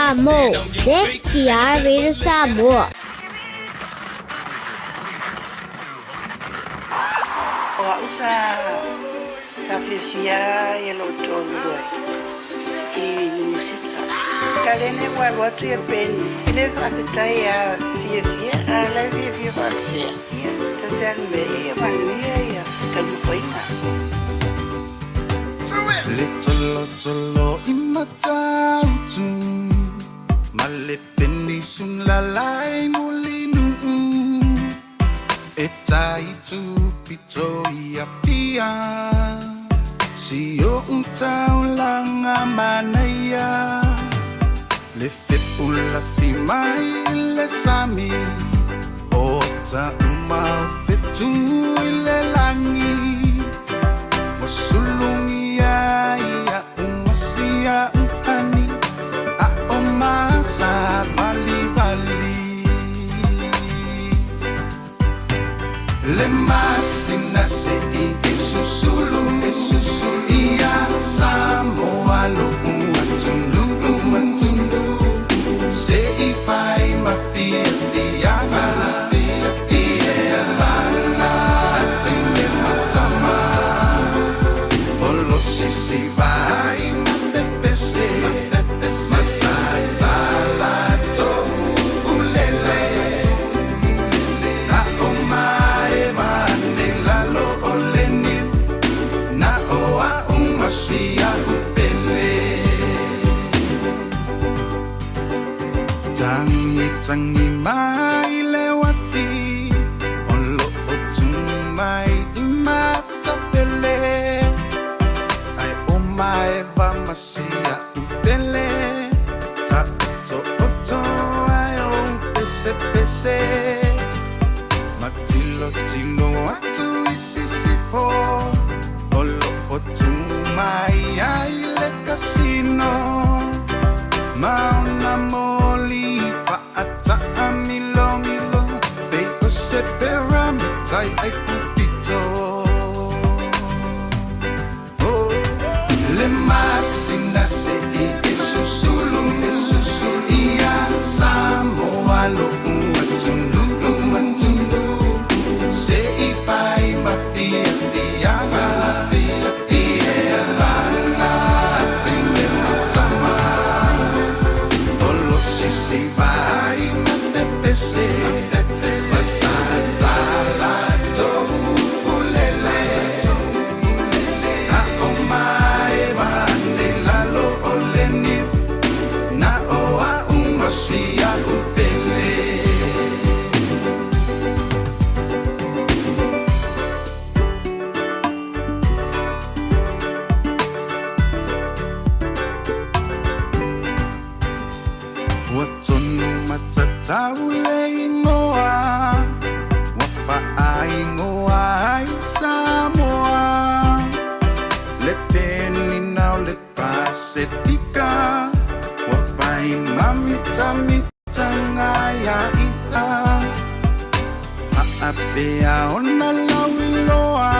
Samo, ZTR Radio Samoa. O au sa sa fiafia ia lou toalua i musika. Kalene ua alu atu ia Penny i le faafetai ia fiafia a o la e fiafia faapea ia tasi a le mea ia manuia ia taumafaiga. Le tolotolo i Matautu ma le penisula lai Mulinuu e tai tupito i Apia si o'u taulaga manaia le fepulafi mai le sami o tauma o fetu i le lagi ua sulugia ia umasia uhani a o masa valivali le masina se'i e susulu e susulu ia Samoa lo'u atunuu atunuu se'i fai ma fiafiaga ia lala tine matama o lo sisi vai ma pepese matatala toulele na o mae vane lalo o le niu na o a'u masia upele tangi tangi mai le uati o lo'o tu mai i Matafele ai o maeva masia upele ta oto oto ai o pese pese matilotilo atu i sisifo o lo'o tu mai ai le kasino ma ona moli fa'ataʻamilomilo pei o se pyramitai ai kupito. Oh, le masina se'i e susulu e susulu ia Samoa lo'u atunuu atunuu se'i fai ma fiafiaga ia lala tine matama o lo sisi vai ma pepese matatala toulele na o mae vane lalo o le niu na o a'u masia upele. Ua tonu matatau le igoa ua faaigoa ai Samoa le penina o le Pasefika ua fai mamitamitaga ia ita faapea ona lauiloa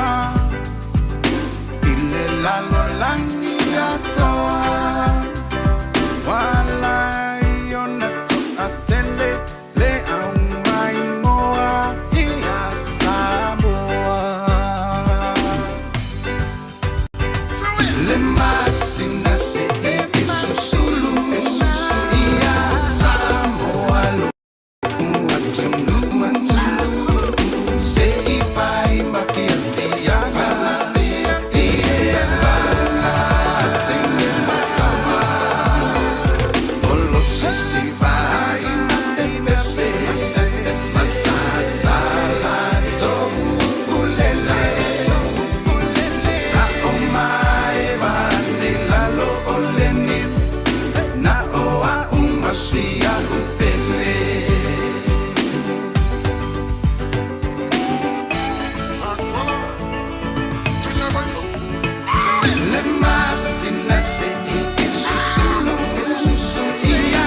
i le lalolagi atoa Walai ona to'atele le aumaimoa ia Samoa. Le masina se'i e susulu e susulu ia Samoa lo'u atunuu atunuu se'i fai ma fiafiaga ia lala tine matama o lo sisi vai ma pepese matatala toulele na o mae vane lalo o le niu na o a'u masia upele. Le masina se'i e susulu e susulu ia.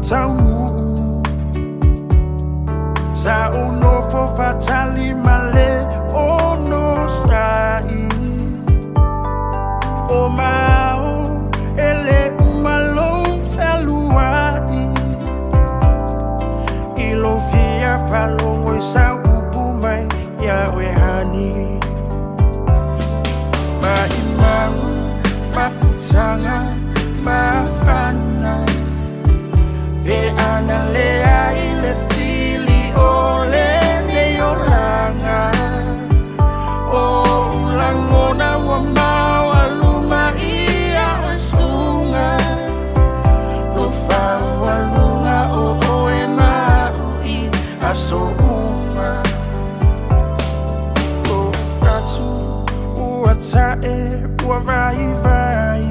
taunuu. Sa ou nofo faatali ma le onosaʻi. O mao e lē uma lou fealuaʻi. I lou fia faalogo i sau upu mai iā oe hani. Maʻimau mafutaga mafana. Pe ana leai le fili o lenei olaga. O oʻu lagona ua maualuma ia oe suga. Lou faualuga o oe ma aʻu i aso uma. Lou fatu ua taʻe ua vaivai.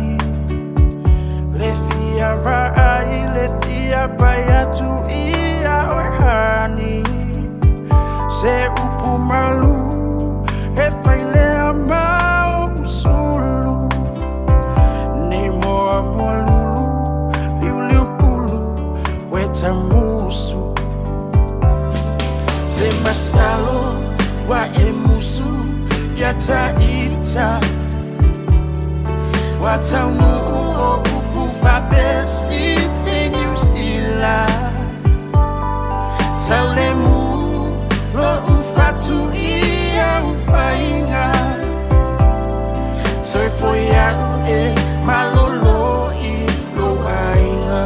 Le fia vaai le fia pai atu ia oe hani. Se upu malu e failea ma oʻu sulu. Nei moa moa lulu liuliu pulu ueta musu. Se masalo wa e musu ia taʻita. Ua taunuu o upu faapesite Niusila. Taulemu loʻu fatu i au faiga. Toe foi aʻu e malolo i lou aiga.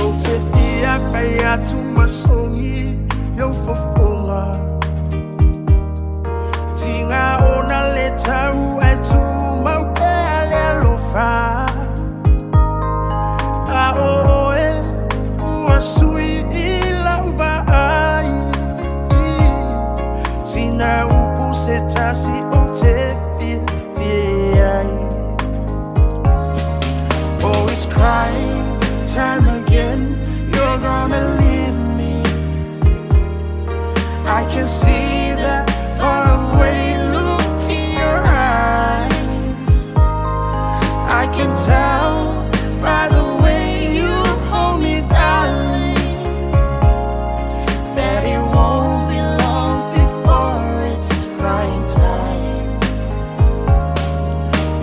Ou te fia fai atu ma sogi i ou fofoga. Tiga ona le tau ae tumau pea le alofa. A o oe ua sui i lau vaai. Sina upu se tasi ou te fiafia ai. Oh, it's crying time again. You're gonna leave me. I can see that faraway look in your eyes. I can tell by the way you hold me, darling, that it won't be long before it's crying time.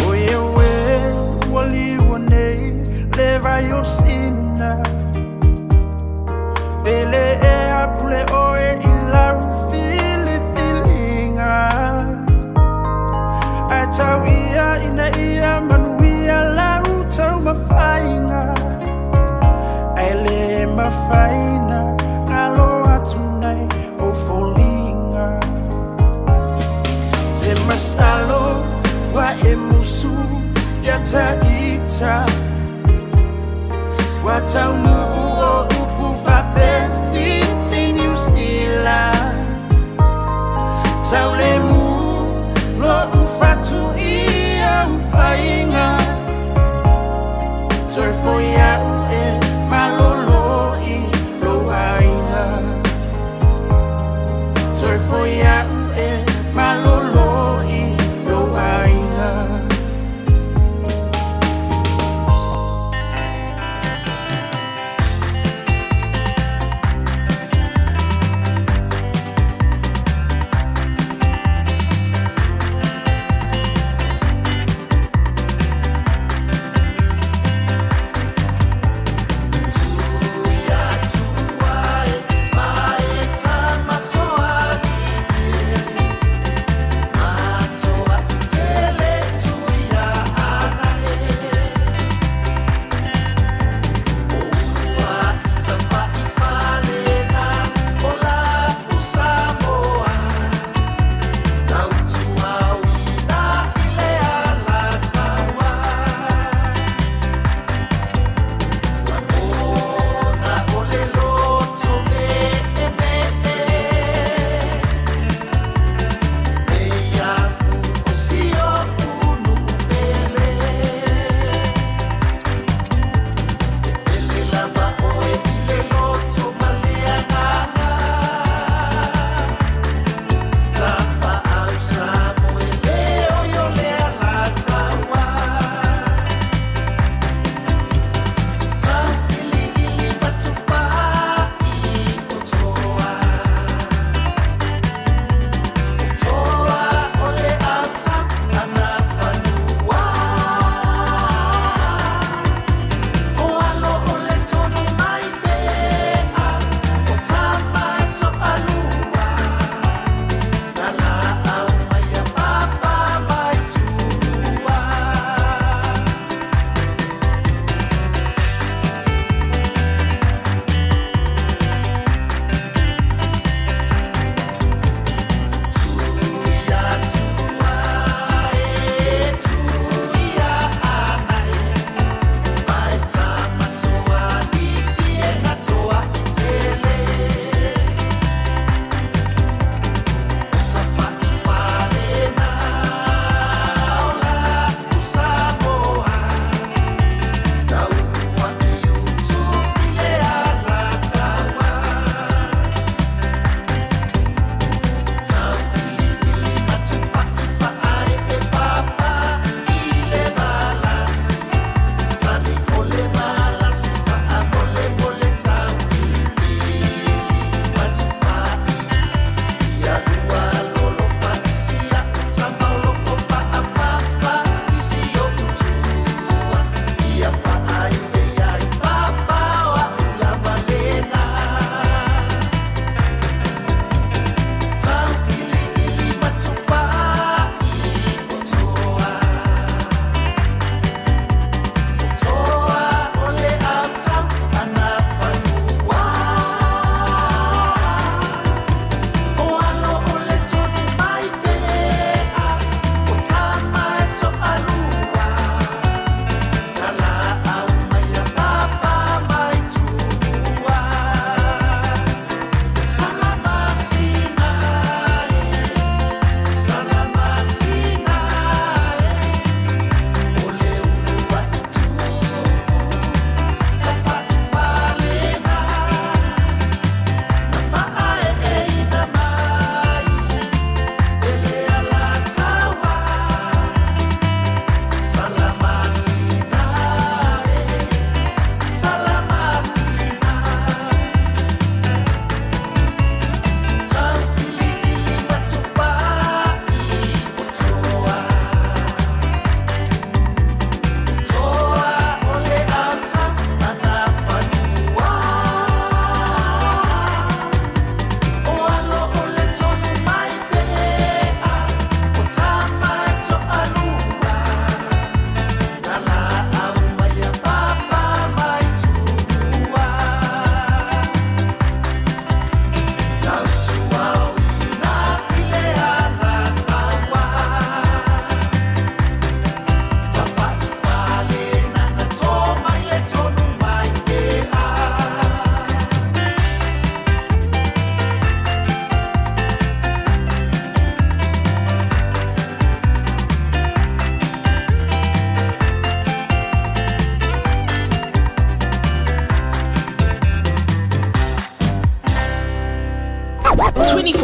O ia ue ua liua nei le vai o sina. Pele e apule oe i lau filifiliga. Ae tau ia ina ia manuia lau taumafaiga. Ae lē mafaina galo atu nai ou foliga. Se masalo ua e musu ia taʻita. Ua taunuu o upu faapesite Niusila. Taulemu loʻu fatu i au faiga. Toe foi aʻu e malolo i lou aiga. Toe foi aʻu e malolo i lou aiga.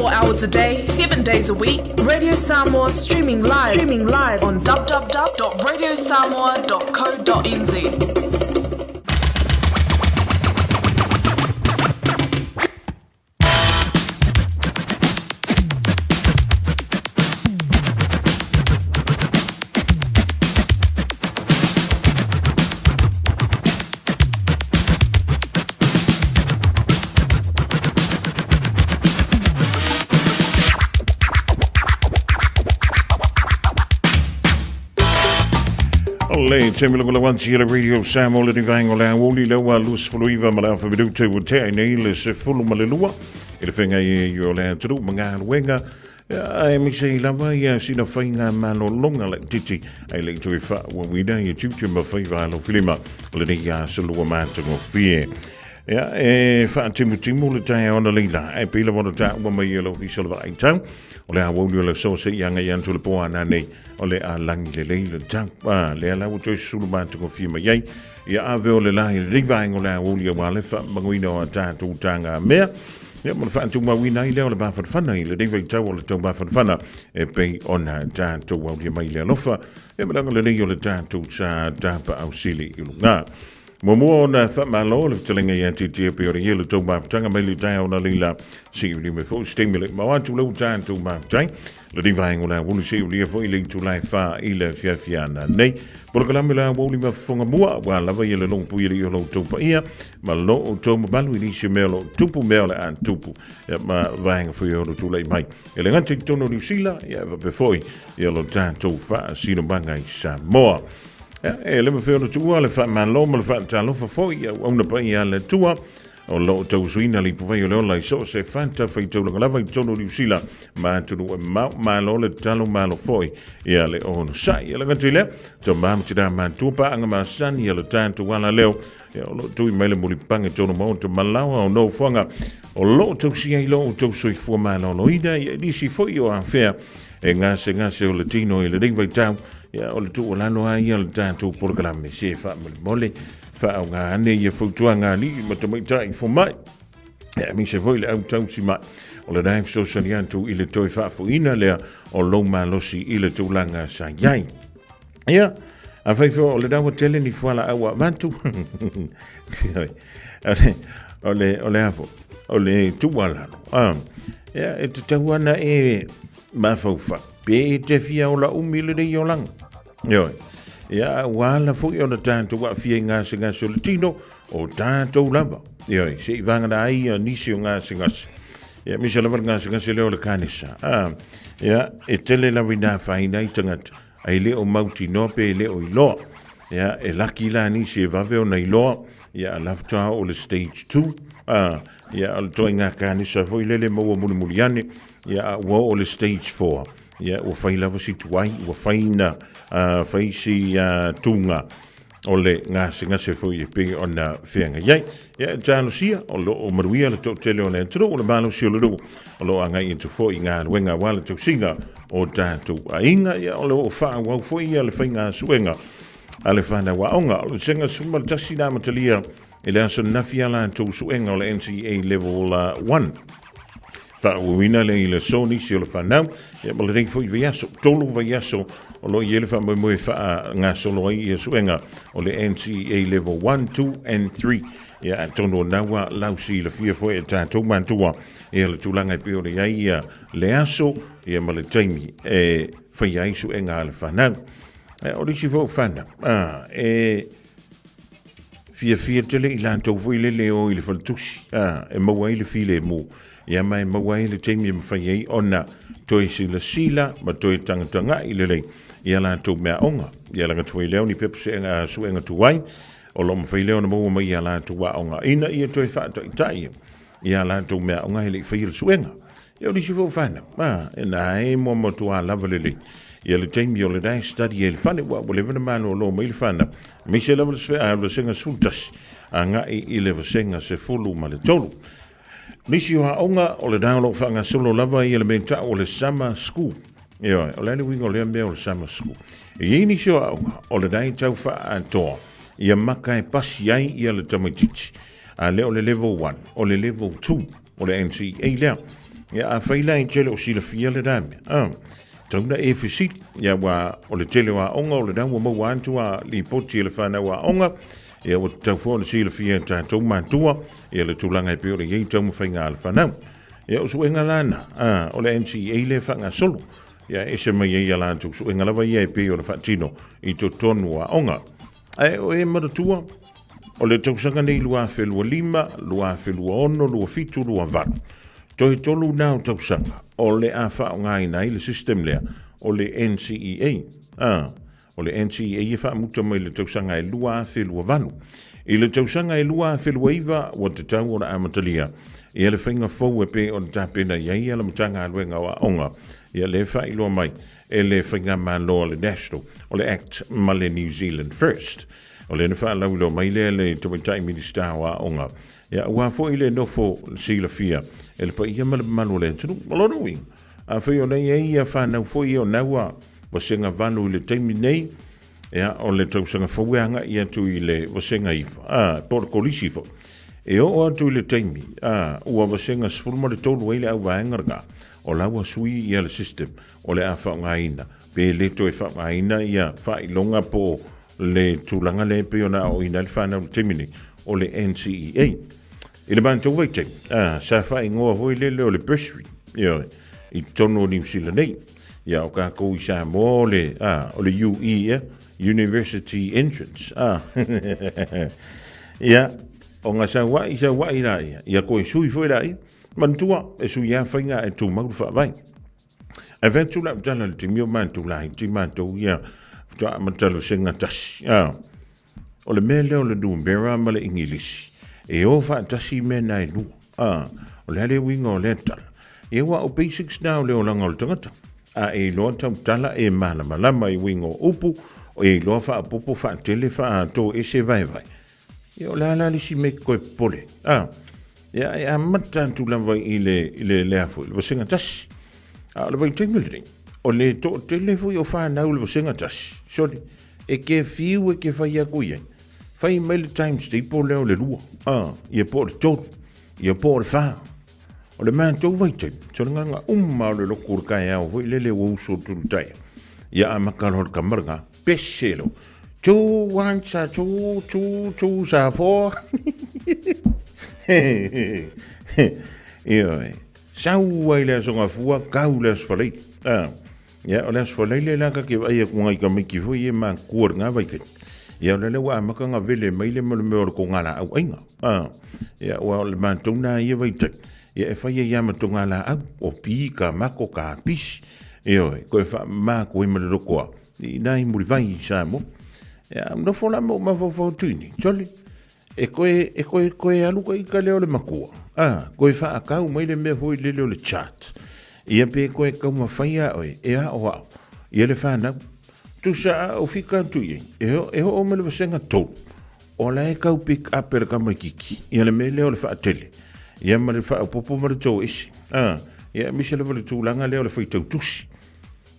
24 hours a day, 7 days a week. Radio Samoa streaming live, streaming live on www.radiosamoa.co.nz. O le te mila kula wanti le Radio Samoa le vaenga o le aoli le ua 29 ma le afa minute ua tea nei le 12 i le whenga i o le aturu ma ngā luenga ae mise i lava ia sina whainga malolonga le titi ai le tui wha ua wina i tiute ma whaiva alo filima le nei a salua mātango fie. Ia, e whaatimutimu le tae ona leila, e pila wana tā ua mai e le ofisa le vaai tau, o le awauli o le so se ianga i antu le poa nā nei, o le a langi le leila tau, a le ala ua toi sulu mātango fie mai ai, ia ave o le la i le rivaengo le awauli a walefa, manguina o a tātou tāngā mea, Ia, mo le faatumauina ai lea o le mafanafana i lenei vaitau o le tau mafanafana e pei ona tatou aulia mai le alofa e malaga lelei o le tatou sa tapa ausili i luga. Muamua ona faamalo le fetalaiga ia te e pei ona ia le tou mafutaga mai le taeao na leila seʻi me foi se taimi le mau atu le tatou mafutai lenei vaega o le aoauli seʻi foi le itula e fa i le afiafi ana nei. Polokalame le aoauli ma fofoga mua ua lava ia le logopui e le i o lo outou paia ma lo outou mamalu i nisi o mea o lo o tupu mea o le a tupu ia ma vaega foi o lo tulai mai e le gata i totonu o Niu Sila ia e faapea foi ia lo tatou faasinomaga i Samoa. Ia, e le mafai ona tuua le faamalo ma le faatalofa foi i auauna paia a le Atua o lo o tauasuina le ipuvai o le ola i so o se fata faitaulaga lava i totonu o Niu Sila ma atunuu e mamao. Malo le tatalo, malo foi ia le onosai. Ia le gata i lea, tama ma tina matua paaga masani ia le tatou ala leo ia o lo o tui mai le mulipaga i totonu maota ma laoa o nofoaga o lo o tausia ai lo outou soifua maloloina ia nisi foi o afea e gasegase o le tino i lenei vaitau ia o le tuualalo lava ia o le tatou polokalame se faamolemole faaaoga ane ia fautuaga a alii ma tamaitai fomai e aemaise foi le au tausi mai o lena e fesoasoani atu i le toe faafoiina lea o lou malosi i le tulaga sa i ai. Ia, afai foi o lena ua tele ni fualaau a avatu, o le, o le a foi, o le tuualalo, ah, ia, e tatau ana e mafaufau, pe e te fia ola umi lenei olaga. Ioe. Ia, ua ala foi ona tatou aafia i gasegase o le tino, o tatou lava. Ioe, se i vagana ai ia nisi o gasegase. Ia, misa lava le gasegase lea o le kanesa. Ah, ia, e tele lava ina afaina ai tagata, ai le o mautinoa pe le o iloa. Ia, e laki la nisi e vave ona iloa, ia, a lafuta o le stage 2. Ah, ia, o le toaiga kanesa foi lele maua mulimuli ane, ia, a ua oo le stage 4. Ia, ua fai lava si tuai, ua fai na, fai si tūnga o le gasegase foi e pei ona feagai ai. Ia, e talosia, o lo o manuia le toatele o le atunuu, o le malosi o le nuu, o lo o agai atu foi i galuega aua le tausiga o tatou aiga, ia, o lo o faaauau foi ia le faiga suega a le fanau aoga. O le Vasega 11 na amatalia i le aso ananafi a latou suega o le NCEA Level 1. Faaauauina lea i le aso nisi o le fanau, ia ma lenei foi vaiaso, tolu vaiaso o lo o i ai le faamoemoe e faagasolo ai ia suega o le NCEA Level 1, 2 and 3. Ia atonu o na ua lausilafia foi e tatou matua ia le tulaga e pei ona i ai ia le aso ia ma le taimi e faia ai suega a le fanau. O le isi foi o fanau, e Fiafia tele i latou foi lele e o i le faletusi, a, e maua ai le filemu, ia ma e maua ai le taimi e mafai ai ona toe silasila ma toe tagatagai lelei i a latou meaaoga. Ia laga atu ai lea o ni pepa suega, suega tuai o lo o mafai lea ona maua mai i a latou aoga ina ia toe faataitai i a latou meaaoga e le i faia le suega. Ia o nisi foi o fanau, a, e na e moa matua lava lelei. Ia le taimi o le nae study ai le fale, ua ua leva na malolo mai le fanau. Aemaise lava le sve, le vasega 11, agai i le vasega 13. Nisi o aoga, o le na o lo o faagasolo lava ia le mea tau o le summer school. Ioe, o le a le uiga o lea mea o le summer school? E i ai nisi o aoga, o le nae tau faaatoa, ia maka e pasi ai ia le tamaitiiti. A lea o le level 1, o le level 2. O le NCEA lea. Ia, afai la e te le o silafia lena mea, a, tau na e fesili, ia aua o le tele o aoga o lena ua maua atu a lipoti e le fanau aoga, ia ua tatau foi ona silafia e tatou matua, ia le tulaga e pei ona i ai taumafaiga a le fanau. Ia o suega la na, a, o le NCEA lea e faagasolo, ia e ese mai ai a latou suega lava ia e pei ona faatino i totonu o aoga. Ae o e manatua, o le tausaga nei 2025, 2026, 27, 28, toe tolu na o tausaga o le a faaaogaina ai le system lea o le NCEA. A, o le NCEA e faamuta mai le tausaga e 2028. I le tausaga e 2029 ua tatau ona amatalia ia le faiga fou e pei ona tapena i ai le Matagaluega o Aoga, ia lea e faailoa mai e le Faigamalo a le National, o le Act ma le New Zealand First. O lea na faalauiloa mai lea le Tamaitai Minisita o Aoga, ia aua foi le nofo silafia e le paia ma le mamalu o le atunuu. Ma lona uiga, afai o lea e i ai ia fanau foi ia o naua vasega 8 i le taimi nei, ia, o le tausaga fou e agai atu i le vasega 9, a, po o le kolisi foi. E oo atu i le taimi, a, ua vasega 13 ai le auvaega lena, o la ua sui ia le system o le a faaaogaina, pe le toe faaaogaina ia faailoga po o le tulaga lea e pei ona aoaoina ai le fanau i le taimi nei, o le NCEA. I le matou vaitaimi, a, sa faaigoa foi lele o le bursary, ioe, i totonu o Niu Sila nei. Ia, o kākou i Samoa o le, a, o le UE, ea, University Entrance, a. Ia, o nga saua'i, saua'i laia, ia koe sui foi laia. Manatua, e sui lava faiga ae tumau le faavae. Ae fai atu lau tala i le taimi o matou laiti matou ia faatoa amata le vasega tasi. A, o le mea lea o le numera ma le Igilisi, e o faatasi mea na e lua. A, o le a le uiga o lea tala? Ia aua o basics na o le olaga o le tagata. A e iloa tautala e malamalama i uiga o upu, e iloa faaopoopo faatele faatoese vaevae. Ia o le a la le isi mea e te toe popole? A, ia e amata atu lava i le, i le, lea foi, le vasega tasi. A o le vaitaimi lenei, o le toatele foi o fanau i le vasega tasi, sole, e ke fiu e ke fai atu i ai. Fai mai le times table lea o le lua, a, ia po o le tolu, ia po o le fa. O le matou vaitaimi, so le nganga uma o le loku o le kaeao foi lele ua usu atu le taea. Ia amata loa le tama lena, pese lo. Two, one, sa, two, two, two, sa, four. Ioe. Sau ai le aso gafua, kau le aso falaile. Ah. Ia, o le aso falaile la ka ke vaai atu ngai tamaiti foi e makua i lena vaitaimi. Ia, o lea ua amata ona vele mai le mea o le togalaau aiga. Ah. Ia, ua o le matou na ia vaitaimi. Ia, e fai ai lava ma togalaau, o pi, kamako, kapisi. Ioe, koe faamama atu ai ma le lotoa i nai mulivai i Samoa. Ia, nofo la ma ou mafaufau atu i inei, chole, e koe, e koe, koe alu ka ika lea o le matua, a, koe whaakau mai le mea foi lele o le chart. Ia pe koe taumafai a oe, e aoao, ia le whanau. Tusa a o fika atu i ai, e, ho, e hoo mai le vasenga tolu, o la e kau pick up e le kamaititi, ia le mea lea o le whaatele, ia ma le whaopopo ma le tō ese. A, ia mise lava le tulaga lea o le whaitau tusi.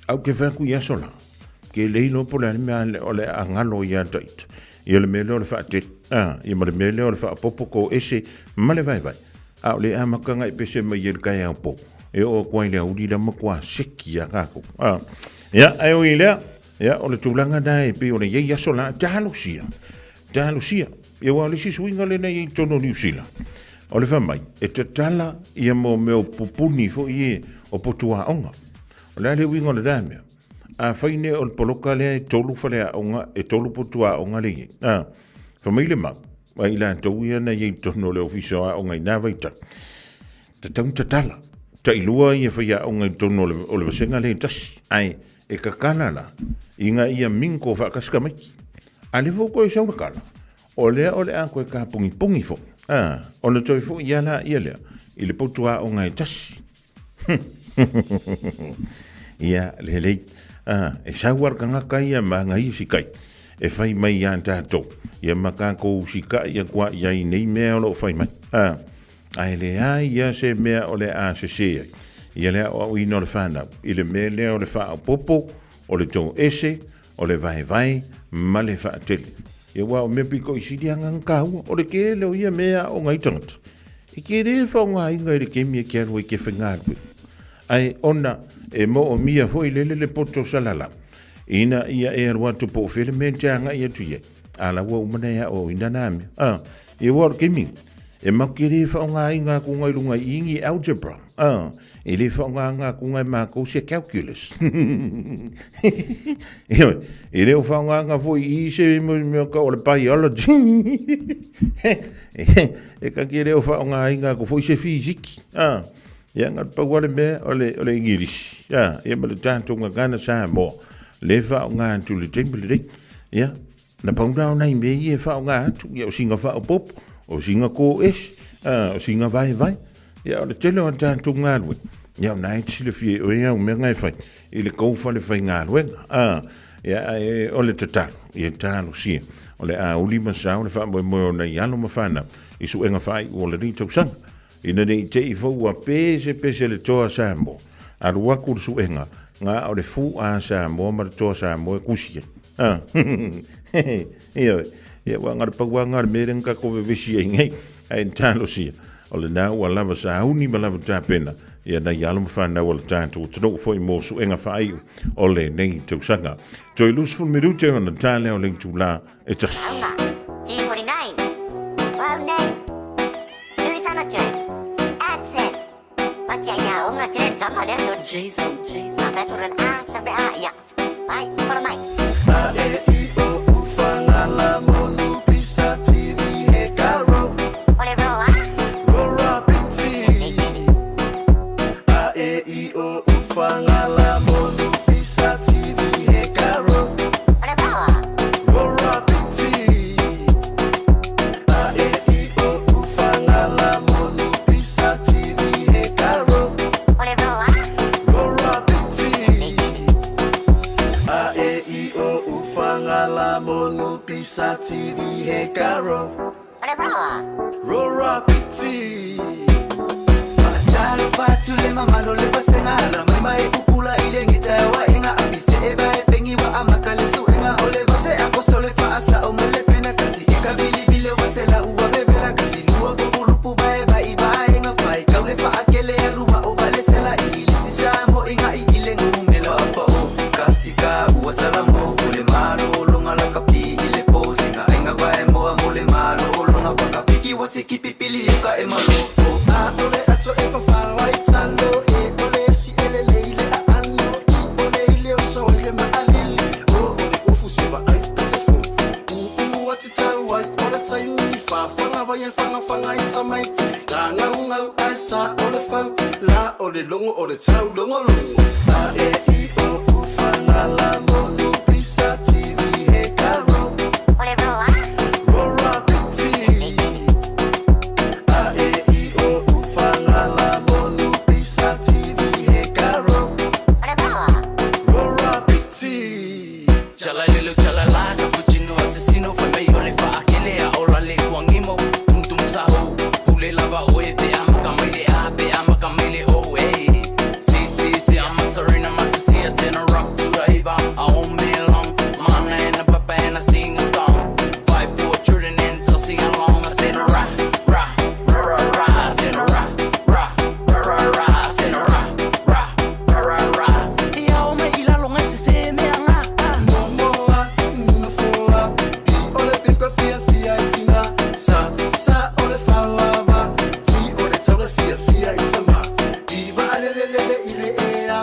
Au ke whai aku i aso la, ke le iloa po o le a le mea o le a galo ia tait. Ia le mea lea o le whaatele, a, ia ma le mea lea o le whaopopo ko ese ma le vaevae. A o le amataga e pese mai ai le taeao po, e oo atu ai le aoauli la matua seki ia kākou. A, ia, ae oi lea, ia, o le tulaga na e pei ona i ai aso la, talosia, talosia. Ia aua o le isi suiga lena e i ai i totonu o Niu Sila, o le fai mai, e tatala ia mo mea o pupuni foi e o potu aoga. O le a le uiga o lena mea? Afai nei o le poloka lea e tolu faleaoga, e tolu potu aoga le i ai. A, fai mai le mau, a i latou ia na i ai i totonu o le ofisa o aoga i na vaitau, tatau ona tatala. Tailua ia faiaoga i totonu o le, o le vasega lea e tasi. Ae e kakala la, ina ia mingo faatasi tamaiti. A le foi koe sau le kala, o lea o le a koe kapongipongi foi. A, ona toe foi ia la ia lea, i le potu aoga e tasi. Ia, lelei. Ah, e sau a le tagata ia ma ana ia sikai, e fai mai iā tatou, ia ma tatou sikai atu ai i ai nei mea o lo o fai mai. Ah, ae leai ia se mea o le a sesē ai ia le aoaoina o le fanau i le mea lea o le faaopoopo, o le toese, o le vaevae ma le faatele. Ia aua o mea pito i sili lava na taua, o le tele o ia mea e aoga ai tagata. E te lē faaaogaina i le taimi e te alu ai e te faigaluega, ae ona e moomia foi lele le poto salala ina ia e alu atu po o fea le mea e te agai atu i ai, a la ua uma ona e aoaoina na mea. A, ia ua o le taimi, e matou te le faaaogaina atu i luga i i ni algebra, a, e le faaaogaina atu e matou se calculus. Ioe, e le o faaaogaina foi i i se mea tau o le biology. E ta te le o faaaogaina atu foi se fisiki. A, ia na o le pau lava le mea o le, o le Igilisi. A, ia ma le tatou gagana Samoa, le faaaoga atu i le taimi lenei. Ia, na pau na o nai mea ia e faaaoga atu, ia o sina faaopoopo, o sina kō-esi, a, o sina vaevae. Ia, o le tele o a tatou galuega, ia o na e te silafia e oe au mea na e fai i le tou fale faigaluega. A, ia, ae o le tatalo, ia talosia, o le a uli ma sao le faamoemoe o nai alo ma fanau i suega faaiu o lenei tausaga. Ina ne i te i foi ua pesepese le toa Samoa, alu atu le suega, na o le fu a Samoa ma le toa Samoa e tusi ai. A, ioe, ia ua na o le pau lava lena o le mea lea na tatou vevesi ai nei, ae talosia, o lena ua lava sauni ma lava tapena, ia nai alo ma fanau a le tatou atunuu foi mo suega faaiu o lenei tausaga. Toe 20 minute ona ta lea o le itula e tasi. T49. Wow, A E I O U Fagala Monu Pisa TV He ka ro Ro ra piti A E I O U Fagala Monu Pisa TV He ka ro Ro ra piti A E I O U Fagala Monu Pisa TV He ka ro Ro ra piti A E I O U Fagala Monu Pisa TV He ka ro Ro ra piti. Talofa atu le mamalo le vasega la mai mai pupula i le gita e waenga api se e vae pengi wa amata le suega o le vase aposole faasa o mele pena kasi e ka vilivile wa sela ua vevela kasi lua populupu vae vai vaenga fai kau le faakele alua o valesela i lisi sa mo inga i ile ngumela apa o kasika ua salamo fule malo longa la kapi i le posinga ainga vae moa mo le malo longa whakawhiki wa se kipipili o ka e malo. A ole ato e fafao ai talo e ole si ele le ile a ano i ole ile o so ile ma alili o ole ufu se va ai pete fu u u ati tau ai ole taimi fa fanga vai e fanga fanga i tamaiti la ngau ngau ai sa ole fau la ole longo ole tau longo longo. A E I O U Fagala Monu Pisa TV He ka ro Ro ra piti A E I O U Fagala Monu Pisa TV He ka ro Ro ra piti. Chala lelo chala la cappuccino assassino fai mai o le faakele a ola le kuangimo tum tum sahu pule lava oe pe ama ka mai le a pe ama ka mai le o e si si si amatarina matasia sena rock to the iva a o me long mana and a papa and I sing a song 5 4 children and so sing along I sing a ra ra ra ra ra I sing a ra ra ra ra ra I sing a ra ra ra ra ra ia o mai ilalo ngai se se mea ngā. Momoa, nufoa, pi ole pinto fia fia i tina, sa sa ole fauava, ti ole taule fia fia i tama, iwa alelelele i le ea,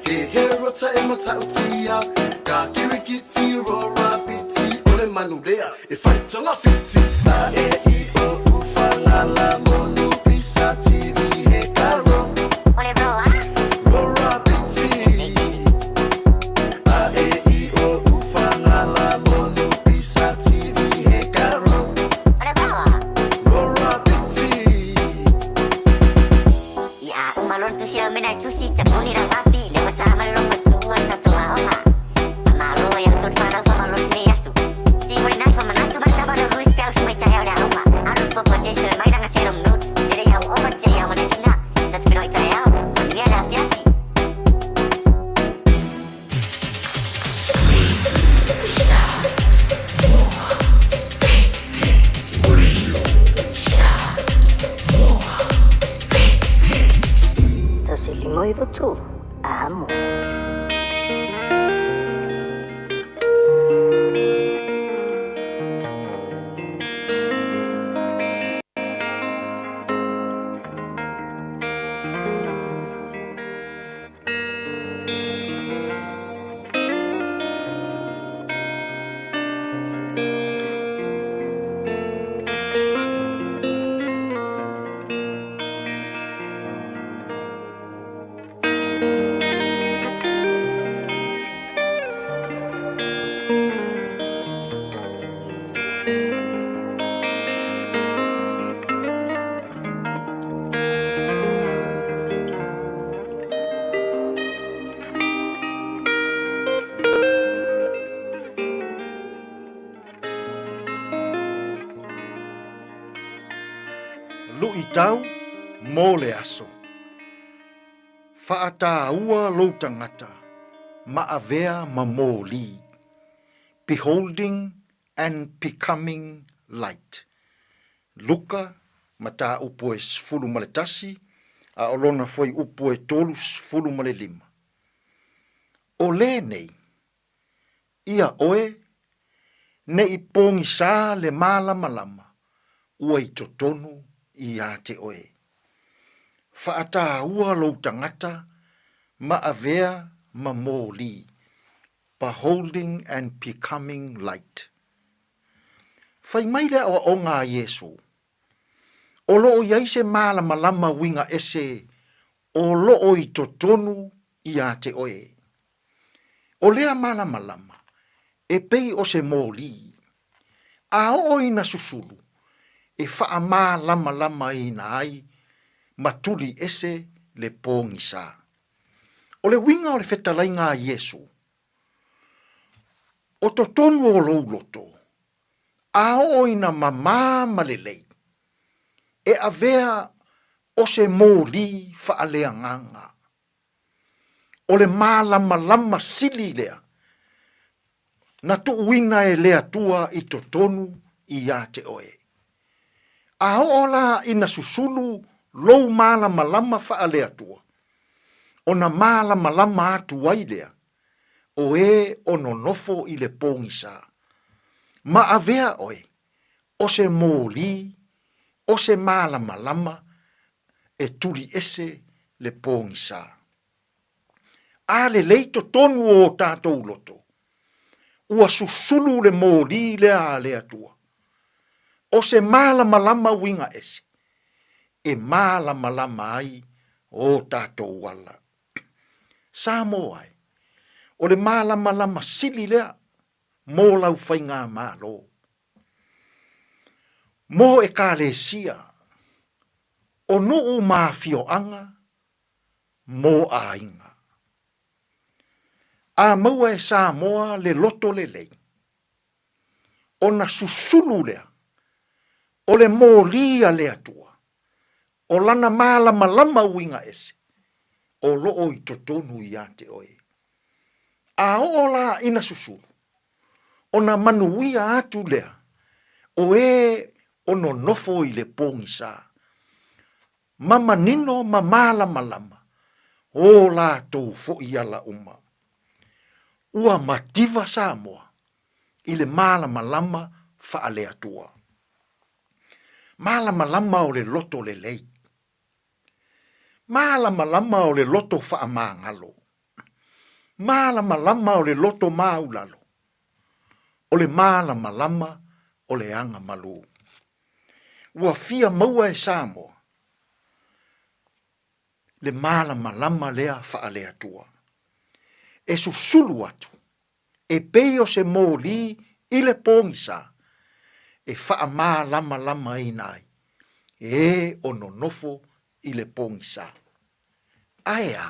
he he rota e mata utia, ka kiriki ti ro rapiti, ole manulea, e whaitonga fiti. A E I O U Fagala Monu Pisa TV He ka ro Ro ra piti A E I O U Fagala Monu Pisa TV He ka ro Ro ra piti. Ia umalon tu sira mena tusi te puni ra wapi le wata malongo tu wata tu oma. Malo ia tu whanau whamalo sine yasu. Si hori nai whamanatu mai taba no Luis Pia. amo. Luʻitau mo le aso. Faataua lou tagata ma avea ma moli. Beholding and becoming light. Luka, mataupu e 11, a o lona fuaiupu e 35. O lenei, ia oe, ne i pōgisā le mālamalama ua i totonu iā te oe. Whaatāua lou tangata ma avea ma mōlī, beholding and becoming light. Whai mai le aoaoga a Iesū, O lo o i ai se mālamalama uiga ese o lo o i totonu iā te oe. O lea malamalama, e pei o se mōlī, a oo ina susulu, e faamālamalamaina ai ma tuli ese le pōgisā. O le uiga o le fetalaiga a Iesū, O totonu o lou loto, a oo ina mamā ma lelei, e avea o se mōlī faaleagaga. O le mālamalama sili lea na tuuina e le Atua i totonu iā te oe. A oo la ina susulu lou mālamalama faaleatua, ona mālamalama atu ai lea o e o nonofo i le pōgisā. Ma avea oe, o se mōlī, o se mālamalama e tuli ese le pōgisā. A lelei totonu o o tātou loto, ua susulu le mōlī lea a le Atua. O se mālamalama uiga ese, e mālamalama ai o tātou ala. Samoa e, o le mālamalama sili lea mō lau faigamalo. Mō Ekalesia, o nuu ma afioaga, mō aiga. A maua e Samoa le loto lelei, ona susulu lea o le mōlī a le Atua, o lana mālamalama uiga ese, o loo i totonu iā te oe. A oo la ina susulu, ona manuia atu lea o e o nonofo i le pōgisā, ma manino ma mālamalama o latou foʻi ala uma. Ua mativa Samoa i le mālamalama faaleatua. Mālamalama o le loto lelei. Mālamalama o le loto faamagalo. Mālamalama o le loto māulalo. O le mālamalama o le aga malū. Ua fia maua e Samoa le mālamalama lea faaleatua. E susulu atu e pei o se mōlī i le pōgisā e faamālamalamaina ai e o nonofo i le pōgisā. Ae a,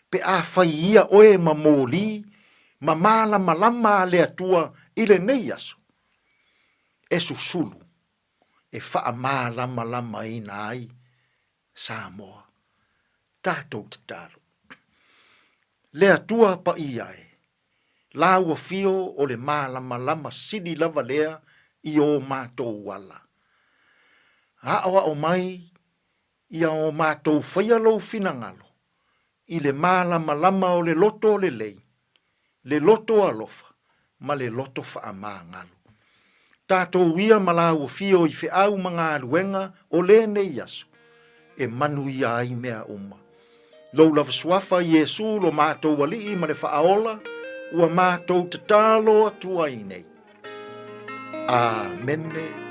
pe a fai ia oe ma mōlī ma mālamalama a le Atua i lenei aso, e susulu e faamālamalamaina ai Samoa. Tatou tatalo. Le Atua paia e, la ua fio o le mālamalama sili lava lea i o matou ala. Aʻoaʻo mai ia o matou faia lou finagalo. i le malamalama o le loto lelei, le loto alofa ma le loto faamagalo. Tatou ia ma lāua fio i feau ma galuega o lenei aso, e manuia ai mea uma. Lou lava suafa Iesu lo matou Alii ma le Faaola, ua matou tatalo atu ai nei. Amene.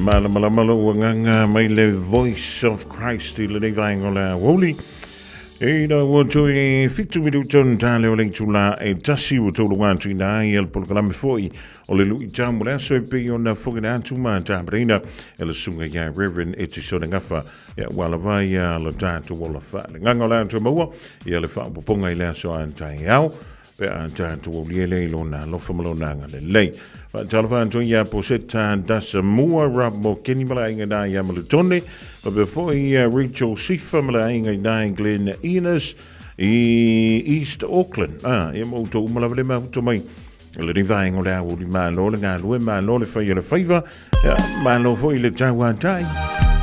Malamalama lou agaga mai le Voice of Christ i lenei vaega o le aoauli. E ina ua toe 7 minuta ona tale o le itula e tasi ua tauluga atu ina ai e le polokalame foi o le luitau mo le aso e pei ona fofoga atu ma tapenaina e le susuga ia Reverend Etisone Gafa ia ua lava ia lo tatou ola faalegaga o le a toe maua ia le faaopoopoga i le aso a taeao pe a tatou aulia lea i lona alofa ma lona agalelei. Faatalofa atu ia Poseta Dasamua, Rob Mokeni ma le aiga ina ia Malutone, faapea foi ia Rachel Sifa ma le aiga ina i Glen Enos, i East Auckland. Ah, ia ma outou uma lava le mafuta mai lenei vaega o le aoauli. Malo le galue, malo le fai o le faiva, ia, malo foi le tauatai.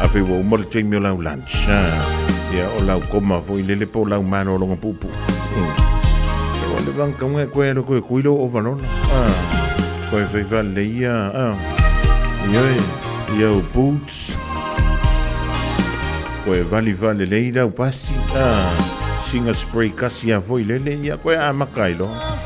Afai ua uma le taimi o lau lunch. Ah, ia, o lau koma foi lele po o lau malologa puupuu. Ia, ua leva ona taunga e koe alu koe kui lou ovalola. Ah, koe fai faalelei ia, ah, ioe, ia au boots. Koe vali faalelei lau pasi. Ah, singa spray kasi a foi lele, ia koe amaka ai loa.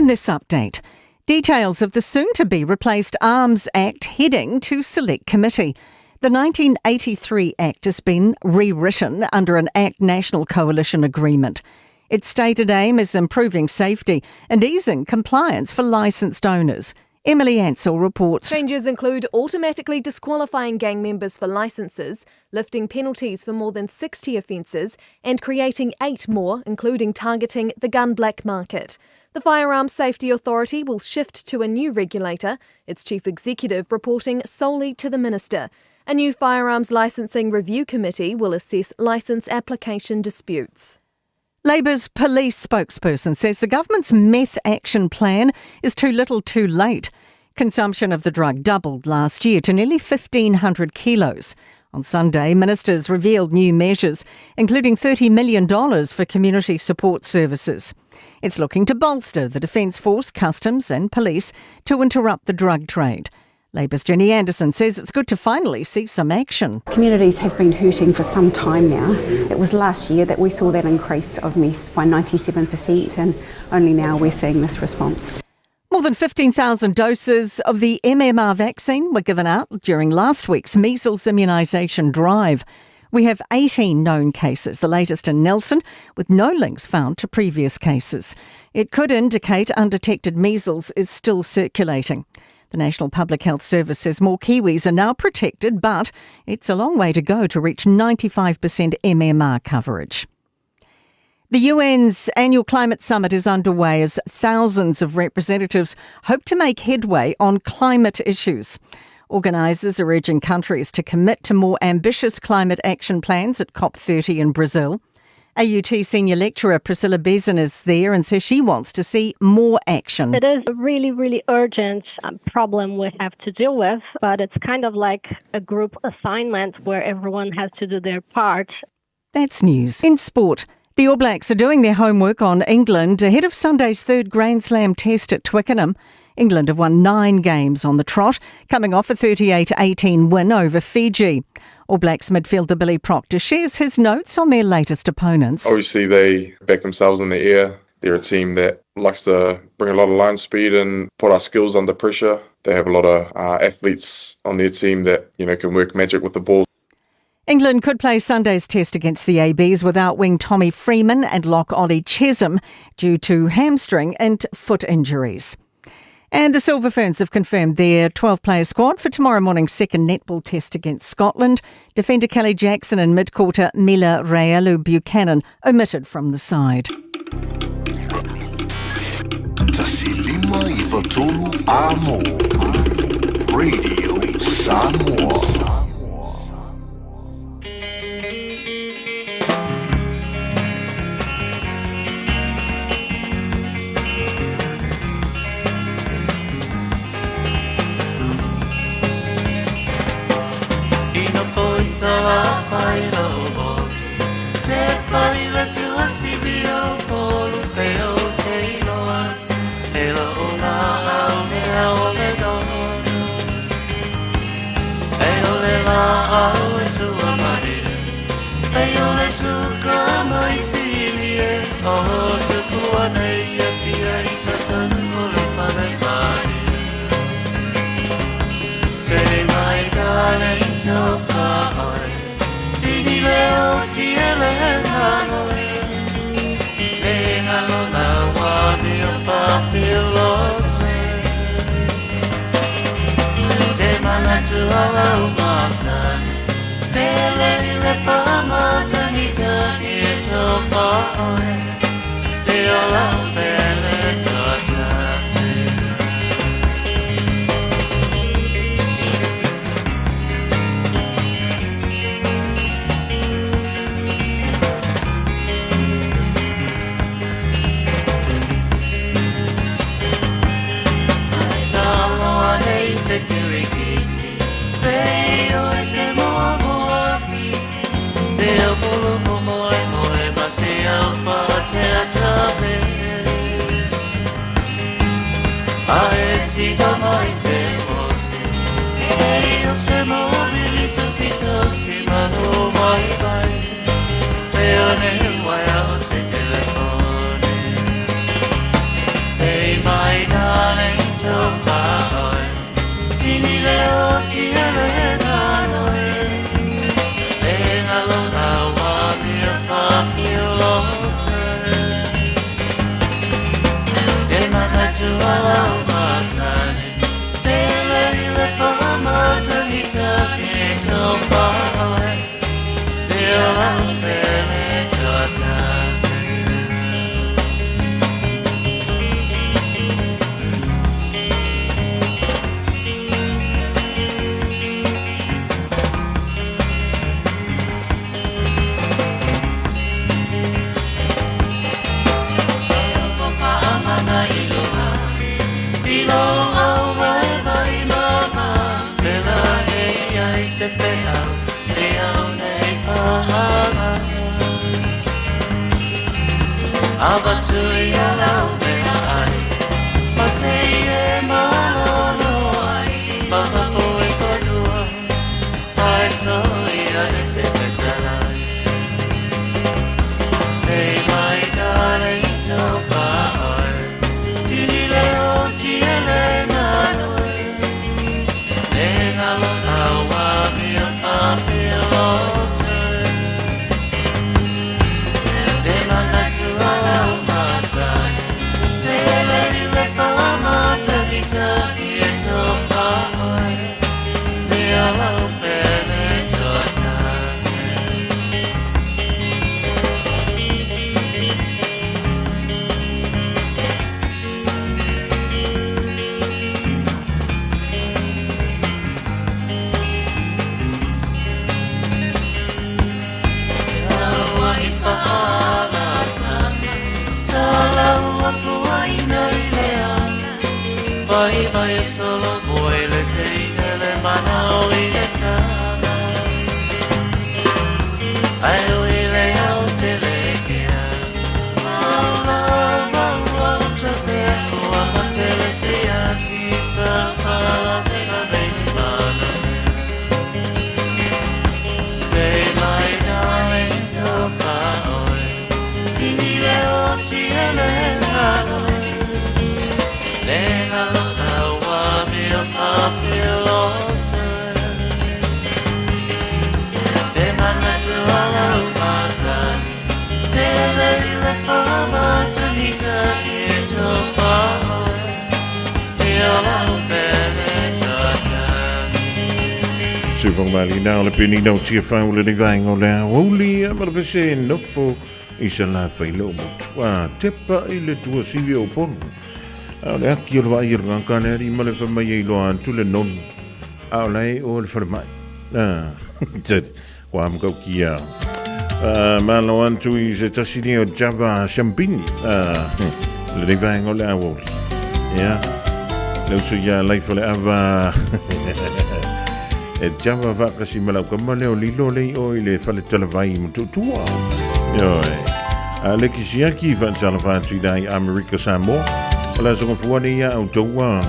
this update, details of the soon to be replaced Arms Act heading to Select Committee. The 1983 Act has been rewritten under an ACT National Coalition Agreement. Its stated aim is improving safety and easing compliance for licensed owners. Emily Ansell reports. Changes include automatically disqualifying gang members for licences, lifting penalties for more than 60 offences, and creating eight more, including targeting the gun black market. The Firearms Safety Authority will shift to a new regulator, its chief executive reporting solely to the minister. A new Firearms Licensing Review Committee will assess licence application disputes. Labour's police spokesperson says the government's meth action plan is too little too late. Consumption of the drug doubled last year to nearly 1,500 kilos. On Sunday, ministers revealed new measures, including $30 million for community support services. It's looking to bolster the Defence Force, Customs and Police to interrupt the drug trade. Labour's Jenny Anderson says it's good to finally see some action. Communities have been hurting for some time now. It was last year that we saw that increase of meth by 97%, and only now we're seeing this response. More than 15,000 doses of the MMR vaccine were given out during last week's measles immunisation drive. We have 18 known cases, the latest in Nelson, with no links found to previous cases. It could indicate undetected measles is still circulating. The National Public Health Service says more Kiwis are now protected, but it's a long way to go to reach 95% MMR coverage. The UN's annual climate summit is underway as thousands of representatives hope to make headway on climate issues. Organisers are urging countries to commit to more ambitious climate action plans at COP30 in Brazil. AUT senior lecturer Priscilla Bezan is there and says she wants to see more action. It is a really, really urgent problem we have to deal with, but it's kind of like a group assignment where everyone has to do their part. That's news. In sport, the All Blacks are doing their homework on England ahead of Sunday's third Grand Slam test at Twickenham. England have won nine games on the trot, coming off a 38 18 win over Fiji. All Blacks midfielder Billy Proctor shares his notes on their latest opponents. Obviously, they back themselves in the air. They're a team that likes to bring a lot of line speed and put our skills under pressure. They have a lot of athletes on their team that you know can work magic with the ball. England could play Sunday's test against the ABs without wing Tommy Freeman and lock Ollie Chessum due to hamstring and foot injuries. And the Silver Ferns have confirmed their 12 player squad for tomorrow morning's second netball test against Scotland. Defender Kelly Jackson and midcourter Mila Railu Buchanan omitted from the side. Radio Samoa. Sufongamalina o le penina o tia whau le vaenga o le aouli a ma le pese nofo i sa la whailo motu a tepa i le tua sivi o ponu. A o le aki o le vai o le ngangkane ari ma le whamai e iloa antu le nonu. A o lai o le wharamai. Kua amkau kia. Malo antu i se tasini o Java Champini. Le nei vaenga o le aouli. Ia. Le uso ia laifa le ava. E Java whakasi malau ka male o lilo lei o i le whale talavai matutua. Ioe. A le kisiaki wha talavai i Amerika Samoa. O la songa fuane ia au taua.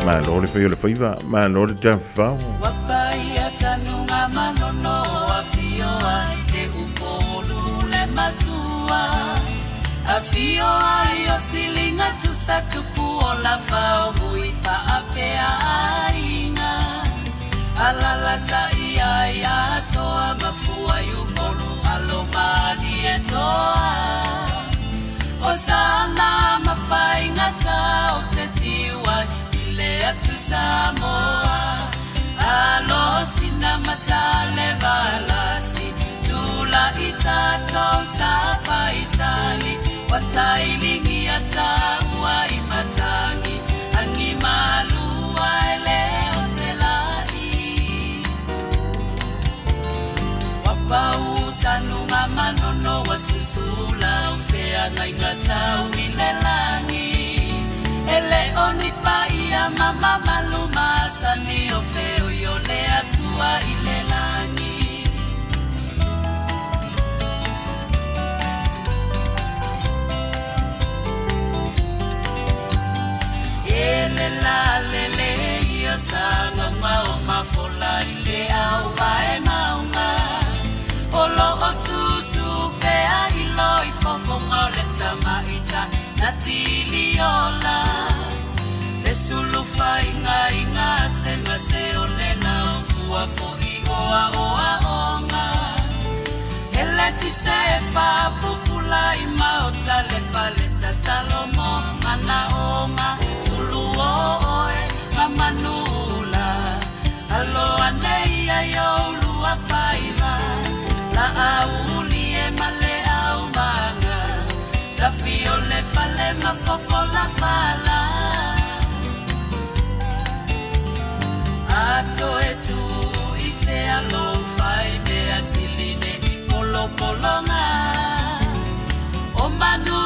Ma lo le whai o le whaiva. Ma lo le tawhao. Wapai tanunga manono a fio ai te upolu le matua. A fio ai o silinga tusa tupu o la whao mui whaapea ainga. Alala ta ia ia toa mafua yupolu alomani e toa. O sana mawhainga tau te tiwa i le atu Samoa. Alo sina masale valasi tula i tātou sapa itali. Watailingi ata ua i matangi angi malua e leo selai. Wapau tanunga manono wa susula o fea ngai tau i le langi. Ele oni pa ia mama maluma sani o feo yo le atua i le langi. Ele la le le ia sanga mao mafola i le au mae maunga. Olo o susu pea i lo i fofonga o le tamaita na tiliola. Le sulufa inga inga se nga se o le nao kua fo i oa oa onga. Hele ti se fa pupula i maota le fale tatalo mo mana onga. fofola fala. A toe tu i fea lou fai mea sili nei polopologa. O manu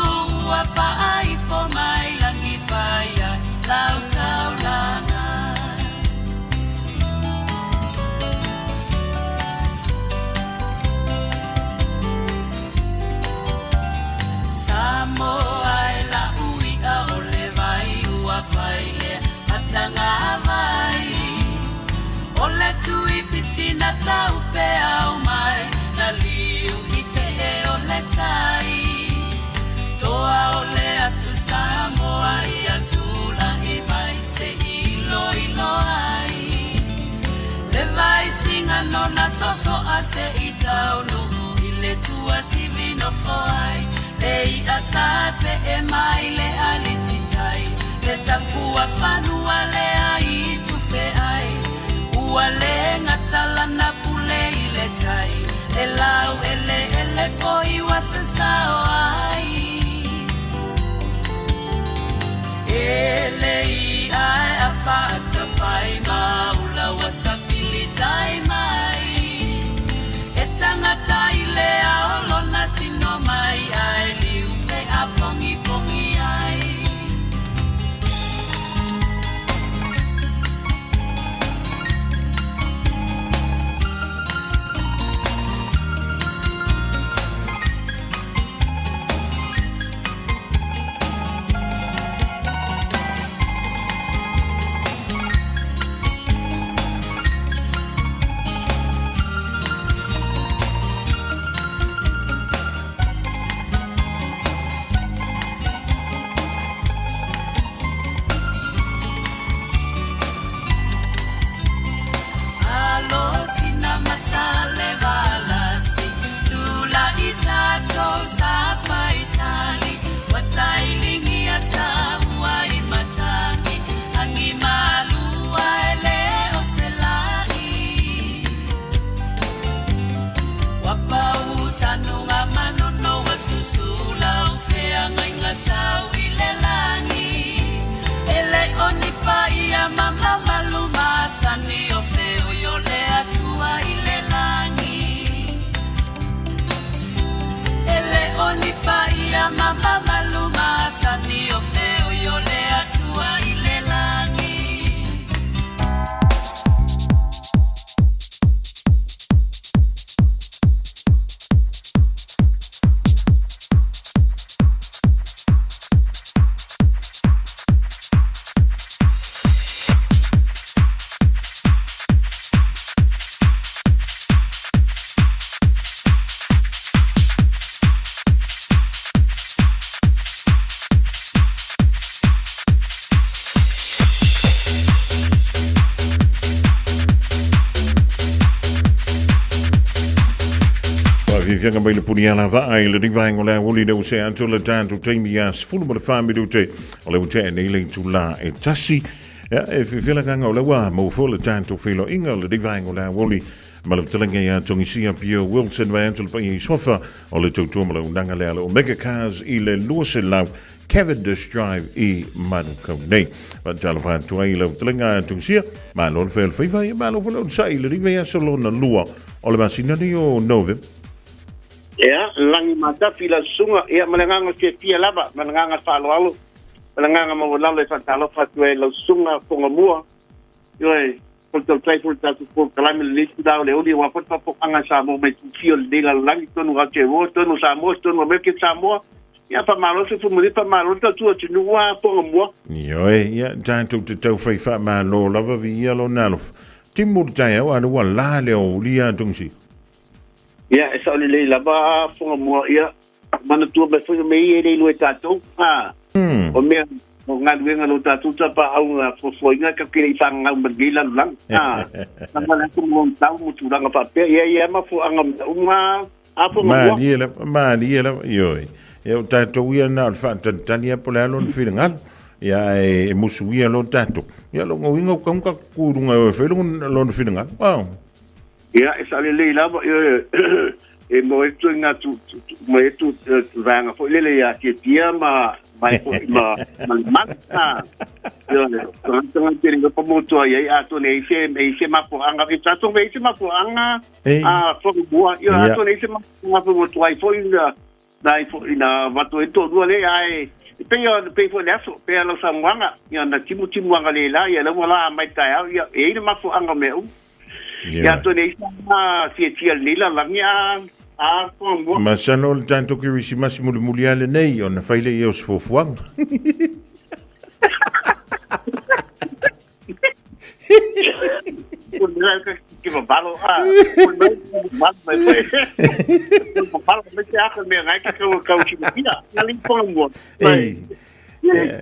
ua faaifo mai lagi fai ai lau taulaga. Samoa e la'u i'a o le vai ua fai lea matagavai. O le tuifiti na taupeau mai na liu i fe'e o le tai. Toa o le atu Samoa ia tula'i mai se'i iloilo ai. Le vaisigano na soso'a se'i taunu'u i le tuasivi nofo ai. Le i'a sa se'e mai le alititai, le tapuafanua lea i tufe ai. Ua le gata lana pule i le tai, e laueleele foi ua sasao ai. E le i'a e afa atafai ma ula ua tafilitai mai. E tagata i le ao lona tino mai ae liu pe a pogipogi ai. Alo sina masale valasi tula'i tatou sapaitali ua tailigia taua i matagi agi malua e le o se la'i. Ua pau tanuga manono ua susula o feagaiga tau i le lagi. E le o ni paia ma mamalu masani o feoi o le Atua i le lagi. E le o ni paia ma mamalu masani o feoi o le Atua i le lagi. Fiafiaga mai le puni ala vaa i le rivaenga o le aoli le use atu le tatou taimi ia 14 minute o le ua nei le itulā e 1. Ia, e fiafia le agaga o lea ua maua foi le tatou feiloaiga o le rivaenga o le aoli ma le fetalaiga ia Togisia Pio Wilson vai atu le paia i suafa o le tautua ma le auaunaga lea a le Omega Cars i le 200 Cavendish Drive i Manukau nei. Faatalofa atu ai i lau fetalaiga Togisia, malo le fai o le faiva, ia malo foi le onosai i le vaiaso lona lua o le masina nei o November. Ia, lagi matafi la susuga, ia, ma le agaga fiafia lava, ma le agaga faaaloalo, ma le agaga maualalo e faatalofa atu ai lau susuga Fogamua. Ioe, o le tautai foi le tatou polokalame lenei itulā o le aoauli aua foi le faafofoga a Samoa mai Tuifia o lenei lalolagi, totonu o Aotearoa, totonu o Samoa, totonu o Amerika Samoa. Ia, faamalo le soifua manuia, faamalo le tautua atunuu a Fogamua. Ioe, ia, tatou te taufai faamalo lava viia lona alofa. Timu le taeao a le ua la le aoauli ia Togisia. Ia, e sao lelei lava Fogamua, ia, manatua mai foi o mea ia e le iloa e tatou. A, o mea, o galuega a lo tatou tapaau na fuafuaina tatou te le i fagagau ma lenei lalolagi. A, na le atu mo tau mo tulaga faapea, ia ia mafuaaga o mea uma a Fogamua. Malie lava, malie lava, ioe. Ia o tatou ia na o le faatalitali a po o le a lona finagalo. Ia ae e musuia loa tatou. Ia lona uiga ua tatau ona tatou tu i luga e o e fai lona finagalo. Wow. Ia, e sao lelei lava, ioe, e maua ai ituaiga tu, tu, tu, mai ai tu, vaega foi lele ia Tiatia ma Mai fo'i ma ma le malu. Ioe, tagata te le pa mo tua ai a to nei se ei se mafuaga e tatou me se mafuaga a fonga ia a to nei se mafuaga mo tua ai fo'i na na fo'i na vato e to lua le ai pe ia pe fo le aso pe lo samuanga ia na timu timu anga le la ia la wala mai tai au ia e ina mafuaga me u ia to nei sa tia tia le la langi a a fonga Masalo le tanto kirisimasi mulimuli ale nei ona faile ia o se fuafuaga. Ke valo a mai valo me te aka me ngai ke kau kau ki pina na li ponga mo Ei,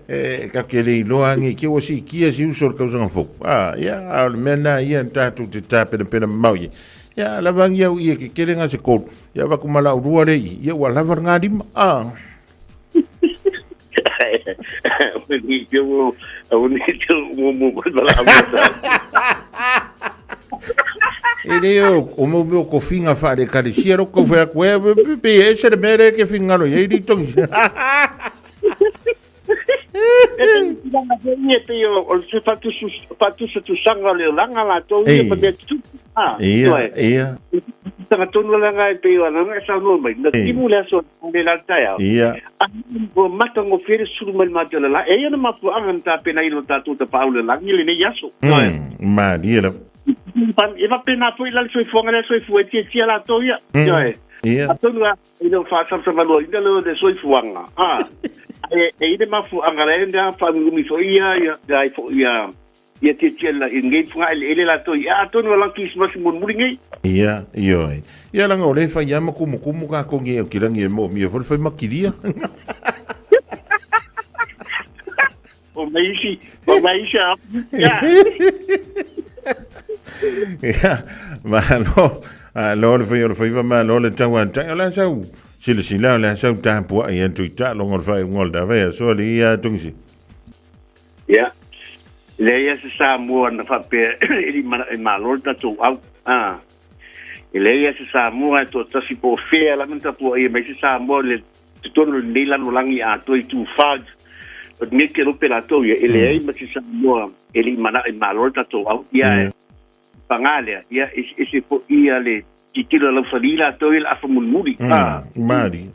e ka ke le iloa ange ke ua siikia si uso o le tausaga fou. A, ia, a o le mea lena ia na tatou te tapenapena mamao i ai. Ia, lava angi au i e kekele ga se kolu. Ia avatu ma lau lua le i, ia ua lava le galima. A. Ni te o ni te o mo mo ma la E le o, o mau mea o kofiga faale-ekalesia loko kau fai atu, e, pe, pe e ese le mea lea e ke finagalo i ai li tongi. E te tulaga foi ia pei o le faatusatusaga o le olaga latou ia ma mea tutupu. Ia, ia. Tanga tonu langa e pei o ana e saunoa mai. Na timu le aso le la taeao. Ia. Ua matagofie le sulu mai le matou le la. E ia na mafuaaga na tapena ai lo tatou tapaau le lagi lenei aso. Malie lava. E faapena foi la le soifuaga lea soifua e tiatia latou ia. Ia. Atonu a i le faasamsamaluaina lea o le soifuaga, a, e i ai le mafuaaga la e na faamulimuli foi ia, ia ai foi ia, ia tiatia la i lenei fogaeleele latou ia, atonu o lana Kerisimasi mulimuli nei. Ia, ioe. Ia leaga o lea e fai lava ma kumukumu kākou nei au ki lagi e moomia foi le fai makilia. O mai isi, o mai isi a ia. Ia, malo, malo le fai o le faiva, malo le tauatai. O le a sau silasila, o le a sau tapuai atu i taaloga o le faaiuga o le tavae aso alii ia Togisi. Ia, leai lava se Samoa na faapea e le i manao e malo le tatou au. A, e leai lava se Samoa e toatasi po o fea lava na tapuaia mai se Samoa le totonu o lenei lalolagi atoa i tufa o lenei kelope latou ia, e leai ma se Samoa e le i manao e malo le tatou au. Ia, e paga lea, ia, eseese foi ia le tilotilo a laufali latou ia le afa mulimuli. A, mali.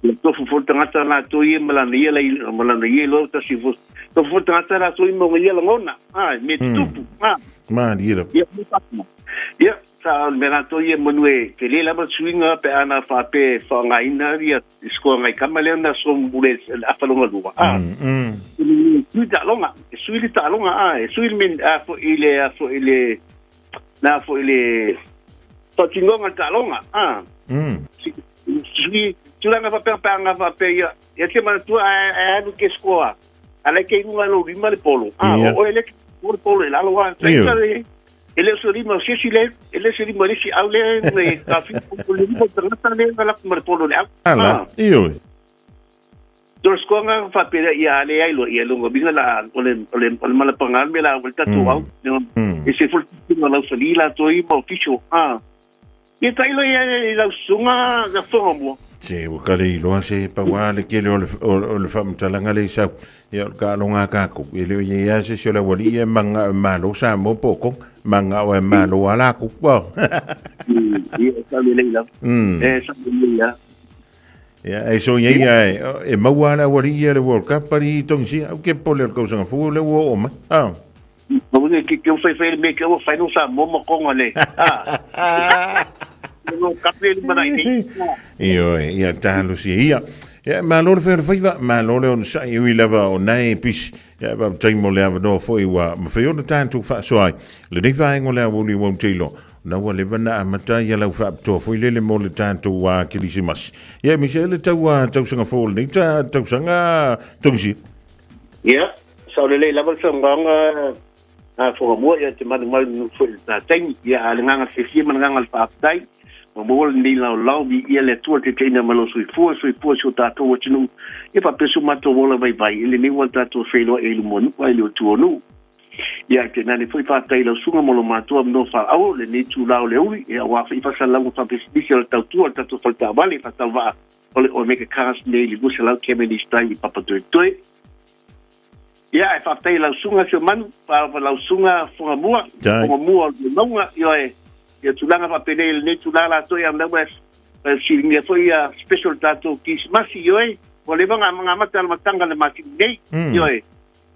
Ia tofu foi le tagata latou ia ma lana ia ma lana ia iloa tasi foi. Tofu foi le tagata latou ia ma ona ia lagona, a, mea tutupu. A. Mali lava. Ia, ia, Sa o le mea latou ia manu e tele lava le suiga pe a na faapea e faaaogaina ia sikoa ngai kama lea na solomule le afa longa lua a sui taaloga e sui le taaloga a e sui le mea a foi le a foi le na foi le faatinoga le taaloga a sui tulaga faapea pe a na faapea ia ia te manatua a alu ke sikoa a le ke i luga lou lima le polo a o oe le le polo i lalo a E le o se lima o se isi le, e le o se lima o le isi au le, e ka whitu o le lima o tagata le na laku ma le polo le au. Ala, ioe. Doris Koanga whapera ia ale ai lo ia longa minga la o le o le o le malapanga me la o le tatu au. E se fol tinga lau sali la toi ma official. Ah. Ia tailo ia i lau susuga na fonga mua. Se ua kale iloa se pauā le kele o le, o, o le faamatalaga le i sau. Ia o le taaloga a tatou. E le o i ai lava se isi o le aualii ia e mananao e malo Samoa po o Tonga. Mananao e malo lava latou. Ia, e sao lelei lava. E sao lelei lava. Ia, e so iai ia e maua lava le aualii ia i le World Cup alii Togisia. Au ke popole o le tausaga fou o lea ua oo mai. Ah. Ma uiga ke ke fai fai le mea ke ua fai no Samoa ma Tonga le. Ah. No kape le mana i. Ioe, ia talosia ia. Ia, malo le fai o le faiva, malo le onosai, e ui lava o nae pisi. Ia, faafetai mo le avanoa foi ua mafai ona tatou faasoa ai. Lenei vaega o le aoauli ua ou te iloa, ona ua leva na amata ia lau faapitoa foi lele mo le tatou Kerisimasi. Ia, aemaise ai le tau tausaga fou o lenei tausaga Togisia. Ia, sao lelei lava le saunoaga a Fonga ia te malumalu foi i le taimi. Ia, a le agaga fiafia ma le agaga o le faafetai, ua maua lenei laolao, viia le Atua le taitaiina mai lou soifua, soifua si o tatou atunuu, ia faapea so matou ola vaivai i lenei ua tatou feiloai ai i luma o nuu a i le o tua o nuu. Ia, e tainane foi faafetai i lau susuga ma lo matua ma Nofoaau lenei itula o le uli, ia aua foi faasalalauga faapisinisi o le tautua o le tatou fale taavale faatauvaa o le Omega Cars nei i le 200 Cavendish Drive i Papatoetoe. Ia, ae faafetai i lau susuga Siomanu, lau susuga Fogamua, Fogamua o le Mauga, ioe, ia tulaga faapenei i lenei itula latou ia mea ua fesiligia foi ia special tatou Kirisimasi, ioe, ua leva ona amata le amataga o le masina nei, ioe,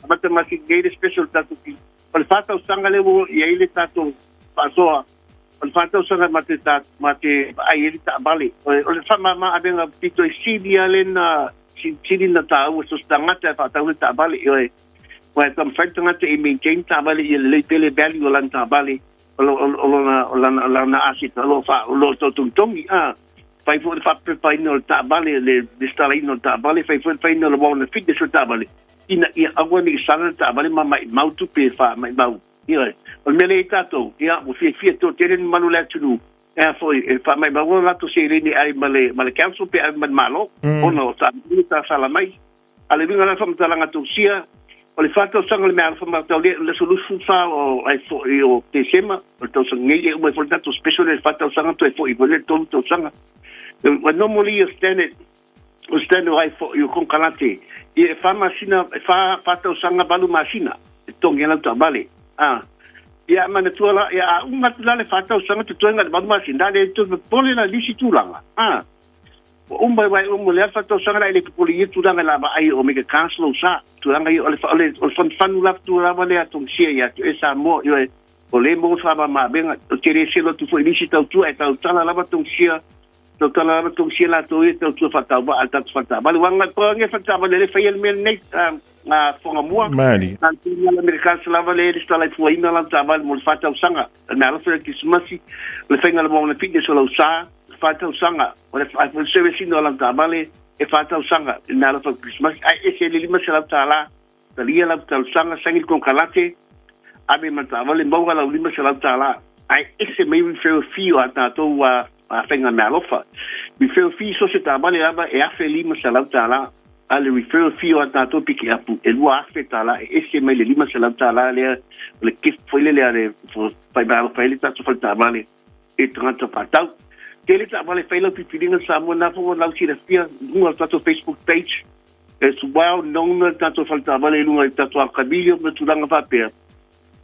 amata le masina nei le special tatou Kirisimasi. O le 4 tausaga lea ua i ai le tatou faasoa, o le 4 tausaga ma te ma te vaai ai le taavale. O le faamama avega pito e sili lava lena sili na taua so se tagata e faatau le taavale, ioe. Aua e taumafai le tagata e maintain taavale ia lelei pea le value o lana taavale, o lona o lana lana asset o lo o lo o tau togitogi a. Fai foi le faapepaina o le taavale, le resitalaina o le taavale, fai foi le faiina o le warrant of fitness o le taavale, ina ia aua ne i sala le taavale ma maimau tupe e faamaimau. Ioe. O le mea lea i tatou, ia, ua fiafia toatele le mamalu o le atunuu, e a foi, e faamaimau o latou seleni e ave ma le, ma le council pe ave ma le Malo, ona o taavale sa sala mai. A o le uiga la o le faamatalaga tausia, o le 4 tausaga o le meaalofa mataulia, o le aso 24 o, ai foi o Tesema, o le tausaga nei, e uma ai foi le tatou special lea i le 4 tausaga, toe foi foi le 3 tausaga. Ua normally a standard, o standard ai foi o konekarate, ia e 4 masina, e 4, 4 tausaga 8 masina, e totogi ai lau taavale. A, ia manatua la, ia a uma atu la le 4 tausaga totoe na o le 8 masina, le toe popole la i le isi tulaga. A, Ua uma e uma le afa tausaga la e le popole i ia tulaga la vaai o Omega Cars lou sa. Tulaga ia o le o le o le fanufanu la tu lava lea tongisia ia te oe Samoa ioe o le mo fa ma mavenga o te le selo atu foi i nisi tautua e tautala lava tongisia tautala lava tongisia latou ia tautua faatauvaa a le tatou faletaavale. Ua agai po ange faletaavale le faia le mea lenei a Fogamua. Mali. Na tulaga le Omega Cars lava le lesitala i fuaina lau taavale mo le 4 tausaga. O le meaalofa i le Kerisimasi, o le faiga o le Moana Fitness o lau sa, 4 tausaga, o le service ina o lau taavale, e 4 tausaga, i le meaalofa o le Kerisimasi, ae ese le $500, talia lau talosaga, saini le konekarate, ave ma le taavale, maua lau $500, ae ese mai referral fee o a tatou a faiga meaalofa. Referral fee so se taavale lava e $1,500, a le referral fee o a tatou pikiapu e $2,000, e ese mai le $500 lea, o le gift foi lele a le fai meaalofa ai le tatou fale taavale e tagata faatau. Tele taavale fai lau filifiliga Samoa na foi ua lau silafia i luga o le tatou Facebook page. It's well known le tatou fale taavale i luga i le tatou akamilio ma tulaga faapea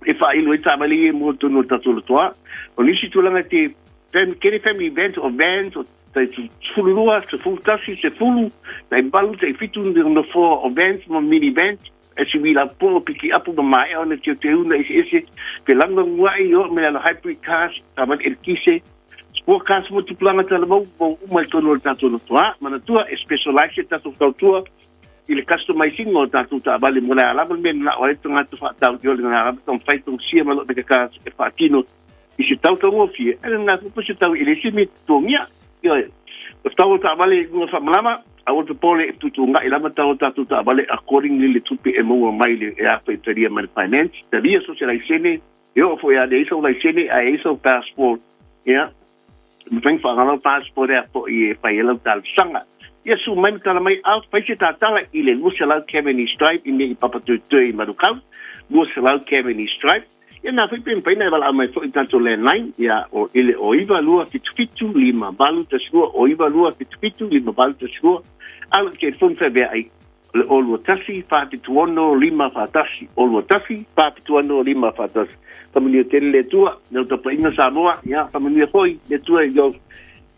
e faailo ai taavale ia mo totonu o le tatou lotoa. O nisi tulaga te kele family event o vans o tai 12, 11, 10, tai 8, tai 7 nofoa o vans ma mini vans e si wila po piki apu ma maea ona teuteuga eseese pe lanuanua'i o me lana hybrid cars taavale eletise sport cars mo tupulaga talavou mo uma i totonu o le tatou lotoa. Manatua e specialize le tatou tautua i le customizing o tatou taavale mo le a lava le mea e mana'o ai le tagata faatau i o le lava taumafai togasia ma loo meka cars e faatino i se tau taugofie ae lena foi po se tau e le isi mea e totogia. Ioe, o tau o taavale i luga faamalama, aua le popole e tuutuuga'i lava tau o tatou taavale accordingly le tupe e maua mai le e afa i talia mai le finance, talia so se laisene, e oo foi a leai sou laisene ae i ai sou passport, ia, mafai ona faaaoga lau passport e a foi e fai ai lau talosaga. Ia sue mai ma tala mai out, fai se tatala i le 200 Cavendish Drive i nei i Papatoetoe i Manukau, 200 Cavendish Drive. Ia na foi pe mafai ona e valaau mai foi i tatou landline, ia o i le o 9 2 7 7 5 8 1 2, o 9 2 7 7 5 8 1 2, a o le telefoni faavea ai, o le o 2 1 4 7 6 5 4 1, o 2 1 4 7 6 5 4 1. Faamanuia tele le Atua i lau tapuaiga Samoa, ia faamanuia foi le Atua i lau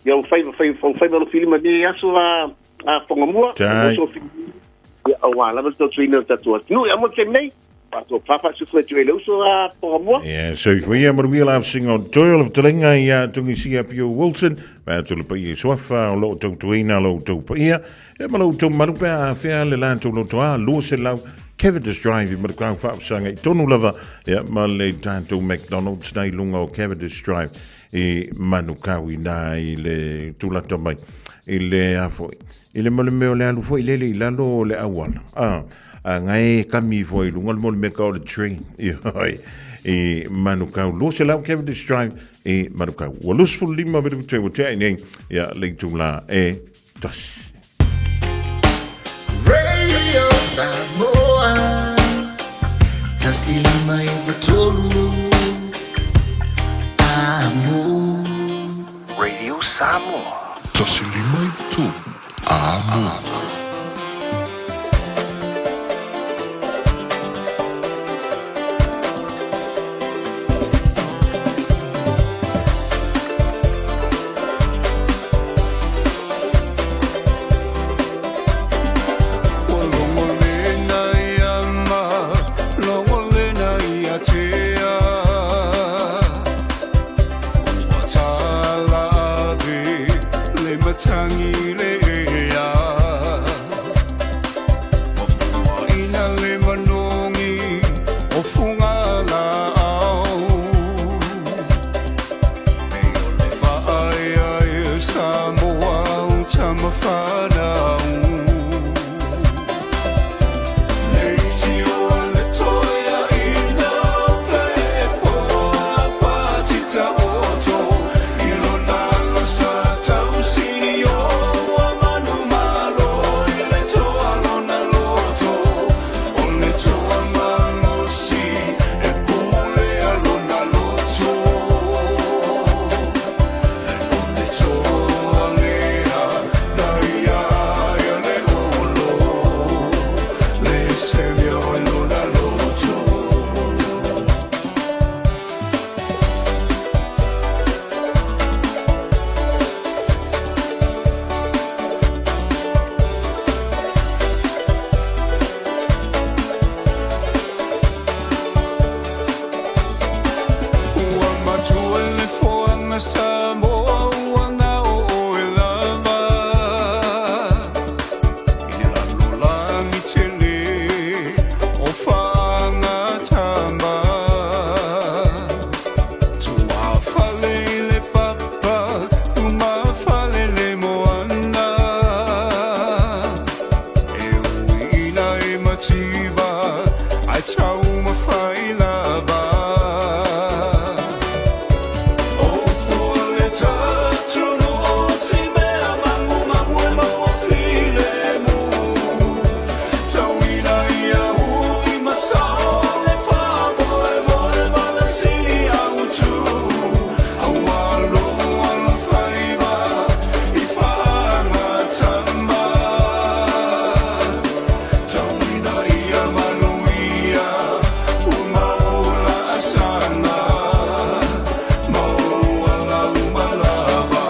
i lau faiva faiva faiva alofi lima i lenei aso a a Fogamua, ia aua lava le tautuaina o le tatou atunuu. Ia mo le taimi nei, Ia, soifua ia manuia la afsinga o toe o le fetalaiga ia Tungisia Pio Wilson, ma atu le paia i suafa o loo tautuaina lo outou paia, ia ma lo outou mamalu pe a afea le latou lotoa 200 Cavendish Drive i Manukau faafesaga i tonu lava ia ma le tatou McDonald's nei lunga o Cavendish Drive i Manukau ina i le tulata mai i le afoi I le mo le mea o le alu foi lele i lalo o le auala, a, a ngai e kami ifo ai i luga le mo le mea ka o le train, ioe, i Manukau, 200 Cavendish Drive i Manukau. Ua 25 minute ua tea nei, ia, le itula e tasi. Radio Samoa. 1 5 9 3 Amo. Radio Samoa. 1 5 9 3 Amo. Ua logolena ia ma logolena ia tea. Ua tala ave le matagi le ea. Ua puaina le manogi o fuga laau. E o le faaeaea Samoa o tamafanau. Ua matua le foaga Samoa ua gao oe lava. I le lalolagi tele o faagatama. Tuafale i le papa, lumafale le moana. E uiina e mativa, ae taumafai lava. O le tatunu o si mea magumagu e maua filemu. Tauina ia uli masao le faamoemoe ma le sili autu. Aua logo alofaiva i faagatama. Tauina ia manuia ua maola asaga. Maua lau malava.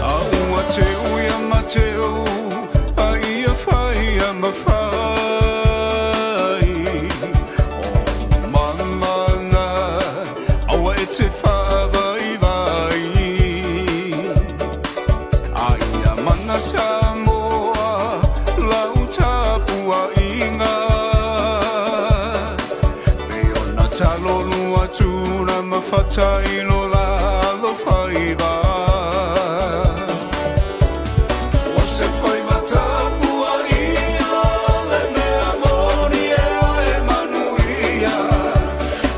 A ua teu ia Mateo, a ia fai ia mafai. O mamana, aua e te faavaivai. A ia mana Samoa, lau tapuaiga. E ona talolu atu na mafata i lo la alofaiva. O se faiva tapuaia le mea moni e e manuia.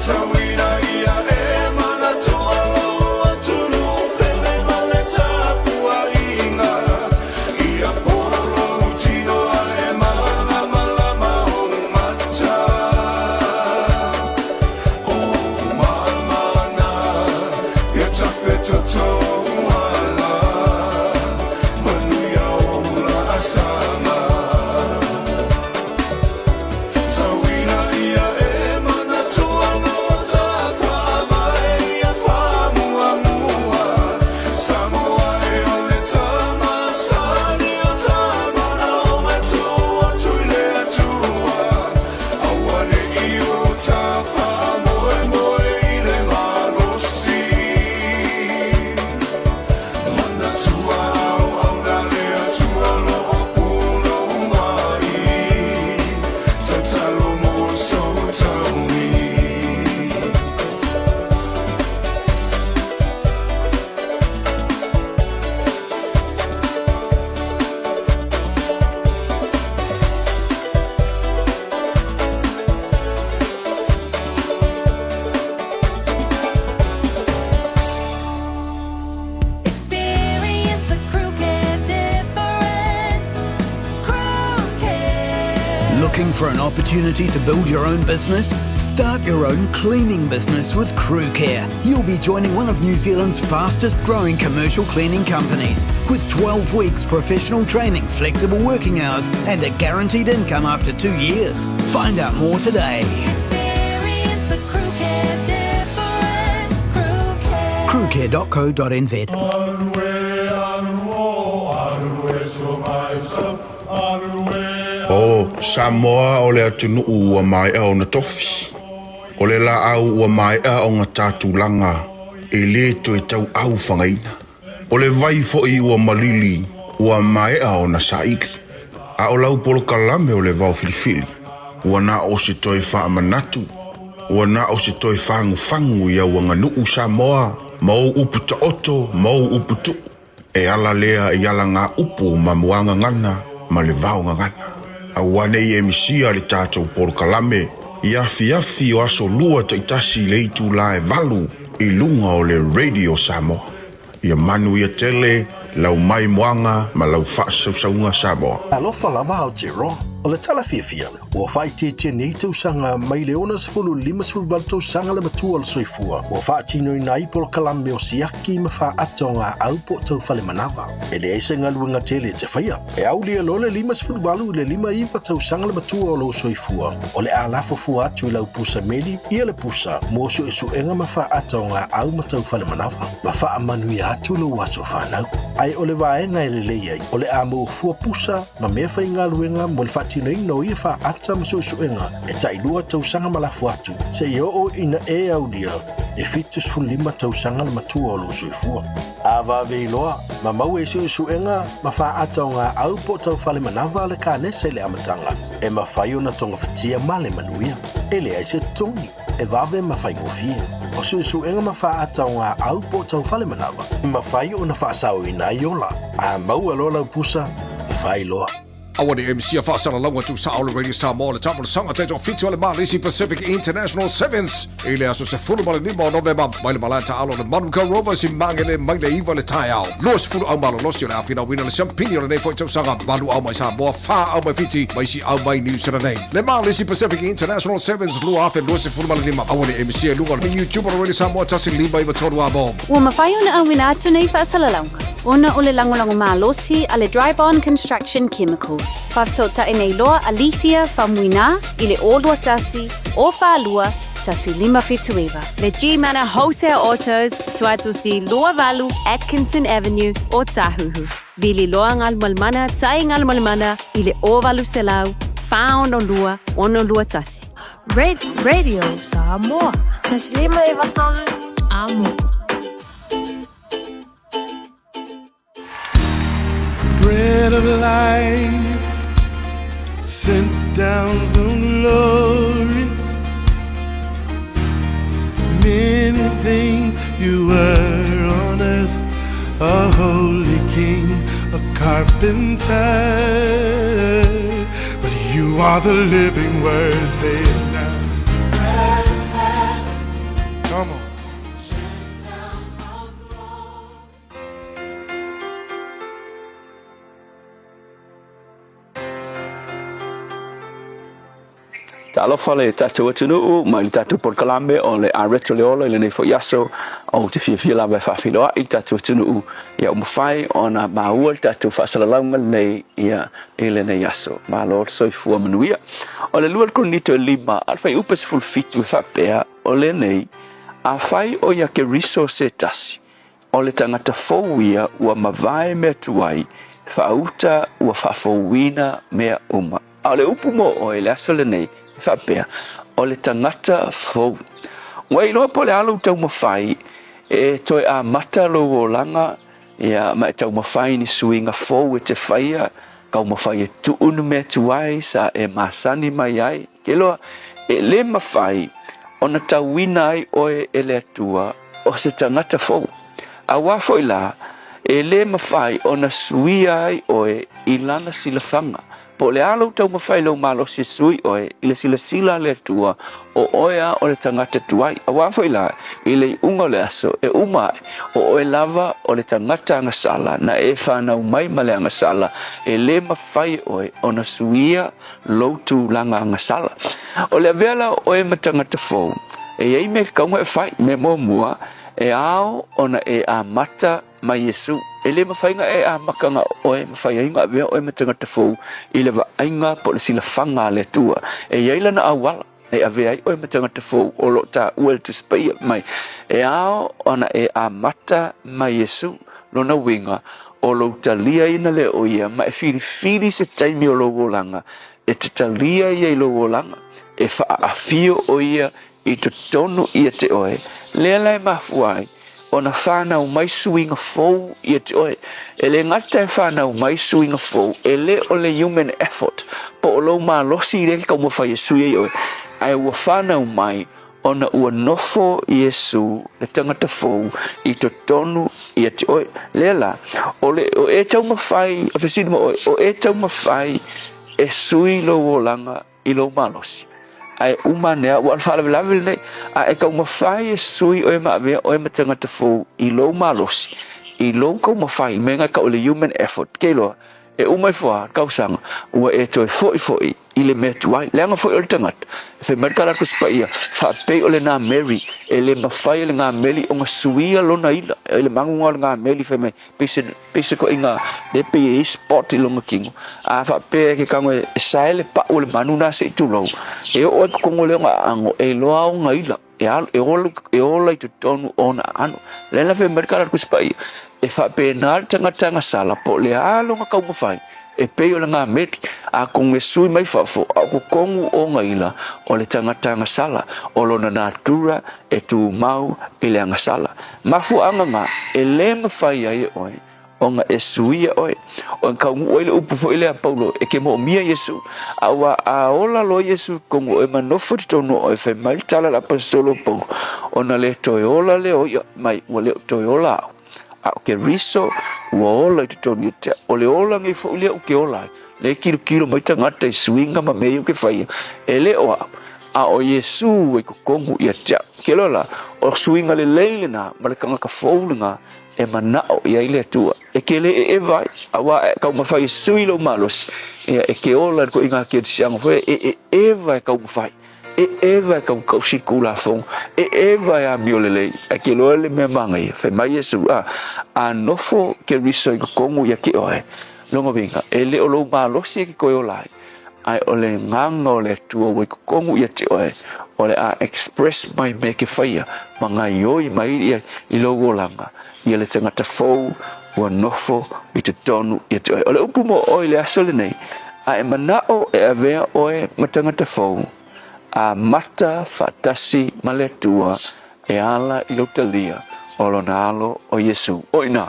Tauina ia e manatua lou atunuu pele ma le tapuaiga. Ia polo tino ae malamalama ou mata. O mamana, ia tafetotou ala. Manuia o laasaga. Tauina ia e manatua lou for an opportunity to build your own business? Start your own cleaning business with Crew Care. You'll be joining one of New Zealand's fastest growing commercial cleaning companies with 12 weeks professional training, flexible working hours, and a guaranteed income after two years. Find out more today. Experience the Crew Care difference. Crew Care. Crewcare.co.nz. O Samoa o le atunuu ua maea ona tofi. O le laau ua maea ona ta tulaga e lē toe tauau fagaina. O le vai foi ua malili ua maea ona saili. A o lau polokalame o le vao filifili, ua na o se toe faamanatu, ua na o se toe fagufagu i au aganuu Samoa ma ou upu taoto ma ou upu tuu. E ala lea i alagaupu ma muagagana ma le vaogagana. Aua ne i e misia le tatou polokalame i afiafi o aso lua taitasi i le itulā e 8 i luga o le Radio Samoa. Ia manuia tele lau maimoaga ma lau faasausauga Samoa. Alofa lava Aotearoa. O le tala fiafia, ua faaitiitia nei tausaga mai le 60 i le 58 tausaga le matua o le soifua ua faatinoina ai polokalame o siaki ma faata o gaau po o taufale manava. E leai se galuega tele e te faia. E aulia loa le 58 i le 59 tausaga le matua o lou soifua, o le a lafo fua atu i lau pusa meli ia le pusa mo suesuega ma faata o gaau ma taufale manava ma faamanuia atu lou aso fanau. Ae o le vaega e lelei ai, o le a maua fua pusa ma mea faigaluega mo le faatinoina o ia faata ma suesuega e tailua tausaga ma lafo atu seia oo ina e aulia e 75 tausaga le matua o lou soifua. A vave iloa, ma maua i suesuega ma faata o gaau po o taufale manava le kanesa i le amataga, e mafai ona togafitia ma le manuia. E leai se totogi, e vave ma faigofie. O suesuega ma faata o gaau po o taufale manava, e mafai ona faasaoina ai ola. A maua loa lau pusa, fai loa. Aua ne i e misia faasalalauga tuusao o le Radio Samoa le taamilosaga taitoafitu a le Malisi Pacific International Sevens i le aso 15 o Novema mai le malae taaalo o le Manukau Rovers i Magele mai le 9 i le taeao. 20 au malolosi o le a finauina le siampini o lenei foi tausaga, valu au mai Samoa, fa au mai Fiti ma isi au mai Niu Sila nei. Le Malisi Pacific International Sevens 2025. Aua ne i e misia i luga o le YouTube o le Radio Samoa 1593 Amo. Ua mafai ona auina atu nei faasalalauga ona o le lagolago malosi a le Dryborn Construction Chemicals. Faafesootai nei loa a Lethia Faumuina i le 021 042 1579. Le G-Mana Wholesale Autos, Tuatusi 28 Atkinson Avenue, Ōtāhuhu. Vili loa Galumalemana Tai Galumalemana i le 0800 462 621. Radio Samoa. Taslima e Vatolu. Amo. Bread of life sent down from glory. Many things you were on earth, a holy king, a carpenter. But you are the living word, say it now. Come on. Talofa le tatou atunuu mai le tatou polokalame o le Areto le Ola i lenei foi aso. Ou te fiafia lava e faafeiloai le tatou atunuu ia ua mafai ona maua le tatou faasalalauga lenei ia i lenei aso. Malo le soifua manuia. O le 2 Korinito e 5 a le fuaiupu 17 e faapea, o lenei, Afai o ia Keriso se tasi, O le tagata fou ia ua mavae mea tuai, faauta ua faafouina mea uma. A o le upu mo oe i le aso lenei, e faapea, o le tagata fou. Ua e iloa po o le a lou taumafai e toe amata lou olaga, ia, ma e taumafai ni suiga fou e te faia, taumafai e tuu ni mea tuai sa e masani mai ai. Ke loa, e le mafai ona tauina ai oe e le Atua o se tagata fou. Auā foi la, e le mafai ona suia ai oe i lana silafaga Po o le a lou taumafai i lou malosi e sui oe i le silasila a le Atua, o oe lava o le tagata tuai. Aua foi la, i le iuga o le aso e uma ae, o oe lava o le tagata agasala na e fanau mai ma le agasala, e le mafai e oe ona suia lou tulaga agasala. O le avea la o oe ma tagata fou, e i ai mea tatau ona e fai. Mea muamua, e ao ona e amata ma Iesu. E le mafai ona e amata na o oe, mafai ai ona avea oe ma tagata fou i le vaaiga po o le silafaga a le Atua. E i ai lana auala e avea ai oe ma tagata fou o lo o taua e le Tusi Paia mai, e ao ona e amata ma Iesu. Lona uiga, o lou taliaina lea o ia ma e filifili se taimi o lou olaga e te talia ia i lou olaga, e faaafio o ia i totonu ia te oe, lea la e mafua ai ona fanau mai suiga fou ia te oe. E le gata e fanau mai suiga fou, e le o le human effort, po o lou malosi lea e taumafai e sui ai oe, ae ua fanau mai ona ua nofo Iesu le tagata fou i totonu ia te oe. Lea la, o le o e taumafai, o fesili ma oe, o e taumafai e sui lou olaga i lou malosi. Ae uma ane lava, ua o le faalavelave lenei, a e taumafai e sui oe ma avea oe ma tagata fou i lou malosi, i lou taumafai, le mea lena e tau o le human effort, ke iloa, e uma ifo lava le tausaga, ua e toe foi foi i le mea tuai. Leaga foi o le tagata, e fai mai le tala a le Tusi Paia, faapei o le gameri, e le mafai e le gameri ona suia lona ila. I le maguga o le gameri, fai mai, pei se, pei se koʻiga lea pei e i ai spot i lona kino. A faapea e ke kago e sae le paʻu o le manu na se i tulou, e oo ai totonu o le ona aano, e iloa ona ila, e alu, e ola, e ola i totonu o ona aano. Lea la fai mai le tala a le Tusi Paia, e faapena le tagata agasala po o le a lona taumafai, e pei o le gameri, atonu e sui mai fafo, a o totonu o ona ila, o le tagata agasala, o lona natura e tumau i le agasala. Mafuaaga na, e le mafai ai e oe ona e suia oe. O e kaunuu ai le upu foi lea a Paulo, e ke moomia Iesu, a ua a ola loa Iesu i totonu o oe ma nofo i totonu o oe, fai mai le tala a le aposetolo o Paulo, ona le toe ola lea o ia mai, ua le o toe ola au. A o Keriso ua ola i totonu ia te au. O le ola nei foi lea ou te ola ai, lea e kilokilo mai tagata i suiga ma mea ia ou te faia, e le o au, a o Iesu ua i totonu ia te au. Ke loa la, o suiga lelei lena ma le tagata fou lena e manao i ai le Atua. E ke le eeva ai, auā e taumafai e sui lou malosi, ia e ke ola i le koʻiga kerisiano foi e eeva e taumafai. E eva e kaukausi Tulafono, e eva e amio lelei, ae ke iloa le mea manaia, fai mai Iesu, a, a nofo Keriso i totonu ia te oe, lona uiga, e le o lou malosi e te toe ola ai, ae o le agaga o le Atua ua i totonu ia te oe, o le a express mai mea e te faia ma gaioi mai ia i lou olaga, ia le tagata fou ua nofo i totonu ia te oe. O le upu mo oe i le aso lenei, a e manao e avea oe ma tagata fou, amata faatasi ma le Atua e ala i lou talia o Lona Alo o Iesu. O ina,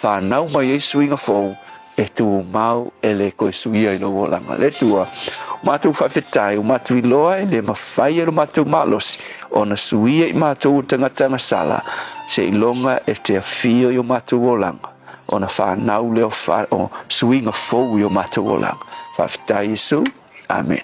whanau mai ai suiga fou e tumau e le toe suia i lou olaga. Le Atua, o matou faafetai, o matou iloa e le mafai e lo matou malosi ona suia i matou o tagata agasala, seiloga e te afio i o matou olaga, ona whanau lea o suiga fou i o matou olaga. Faafetai Iesu. Amen.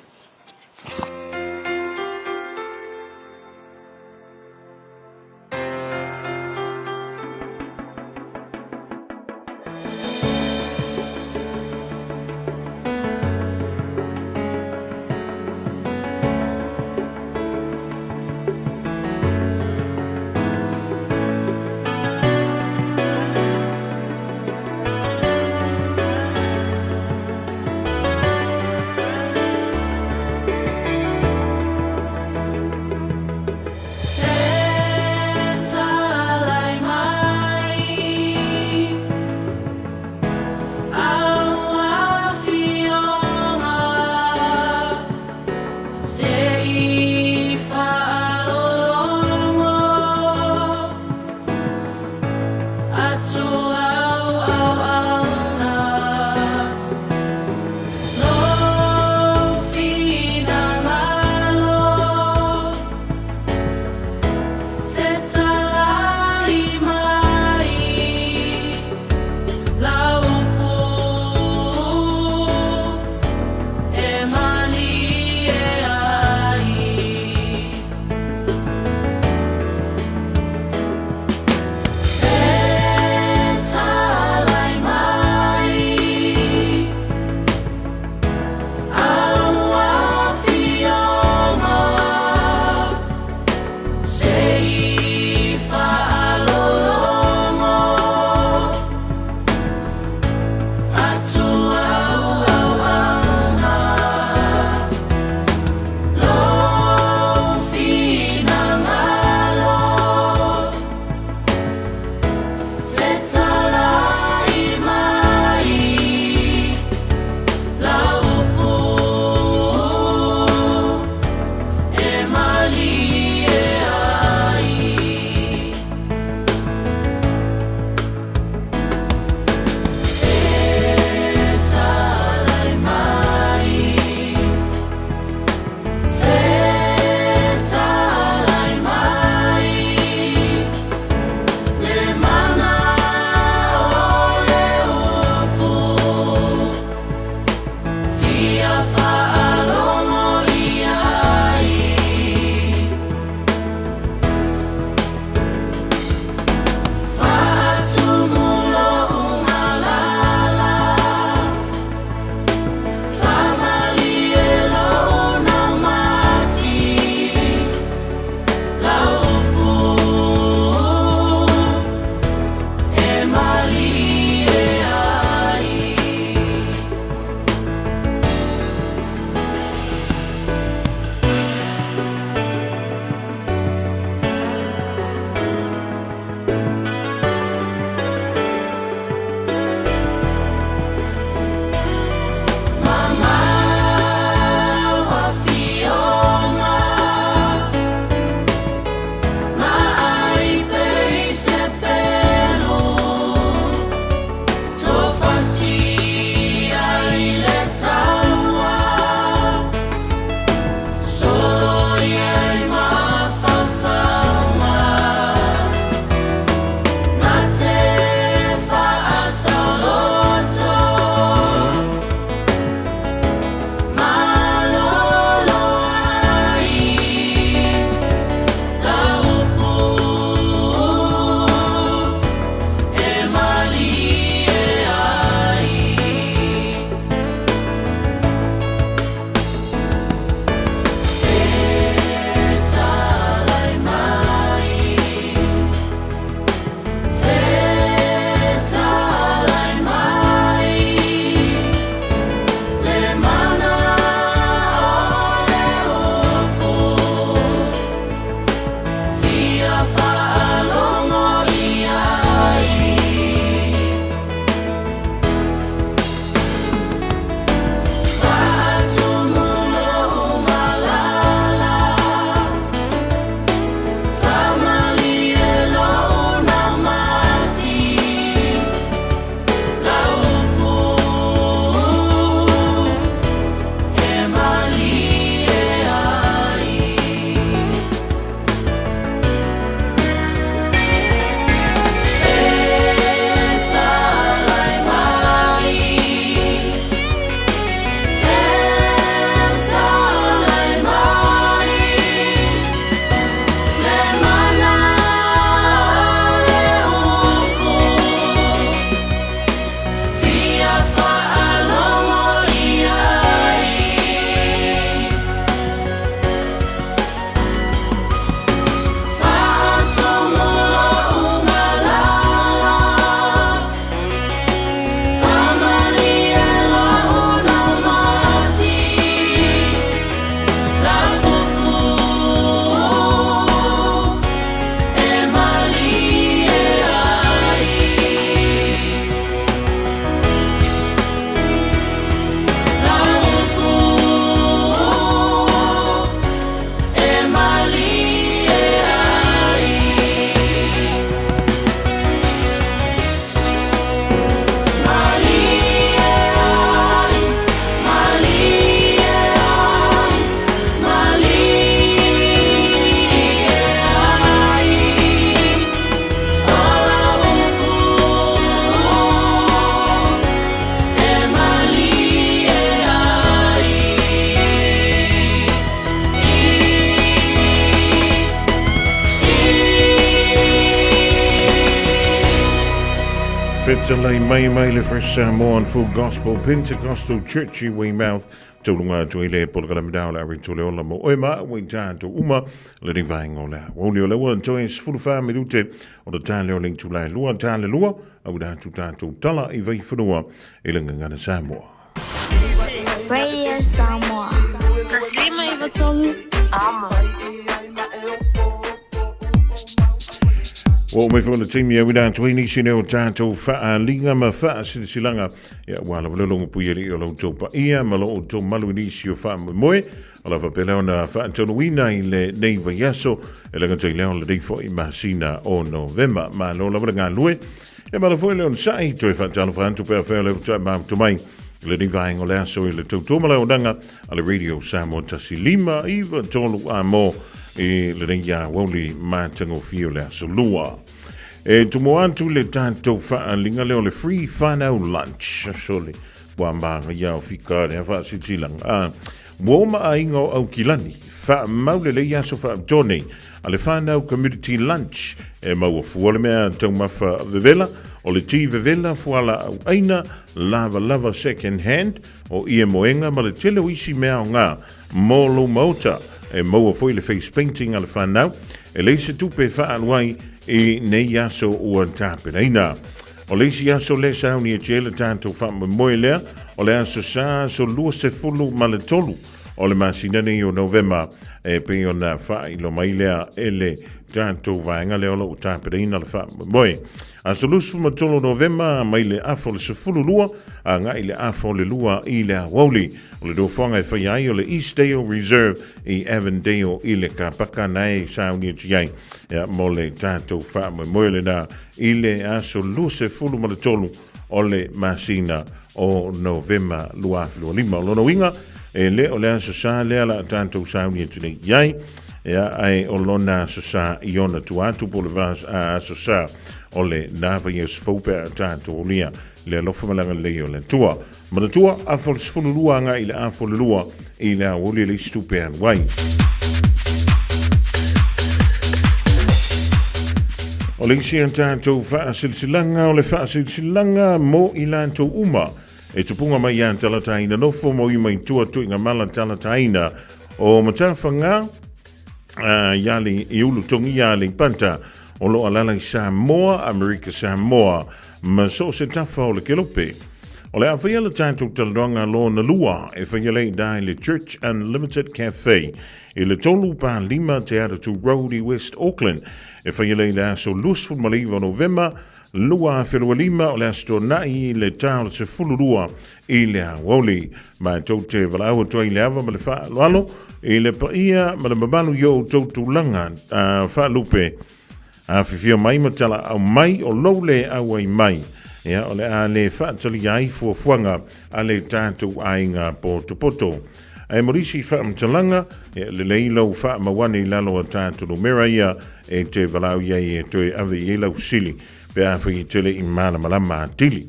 Fetalai mai mai le Fresh Samoan Full Gospel Pentecostal Church i Weymouth. Taulunga atu i le polokalame dao le ari tole ola mo oe ma ua i tātou uma le ni vaenga o le aoauli o le ua toe 14 minute o le tāle o le itula e lua tāle lua au rā atu tātou tala i Vaifanua i le Gagana Samoa. Radio Samoa. Taslima i Vatomu. Amo. Ua oo mai foi le taimi e uila atu ai nisi nei o tatou faaaliga ma faasilasilaga ia ua lava le logo pui alii o lo outou paia ma lo outou malu i nisi o faamoemoe o le faapea lea ona faataunuuina i lenei vaiaso e le gata i lea o lenei foi masina o Novema. Malo lava le galue e malo foi le onosai toe faatalofa atu pe afai o le faatoa mafuta mai i lenei vaega o le aso i le tautua ma le auaunaga a le Radio Samoa 1, 5, 9, 3 a mo i lenei aoauli matagofie o le aso Lua. E tumu atu le tatou faaaliga lea o le Free Whanau Lunch. Sole, ua māngaia o fika lea faasilasilaga. A, ua o ma aiga o Aukilani, faamau lelei aso faapitoa nei a le Whanau Community Lunch e maua fua le mea taumafa vevela, o le ti vevela fualaau aina lavalava second hand, o ie moega ma le tele o isi mea aoga mo lou maota. E maua foi le face painting a le whanau, e leai se tupe e faaalu ai i nei aso ua tapenaina. O le isi aso lea sauni e tele tatou faamoemoe lea, o le aso Sa aso 23 o le masina nei o Novema, e pei ona faailoa mai lea e le tatou vaega lea o lo o tapenaina le faamoemoe. Aso 23 Novema mai le afa o le 12 agai i le afa o le 2 i le aoauli. O le nofoaga e faia ai o le Eastdale Reserve i Avondale i le kapaka na e sauni atu i ai ia, mo le tatou faamoemoe lena i le aso 23 o le masina o Novema 2025. O lona uiga, e le o le aso sa lea la tatou sauni atu nei i ai, ia, ae o lona aso sa i ona tua atu po o le aso sa o le na vaiaso fou pe a tatou aulia le alofa ma le agalelei o le Atua. Manatua, afa o le 12 agai i le afa o le 2 i le aoauli e leai se tupe e alu ai. O le isi a tatou faasilasilaga o le faasilasilaga mo i latou uma e tupuga mai ia Talataina nofo mo i mai tua tuiga mala Talataina o Matafagā ia le i ulu tongi ia Aleipata o lo o alaala i Samoa, Amerika Samoa ma so o se tafa o le kelope. O le a faia le tatou talanoaga lona lua e faia lea i ina i le Church Unlimited Cafe i le 3 pa 5 Te Atatu Road i West Auckland. E faia lea i le aso 29 o Novema 2025 o le Aso Toonai i le ta o le 12 i le aoauli. Ma tou te valaau atu ai i le ava ma le faaaloalo i le paia ma le mamalu i o outou tulaga faalupe. Afifio mai ma talaau mai o lou le auai mai. Ia, o le a le faatalia ai fuafuaga a le tatou aiga potopoto. Ae mo nisi faamatalaga, ia, lelei lou faamau ane i lalo o tatou numera ia e te valaau i ai e toe ave i ai lau fesili pe afai e te le i malamalama atili.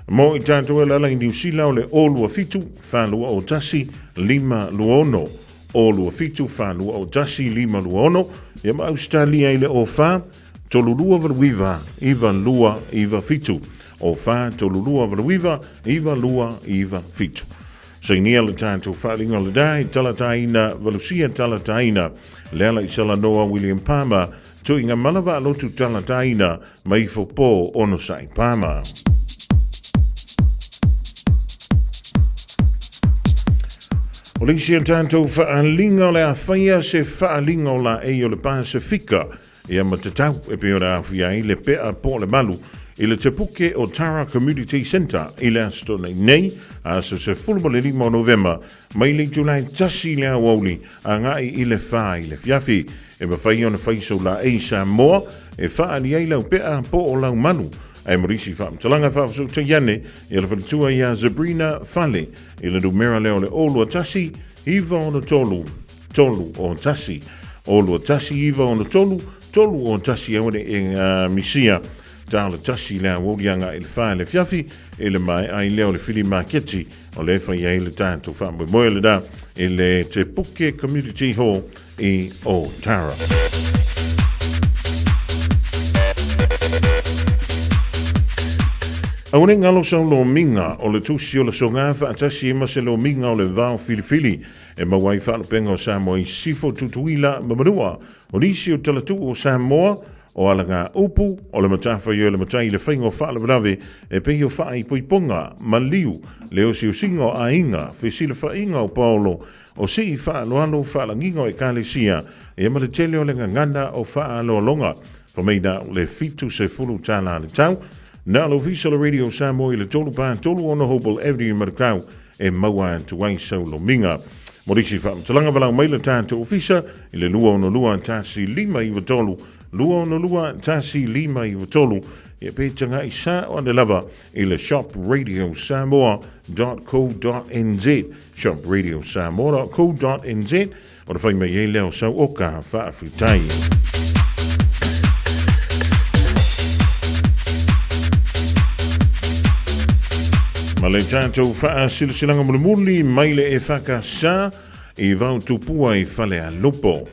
Mo i tatou e alaala i Niu Sila o le 027 421 526. O 27 4 2 1 5 2 6, ia ma Ausetalia i le O 4 3 2 8 9 9 2 9 7. O 4 3 2 8 9 9 2 9 7. Sainia le tatou faaaliga o le dae, talataina valusia talataina, le ala i Salanoa William Palmer, tuiga malava lotu talataina, mai ifo po onosai Palmer. O le isi a tatou faaaliga o le a faia se faaaliga o laei o le Pasefika ia ma tatau e pei ona aafia ai le pea po o le malu i le Tepuke o Tara Community Centre i le Aso Toonai nei, aso 15 o Novema, mai le itula e 1 i le aoauli agai i le 4 i le afiafi. E mafai ona fai sou laei Samoa e faaali ai lau pea po o lau malu. Ae mo nisi faamatalaga faafesootai ane ia le faletua ia Zabrina Fale i le numera lea o le 021 963 301. 021 963 301 aua ne i misia tala tasi le aoauli agai i le 4 i le afiafi i le maea ai lea o le fili maketi o lea e fai ai le tatou faamoemoe lena i le Te Puke Community Hall i Ōtara. Aua ne i galo sau lomiga o le tusi o le soga faatasi ai ma se lomiga o le vao filifili e maua ai faalupega o Samoa i Sisifo, Tutuila ma Manua. O nisi o talatuu o Samoa, o alagaupu, o le matafaioi a le matai i le faiga o faalavelave e pei o faaipoipoga, maliu, le osiosiga o aiga, fesilafaiga o paolo, o sii faaaloalo, faalagiga o ekalesia, ia ma le tele o le gagana o faaaloaloga. Fai mai na o le $70 le tau. Na o le Ofisa o le Radio Samoa i le 3 4 3 6 Hopewell Avenue i Manukau e maua atu ai sau lomiga. Mo nisi faamatalaga valaau mai le tatou ofisa i le 262 1593, 262 1593, ia pe tagai sao ane lava i le shopradiosamoa.co.nz, shopradiosamoa.co.nz. Ona fai mai ai lea o sau oka faafetai. Ma le tatou faasilasilaga mulimuli mai le EFKS i Vaotupua i Falealupo.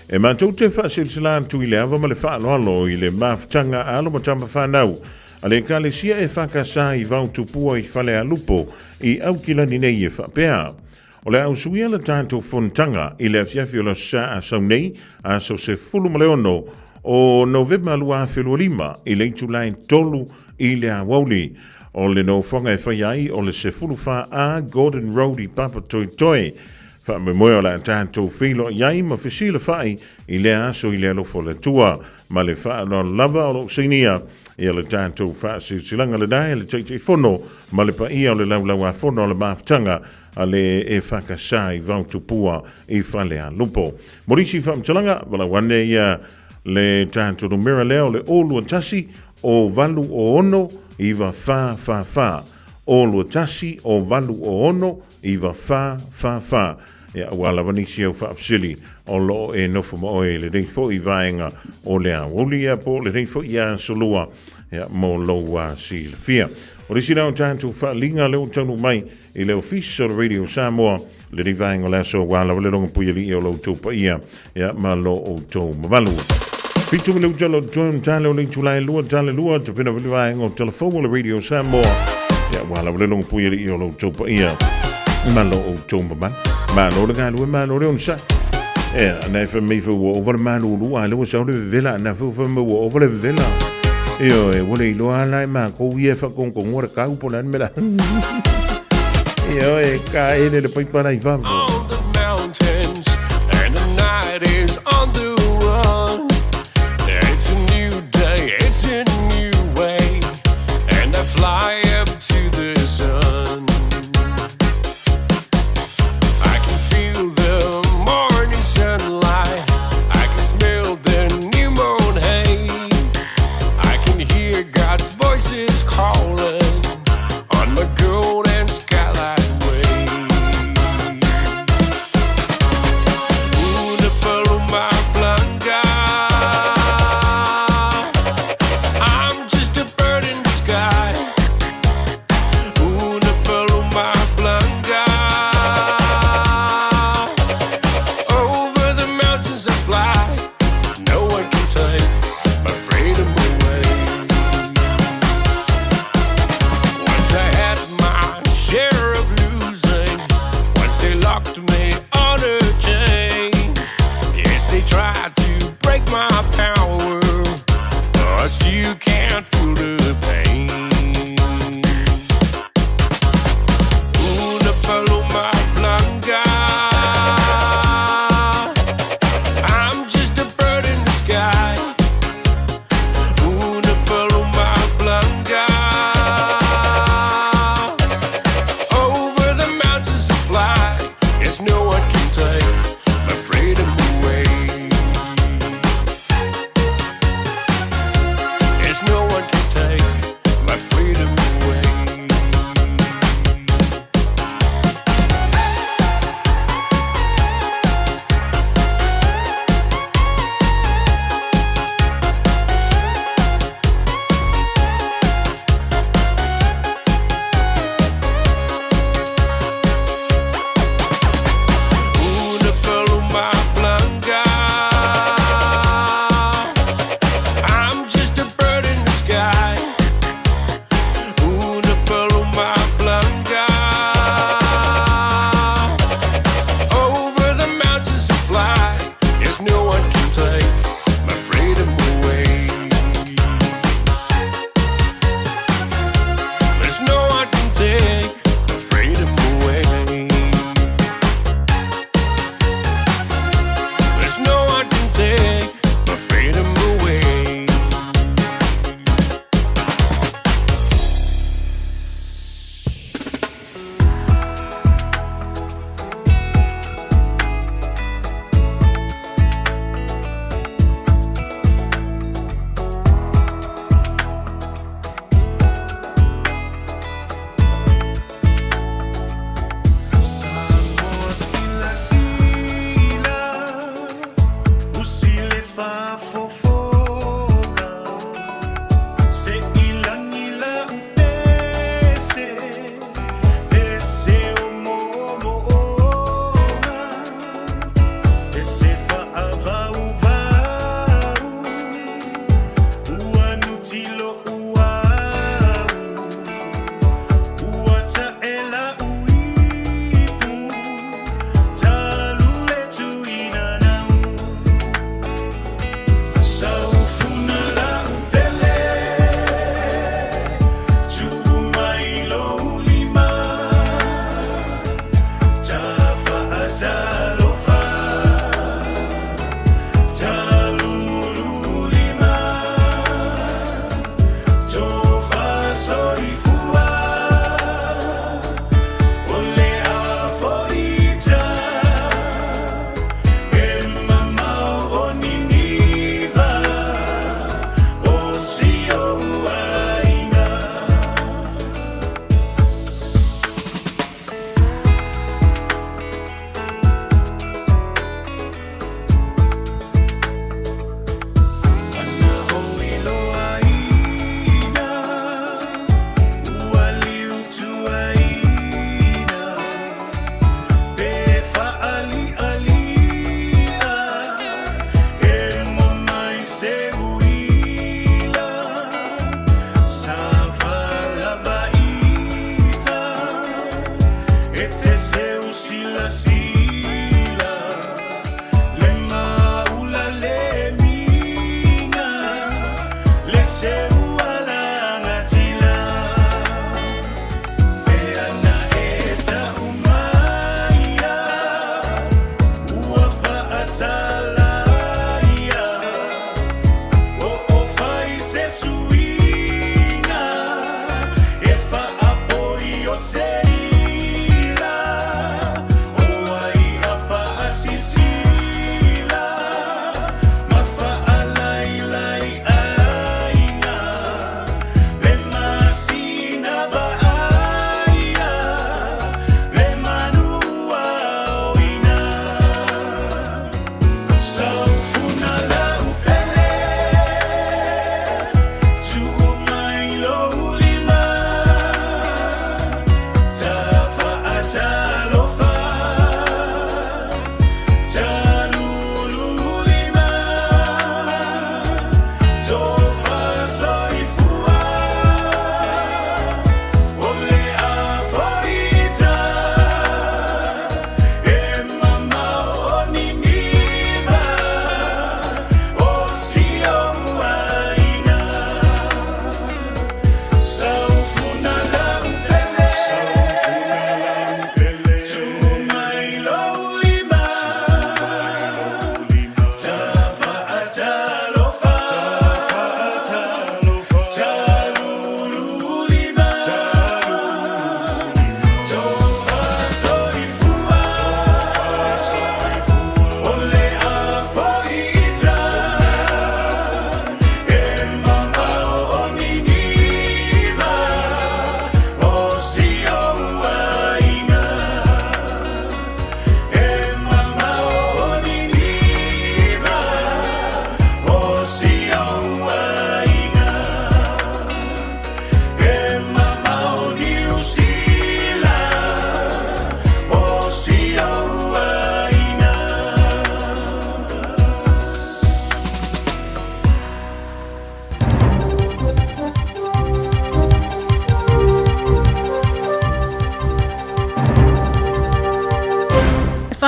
E matou te faasilasila atu i le ava ma le faaaloalo i le mafutaga a alo ma tama fanau a le Ekalesia EFKS i Vaotupua i Falealupo i Aukilani nei e faapea. O le a usuia le tatou fonotaga i le afiafi o le Aso Sa a sau nei, aso 16 o Novema 2025 i le itula e 3 i le aoauli. O le nofoaga e faia ai o le 14A Gordon Road i Papatoetoe. Faamoemoe o le a tatou feiloai ai ma fesilafai i lea aso i le alofa o le Atua ma le faaaloalo lava o lo o sainia ia le tatou faasilasilaga lena e le Taitaifono ma le paia o le Laulau-a-Fono o le Mafutaga a le EFKS i Vaotupua i Falealupo. Mo nisi faamatalaga, valaau ane ia le tatou numera lea o le 021 o 806 9444. 021 o 806 9444. Ia, aua lava nisi au faafesili o lo o e nofo ma oe i lenei foi vaega o le aoauli ia po o lenei foi aso lua ia, mo lou silafia. O le isi lea o tatou faaaliga lea ua taunuu mai i le Ofisa o le Radio Samoa, lenei vaega o le aso aua lava le logopuialii o lo outou paia ia, ma lo outou mamalu. 7 minute lo toe tale o le itula e 2 tale 2 tapena vili vaega o telefou o le Radio Samoa ia, aua lava le logopuialii o lo outou paia ma lo outou mamalu. Malo le galue, malo le onosai. Ea, na e fai mai foi ua ova le malulu, a lea ua sau le vevela, na foi fai mai ua ova le vevela. Ioe, ua le iloa la e makou ia e faakogokogua le kau po o le a le mea la. Ioe, ka ele le paipa la i fafo. On the mountains and the night is on the run. It's a new day, it's a new way, and I fly up to the sun. I can feel the morning sunlight. I can smell the new moon hay. I can hear God's voices calling on my golden skylight way. Una paloma blanca. I'm just a bird in the sky. Una paloma blanca. Over the mountains I fly. No one can take my freedom away. Once I had my share of losing. Once they locked me on a chain. Yes, they tried to break my power. But you can't feel the pain. Una paloma blanca. I'm just a bird in the sky. Una paloma blanca. Over the mountains I fly. Yes, no one can take my freedom away. Yes,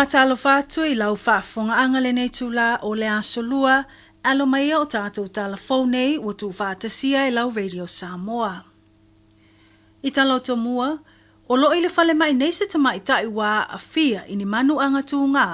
Faatalofa atu i lau faafofogaaga lenei itulā o le Aso Lua, alo mai ia o tatou tala fou nei ua tuufaatasia e lau Radio Samoa. I Talotomua, o loo i le falemai nei se tamaitai ua aafia i ni manuaga tūgā,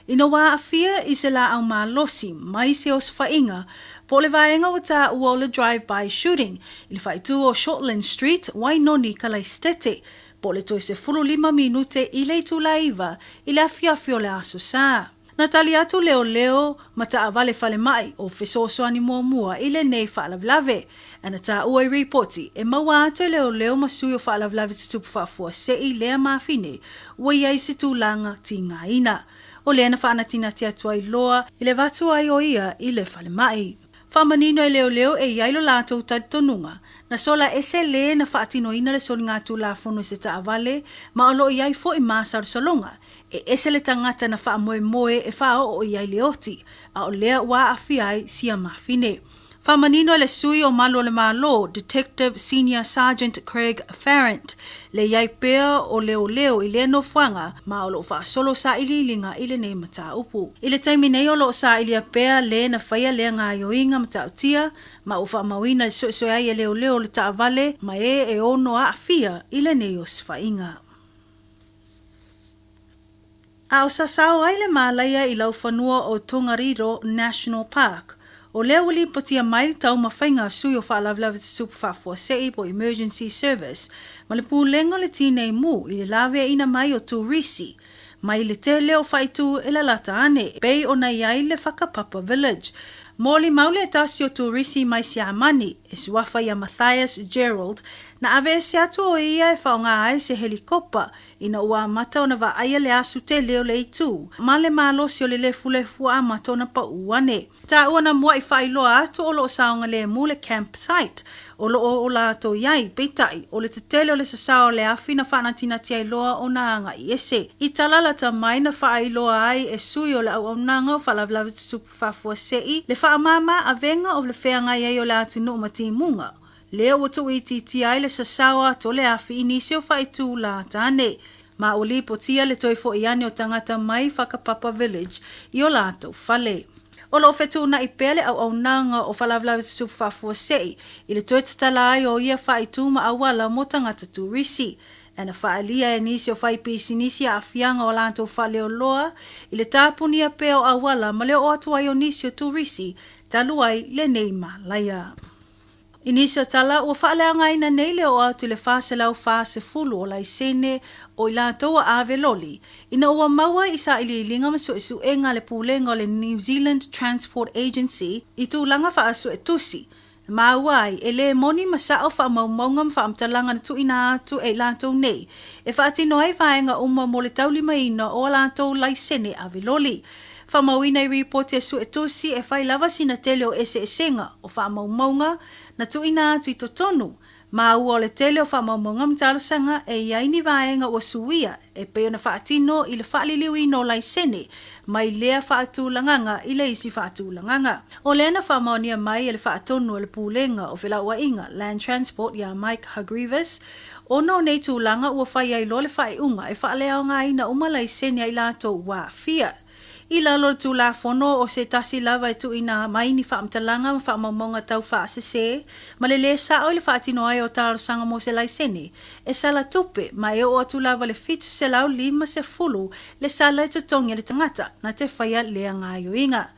ina ua aafia i se laau malosi mai se osofaiga po o le vaega ua taua o le drive-by shooting i le faaitu o Shortland Street, Wainoni, Kalaisitete, po o le toe 15 minute i le itula 9 i le afiafi o le Aso Sa. Na tali atu leoleo ma taavale falemai o fesoasoani muamua i lenei faalavelave. A na taua i ripoti, e maua atu e leoleo ma sui o faalavelave tutupu faafuasei lea mafine ua i ai se tulaga tigaina. O lea na faanatinati atu ai loa i le avatu ai o ia i le falemai. Faamanino e leoleo e i ai lo latou talitonuga, na sola ese le na faatinoina le soligatulafono i se taavale ma o lo o i ai foi masalosaloga e ese le tagata na faamoemoe e faaoo i ai le oti, a o lea ua aafia ai sia mafine. Faamanino e le sui o Malu o le Malo, Detective Senior Sergeant Craig Farrant, le i ai pea o leoleo i lea nofoaga ma o lo o faasolo sailiiliga i lenei mataupu. I le taimi nei o lo o sailia pea le na faia lea gaoioiga matautia ma ua faamauina le suesue ai e leoleo o le taavale ma e e ono aafia i lenei osofaiga. A o sasao ai le mālaia i laufanua o Tongariro National Park, o lea ua lipotia mai le taumafaiga a sui o Faalavelave Tutupu Faafuasei po Emergency Service ma le Pulega o le Tinei Mu i le laveaiina mai o turisi mai le tele o faaitu e lalata ane e pei ona i ai le Whakapapa Village. Molimau le tasi o turisi mai Siamani e suafa ia Matthias Gerald na aveese atu o ia e faaaoga ai se helikopa ina ua amata ona vaaia le asu tele o le itu ma le malosi o le lefulefu ua amata ona paʻū ane. Taua na muaʻi faailoa atu o lo o saogalemu le camp site o lo o o latou i ai, peitai, o le tetele o le sasao o le afi na faanatinati ai loa ona agaʻi ese. I tala lata mai na faailoa ai e sui o le auaunaga o Faalavelave Tutupu Faafuasei le faamāmā avega o le feagai ai o le atunuu ma timuga, lea ua tuuitiitia ai le sasao atu o le afi i nisi o faaitu lata ane. Ma ua lipotia le toe foʻi ane o tagata mai Whakapapa Village i o latou fale. O lo o fetuunaʻi pea le auaunaga o Faalavelave Tutupu Faafuasei i le toe tatala ai o ia faaitu ma auala mo tagata turisi. E na faaalia e nisi o faipisinisi aafiaga o latou faaleoloa i le tapunia pea o auala ma le oo atu ai o nisi o turisi talu ai lenei malaia. I nisi o tala, ua faaleagaina nei le oo atu i le 440 o laisene o i latou a ave loli, ina ua maua i sailiiliga ma suesuega a le Pulega o le New Zealand Transport Agency i tulaga faasuetusi, na maua ai e lē moni ma sao faamaumauga ma faamatalaga na tuuina atu e i latou nei e faatino ai vaega uma mo le taulimaina o a latou laisene ave loli. Faamauina i ripoti a suetusi e fai lava sina tele o eseesega o faamaumauga na tuuina atu i totonu, maua o le tele o faamaumauga ma talosaga e i ai ni vaega ua suia e pei ona faatino i le faaliliuina o laisene mai lea faatulagaga i le isi faatulagaga. O lea na faamaonia mai e le faatonu a le Pulega o Felauaiga, Land Transport, iā Mike Hargreaves, ona o nei tulaga ua fai ai loa le faaiuga e faaleaogaina uma laisene a i latou ua aafia. I lalo o le Tulafono, o se tasi lava e tuuina mai ni faamatalaga ma faamaumauga tau faasese ma le lē sao i le faatino ai o talosaga mo se laisene e sala tupe ma e oo atu lava le 750 le sala e totogi a le tagata na te faia lea gaoioiga.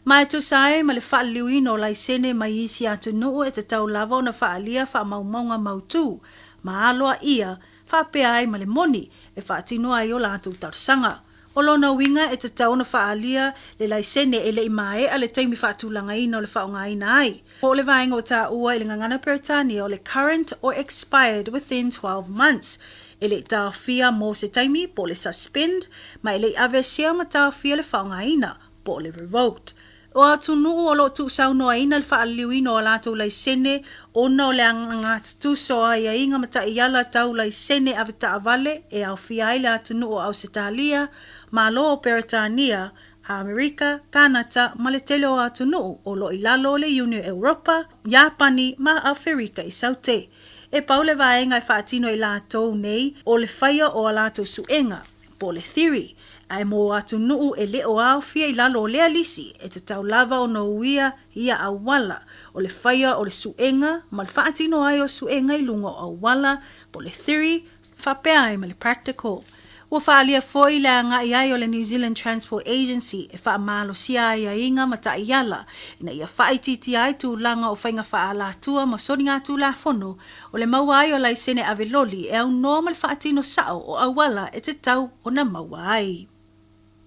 Ma e tusa ai ma le faaliliuina o laisene mai isi atunuu e tatau lava ona faaalia faamaumauga mautū ma aloaia faapea ai ma le moni e faatino ai o latou talosaga. O lona uiga e tatau ona faaalia le laisene e le i maea le taimi faatulagaina o le faaaogaina ai. Po o le vaega ua taua i le gagana Peretania o le current or expired within 12 months e le i taofia mo se taimi po o le suspend ma e le i aveesea ma taofia le faaaogaina po o le revoked. O atunuu o lo o tuusaunoaina le faaliliuina o a latou laisene ona o le alagatutusa o aiaiga ma taiala tau laisene avetaavale e aofia ai le atunuu o Ausetalia, Malo o Peretania, Amerika, Kanata ma le tele o atunuu o lo o i lalo o le Iuni o Europa, Iapani ma Aferika i Saute. E pau le vaega e faatino e i latou nei o le faia o a latou suega, po o le theory, Ae mo atunuu e le o aofia i lalo o lea lisi, e tatau lava ona uia ia auala, o le faia o le suega ma le faatino ai o suega i luga o auala, po o le theory, faapea ai ma le practical. Ua faaalia foi le agai ai o le New Zealand Transport Agency e faamalosia aiaiga ma taiala ina ia faaitiitia ai tulaga o faiga faaalatua ma soligatulafono o le maua ai o laisene ave loli e aunoa ma le faatino sao o auala e tatau ona maua ai.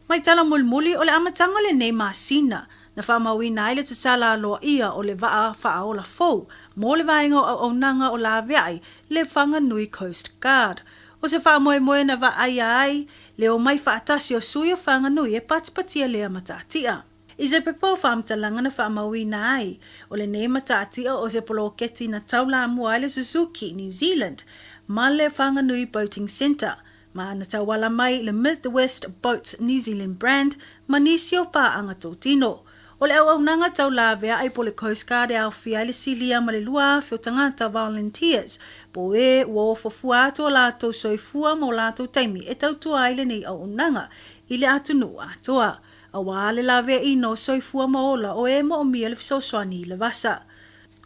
Mai tala mulimuli o le amataga o lenei masina, na faamauina ai le tatala aloaia o le vaa faaola fou mo le vaega o auaunaga o laveai le Whanganui Coast Guard. O se faamoemoe na vaaia ai le omai faatasi o sui o Whanganui e patipatia lea matatia. I se pepa o faamatalaga na faamauina ai, o lenei matatia o se poloketi na taulamua ai le Suzuki New Zealand ma le Whanganui Boating Centre ma na tauala mai le Midwest Boats New Zealand brand ma nisi o paaga totino. O le auaunaga tau laveai po o le Coast Guard e aofia ai le silia ma le 2,000 o tagata volunteers po o e ua ofo fua atu o latou soifua ma o latou taimi e tautua ai lenei auaunaga i le atunuu atoa aua le laveaiina o soifua ma ola o e moomia le fesoasoani i le vasa.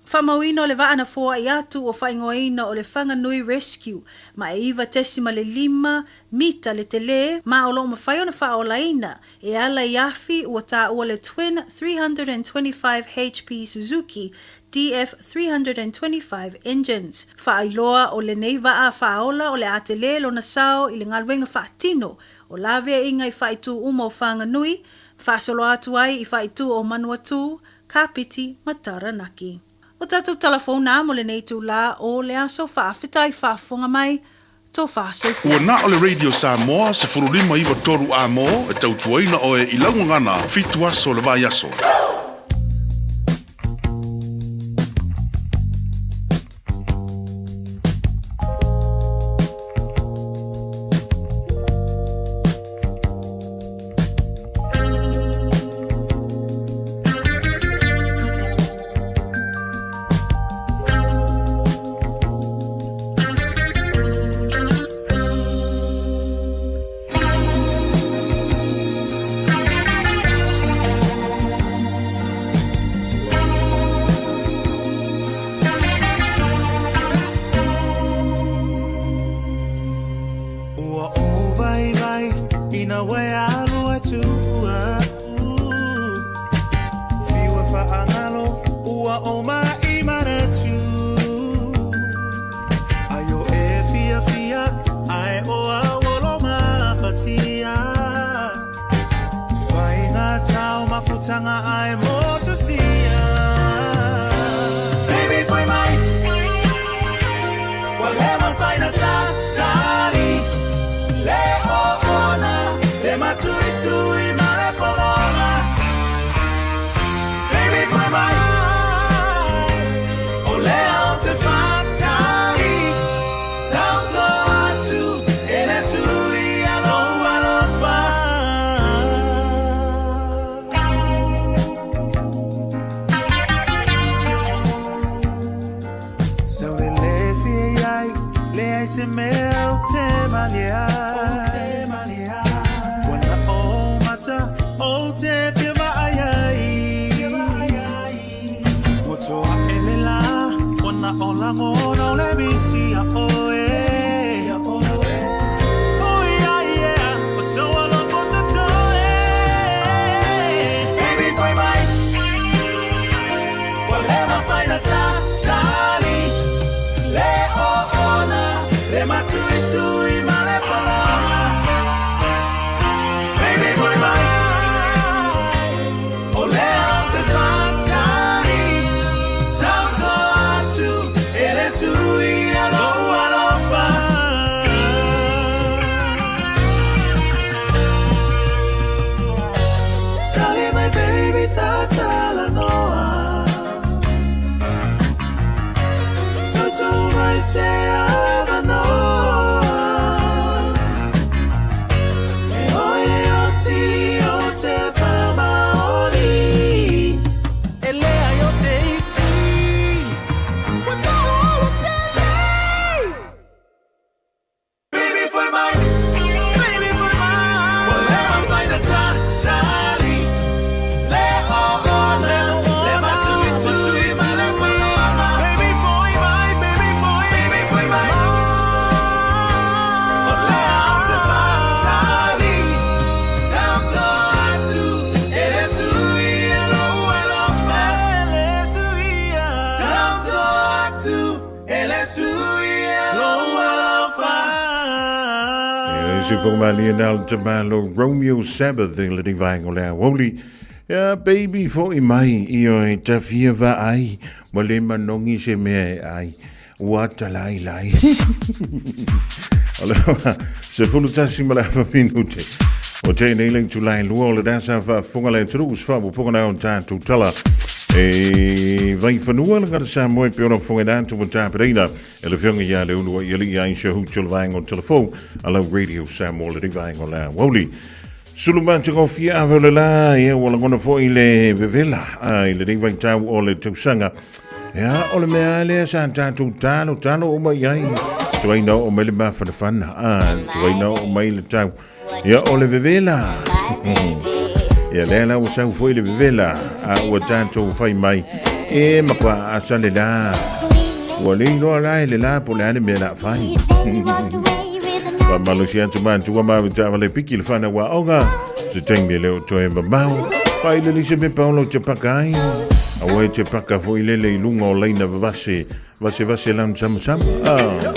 Faamauina o le vaa na foai atu ua faaigoaina o le Whanganui Rescue ma e 9.5 mita le telē ma o lo o mafai ona faaolaina e ala i afi ua taua le Twin 325 HP Suzuki DF 325 engines. Faailoa o lenei vaa faaola o le a telē lona sao i le galuega faatino o laveaiga i faaitu uma o Whanganui, faasolo atu ai i faaitu o Manuatū, Kapiti ma Taranaki. O tatou tala fou na mo lenei itulā o le aso faafetai faafofoga mai, tofa soifua. Ua na o le Radio Samoa 15 9 3 A mo e tautuaina oe i lau gagana fitu aso o le vaiaso. Ua ou vaivai ina ua e alu atu Fiu e faagalo ua ou mai manatu Ai o e fiafia ae o au o lo mafatia Faiga tau mafutaga ae motusia Baby fai mai Ua le mafai na tatali Le oona le matuitui ma le pologa Baby fai mai O lea ou te faatali Taoto atu e le sui a lou alofa. Sau le le fia iai, leai se mea ou te malie ai. Ua na o mata ou te fia vaai ai. Ua toa e le la, ua na o lagona o le misi ia oe. Oh yeah, yeah, o sou alofa totoe. Baby, fai mai, ua le mafai na tatali. Le oona, le matuitui ma le pologa. Baby, fai mai, o lea ou te faatali. Taoto atu e le sui a lou alofa. Tali mai baby tatalanoa Tutu mai se avanoa E oi le oti o te whamaoni E leai o se isi Ua noho o se lei Baby fai mai Baby fai mai Ua lea Iesu ia lou alofa. Ia se whakamalia nā le tamalo Romeo Sabbath i le vaenga o le aoauli. Ia, baby, fo'i mai i oe tawhia va ai, ma le manongi se mea e ai. Ua talai lai. O le wa, se fulu tasi ma le afa minute. O tēnei le itulai lua o le dasa whaafunga le turu usfa mo ponga nao tātou tala. E vai whanua le ngata sa moe pe ona whonga nātu mo tāpereina. E le whionga ia le ulua i ali ia hutu le vaenga o telefou a lau radio Samoa le rivaenga o la wauli. Sulu mātangofia ave o le la, ia ua lagona foi le vevela a, i le nei vaitau o le tausaga. Ia, o le mea lea sa tātou talo, talo o mai ai. Tuaina o mai le mafanafana, a, tuaina o mai le tau. Ia, o le vevela. Ia, lea la ua sau foi le vevela, a ua tātou whai mai. E makua asa le la. Ua le iloa la e le la po le ane mea la whai. Wa malosi atu mātua māu tā le piki le whana wa onga. Se taimi le o toe mamau. Pai le lise me paolo te paka ai. Aua e te paka fo i lele i lunga o leina vavase. Vase vase lan sama sama. Ah.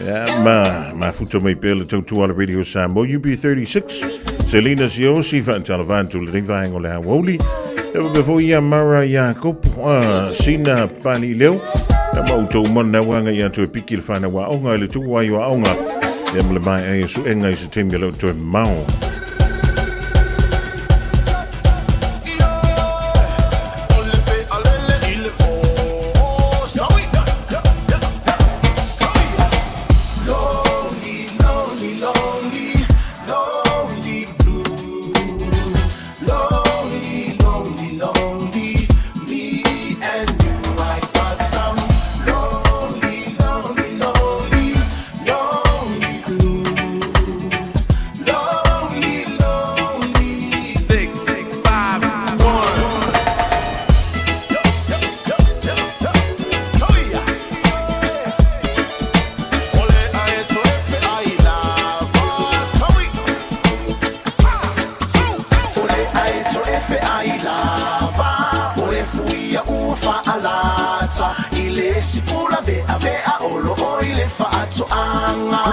Yeah, ma, ma futa mai pē le tautua le Radio Samoa UB36. Selina Siosi whaatalavantu le rivaengo le hawauli. E wape fo ia Mara Iakopo, Sina Pali Leo. E ma utou mana wanga ia toe piki le whana wa onga i le tuai wa onga. E ma le mai ai su enga i se taimi le o toe mau. Lonely, lonely, lonely, lonely blue. Lonely, lonely, lonely, me and you. I got some lonely, lonely, lonely, lonely blue. Lonely, lonely. 6, 5, 1. O le aeto e feai lava O e fuia ua faalata I le sipula vea vea o lo o i le faatoaga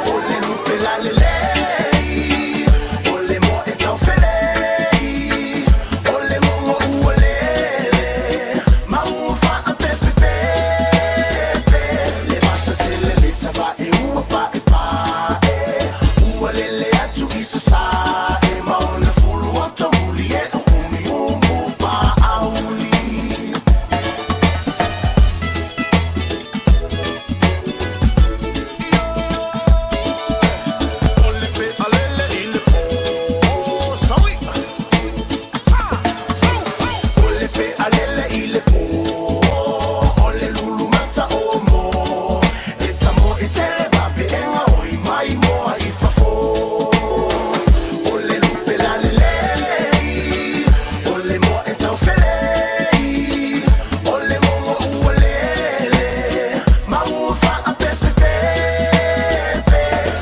O le lupe la lelei O le moa e taufelei O le mogo ua lele Ma ua faapepepepe Le vasa tele le tavae ua paepae Ua lele atu i sasae Ma ona fulu o muli e o umi umu paauli. O le pe alele i le pō O le lulu mata o mo E tamo e tele vapeega o i mai moa i fafo O le lupe la lelei O le moa e taufelei O le mogo ua lele Ma ua faapepepepe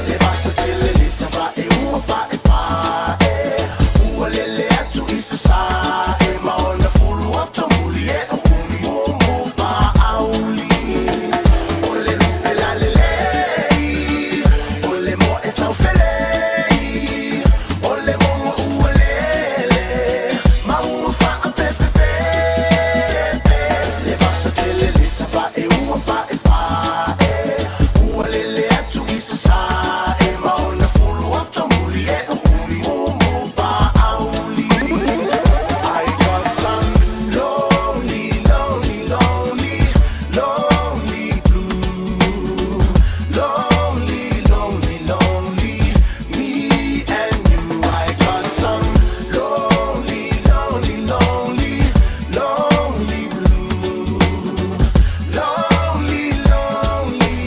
Le vasa tele le tavae ua paepae Ua lele atu i sasae Ma ona fulu o tomuli e o umi umu paauli O le lupe la lelei O le moa e taufelei O le mogo ua lele Ma ua faapepepepe Le vasa tele le tavae ua paepae Ua lele atu i sasae Ma ona fulu o tomuli e o umi umu paauli I got some lonely, lonely, lonely, lonely blue. Lonely, lonely, lonely, me and you. I got some lonely, lonely, lonely, lonely blue. Lonely, lonely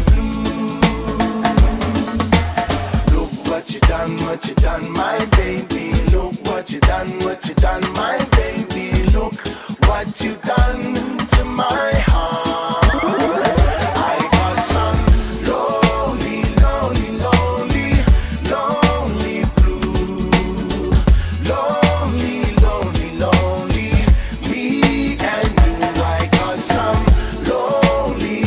blue. Look what you done, what you done, my baby. Look what you done, what you done, my baby. Look what you done to my heart. I got some lonely, lonely, lonely, lonely blue. Lonely, lonely, lonely, me and you. I got some lonely,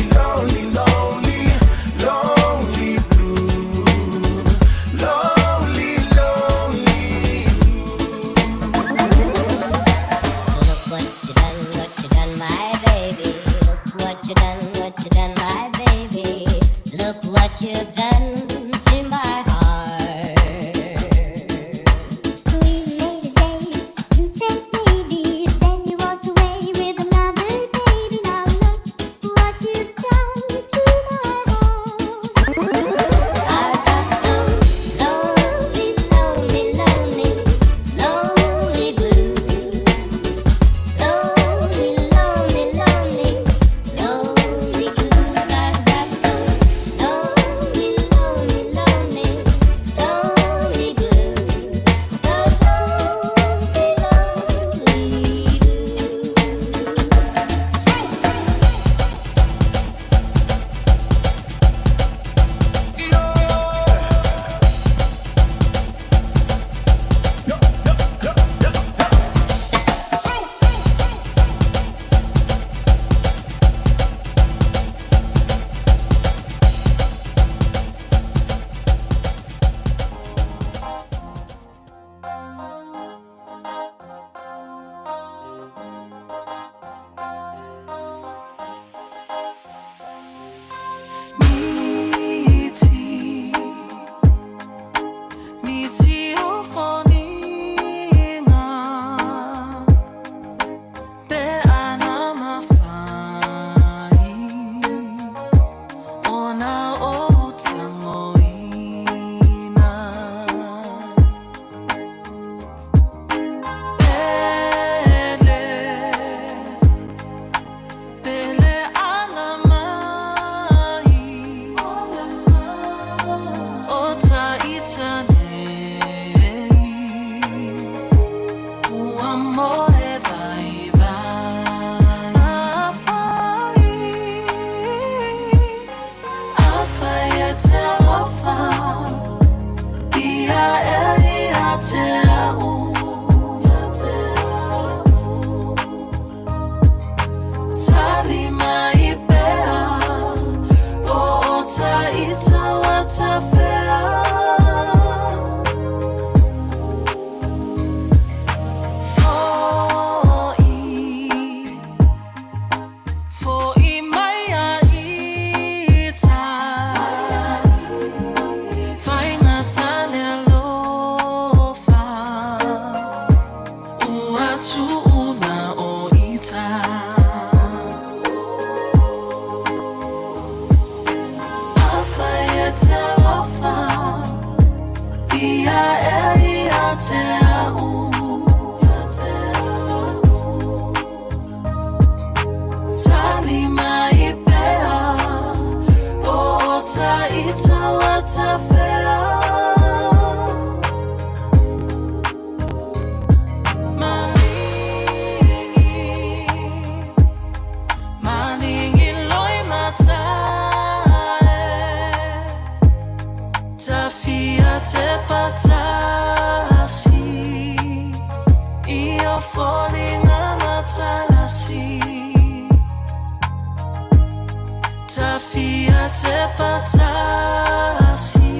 patasi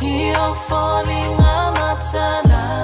I o foliga matalasi.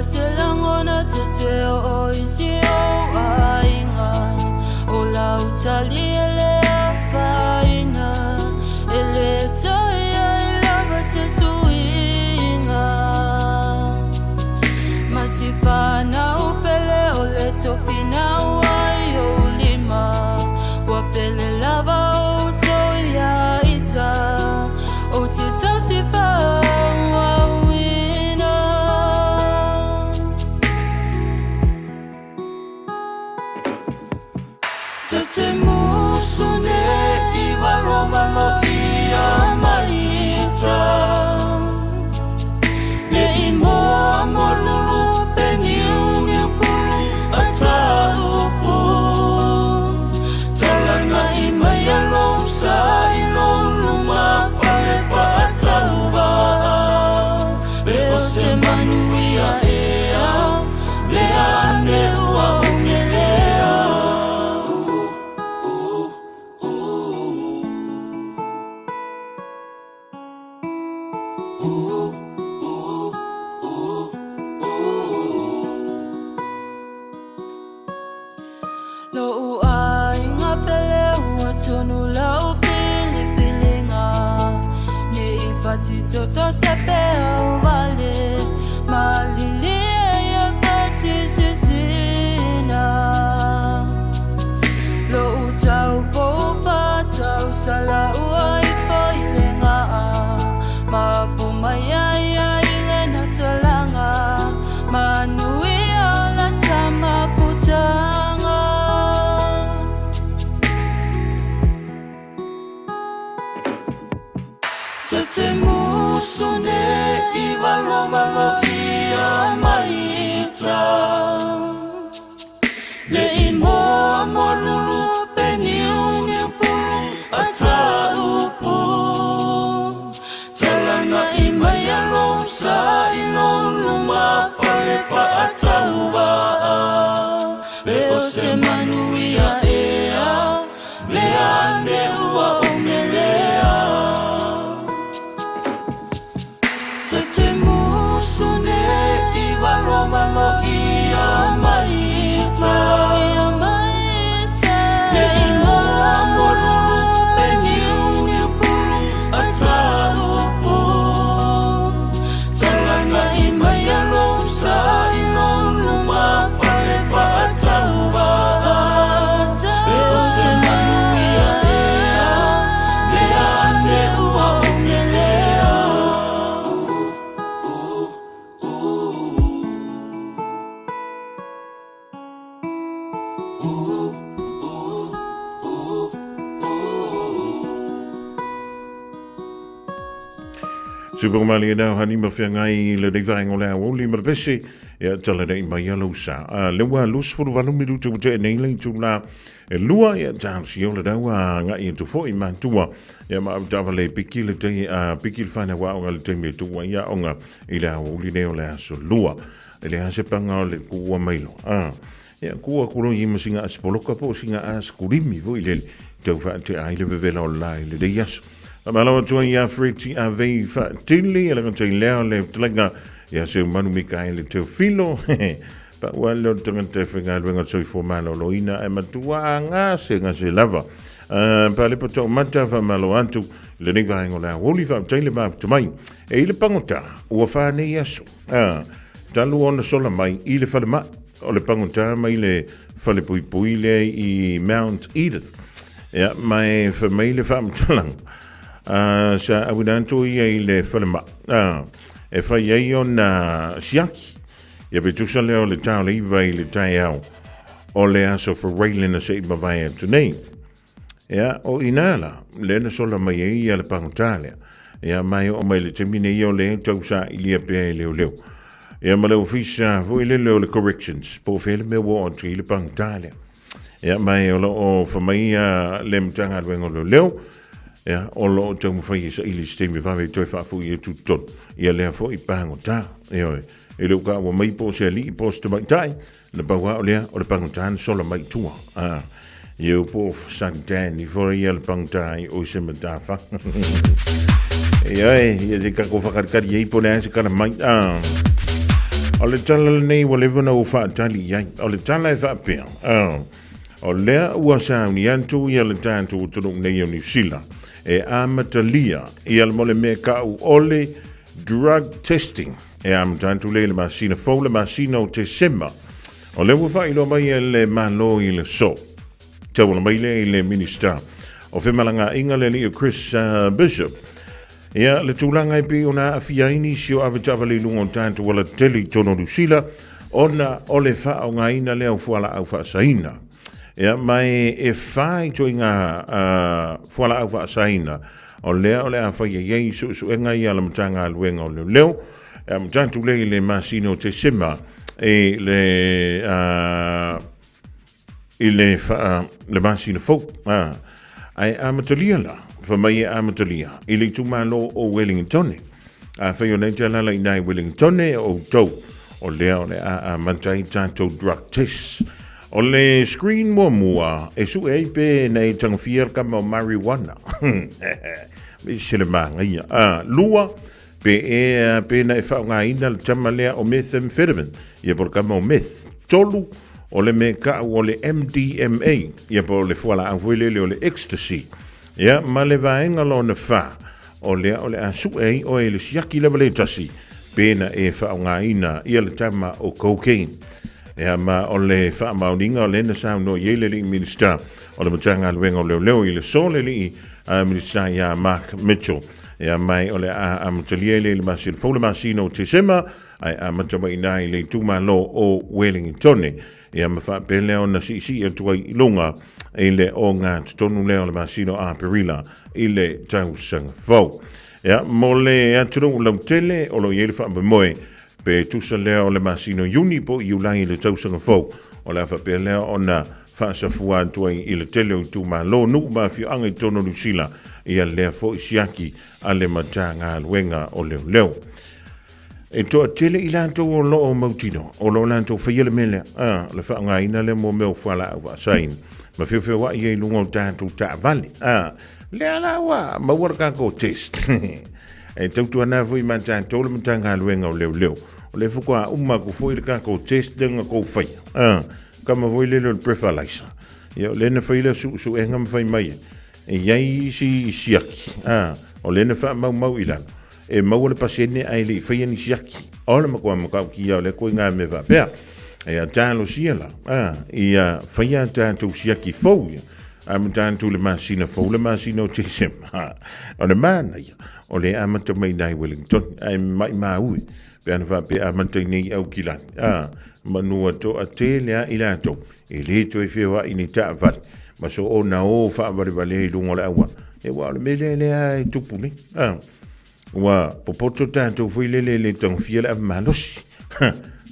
se lagona tete o i si ou aiga O lau tali e le afaina E le toe ai lava se suiga Ma si fanau pele o le tofi nau ai ou lima Ua pele lava outou ia ita Ou te tausi faaauauina Ta te musu nei malovalo ia mai ita Ne i moa molulu pe niuniu pulu a taupu Talana i mai a lou sa i lou luma fale faatauvaa Me o se manuia ea Mea ane ua ou melea Lo'u aiga pele ua tonu lau filifiliga Ne i fatitoto se peau vale Malilie ia fatisisina Lo'u taupou fatausala ua ifo i le gaa Mapu mai ai ai le natalaga Manuia la tamafutaga Ta te musu nei malovalo ia mai ita Ne i moa molulu pe niuniu pulu a taupu Talana i mai a lou sa i lou luma fale faatauvaa Me o se manuia ea Mea ane ua ou melea Ta te musu nei malovalo ia mai ita Ne i moa molulu pe niuniu pulu a taupu Talana i mai a lou sa i lou luma fale faatauvaa Me o se manuia ea Mea ane ua ou melea Super malie nau hani ma feagai i lenei vaega o le aoauli ma le pese ia tala nei mai a lou sa. A le ua 28 minuta ua tea nei le itula e lua ia talosia o le nau a agai atu foi matua ia ma avetaavale piki le tai a piki le whanau aoga le taimi e tuu ai aoga i le aoauli nei o le aso lua. E le ase panga o le kuua mai loa. A ia kua aku loa i ma singa asipoloka po o singa asikulimi foi lele tau faatea ai le vevela o le la i lenei aso. Faamalo atu ai iā Fred Avei Faatili, e le gata i lea o le fetalaiga ia Seumanu Mikaele Teofilo, pau lava lea o le tagata e faigaluega o le soifua maloloina ae matua gasegase lava. Palepa Toomata, faamalo atu i lenei vaega o le aoauli, faafetai le mafuta mai. E i le pagota, ua fa nei aso, talu ona sola mai i le falemai o le pagota mai le falepuipui lea i Mount Eden. Ia, ma e fai mai le faamatalaga, sa auina atu ia i le falemai, e fai ai ona siaki. Ia pe tusa lea o le ta o le 9 i le taeao o le aso Faraile se i mavae atu nei. Ia, o ina la, lea na sola mai ai ia le pagota lea. Ia, ma e oo mai le taimi nei o lea e tau sailia pea e leoleo. Ia, ma le ofisa foi lele o le corrections, po o fea le mea ua oo atu ai le pagota lea. Ia, ma e o lo o fai mai ia le Matagaluega o Leoleo, ia, o lo o taumafai e saili se taimi vave e toe faafoi atu i totonu ia lea foi pagota. Ioe, e le o kaua mai po o se alii po o se tamaitai, na pau lava o lea o le pagota na sola mai i tua. A, ia po o Santan ifo ia le pagota i o se matafa. Ioe, ia se kako whakatikari ei po le a se kara mai. A. O le tala lenei ua leva ona ou faatali i ai. O le tala e faapea, o lea ua sauni atu ia le tatou atunuu nei o Niu Sila e amatalia ia le mo le mea kau o le drug testing e amata atu lea i le masina fou, le masina o Tesema. O lea ua faailoa mai e le Malo i le aso. Tauala mai lea i le Minista o Femalagaaiga le alii o Chris Bishop. Ia, le tulaga e pei ona aafia ai nisi o avetaavale i luga o tatou alatetele i totonu o Niu Sila, ona o le faaaogaina lea o fualaau faasaina. Ia, ma e fa ituaiga fualaau faasaina o lea o le a faia i ai suesuega ia a le Matagaluega o Leoleo, e amata atu lea i le masina o Tesema i le i le faa le masina fou a ae amatalia la fa mai e amatalia i le itumalo o Wellingtone. Afai o nei te alala i nai Wellingtone o outou, o lea o le a amata ai tatou drug test. O le screen muamua e sue ai pe na e tagofia le kama o marijuana. Me se le māngaia. A, lua, pe e pe na e faaaogaina le tama lea o methamphetamine, ia po o le kama o meth. Tolu, o le mea kau o le MDMA, ia po o le fualaau foi lele o le ecstasy. Ia, ma le vaega lona fa, o lea o le a sue ai oe i le siaki lava le tasi, pe na e faaaogaina ia le tama o cocaine. Ia, ma o le faamaoniga o lea na saunoa i ai le alii Minisita o le Matagaluega o Leoleo i le aso le alii Minisita ia Mark Mitchell. Ia mai o le a amatalia i le masina fou le masina o Tesema ae amata mai ina i le itumalo o Wellingtone. Ia ma faapea lea ona siisii atu ai i luga i le ogatotonu lea o le masina o Aperila i le tausaga fou. Ia, mo le atunuu lautele o lo o i ai le faamoemoe pe tusa lea o le masina o Iuni po o Iulai i le tausaga fou, o le a faapea lea ona faasafua atu ai i le tele o itumalo, nuu ma afioaga i totonu o Niu Sila ia lea foi siaki a le Matagaluega o Leoleo. E toatele i latou o lo o mautinoa, o lo o latou faia le mea lea, a, o le faaaogaina lea mo mea o fualaau faasaina, ma feofeoai ai i luga o tatou taavale. A, lea la ua maua le tatou test. E tautuana foi ma tatou le Matagaluega o Leoleo. O lea faatoa uma atu foi le tatou test lea na tou faia. A, kama foi lele o le breathalyzer. Ia, o lea na fai lea suesuega ma fai mai e i ai isi siaki, a, o lea na faamaumau i lalo, e maua le pasene ae le i faia ni siaki. O le matua matautia o lea koiga mea faapea. Ia talosia la, a, ia faia tatou siaki fou ia. Amata atu le masina fou, le masina o Tesema. O le manaia, o le amata mai nai Wellington, ae maimau e, pe ana faapea amata i nei Aukilani. A, manua toatele a i latou, e le toe feoai ni taavale, ma so ona o faavalevale i luga o le auala. E ua o le mea lea lea e tupu nei. A, ua popoto tatou foi lele e le tagofia le ave malosi.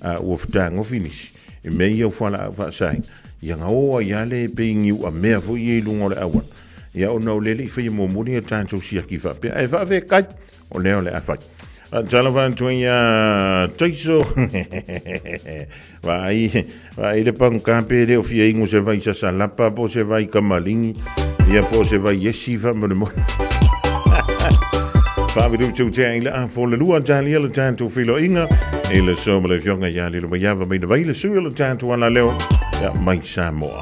A ua fetagofi nisi, i mea ia o fualaau faasaina, ia gaoa ai lava le pei niuamea foi ia i luga o le auala. Ia ona o lea e le i faia muamua ni a tatou siaki faapea, ae faafetai, o lea o le a fai. Talofa atu ai ia Taiso. Vaai, vaai le pagoka pe le o fia inu se vai sasalapa po o se vai kamaligi, ia po o se vai esi faamolemole. Faavilututea i le afo le lua talia le tatou feiloaiga i le aso ma le afioga ia Lilomaiava mai na vai le sui o le tatou alaleo ia mai Samoa.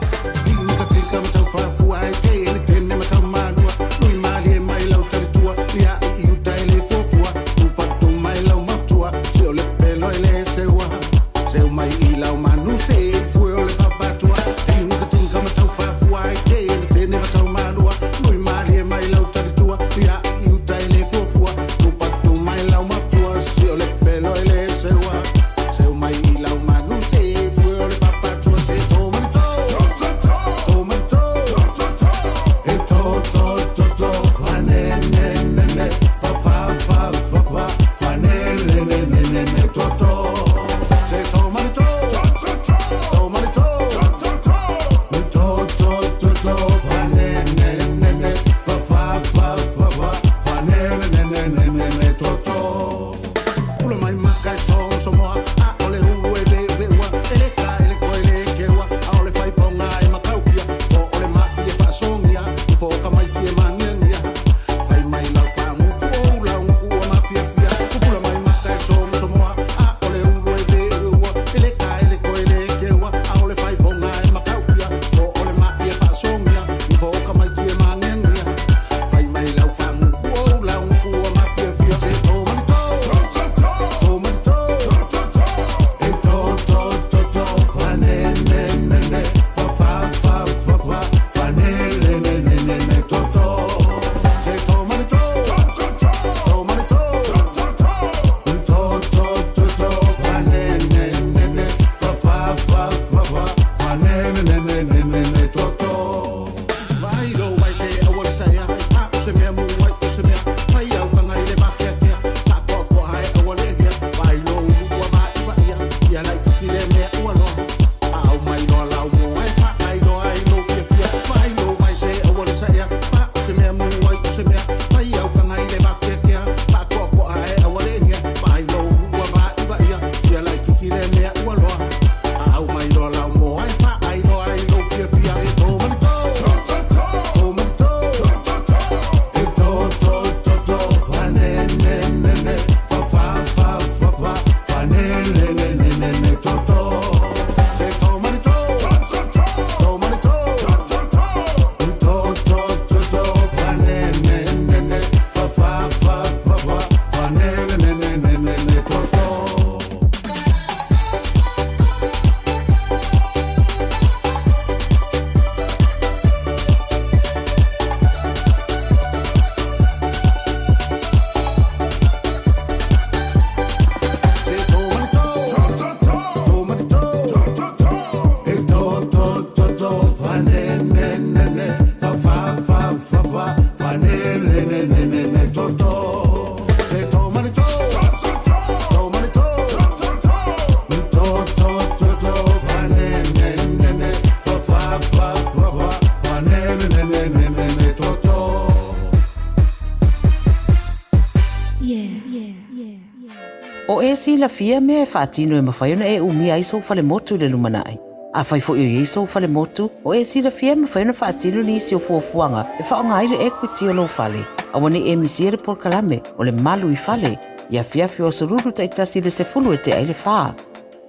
silafia mea e faatino e mafai ona e umia ai sou falemotu i le lumanai? Afai foi o i ai sou falemotu, o e silafia e mafai ona faatino nisi o fuafuaga e faaaoga ai le equity o lou fale. Aua ne i e misia le polokalame o le Malu i Fale i afiafi o Aso Lulu taitasi i le 3:50.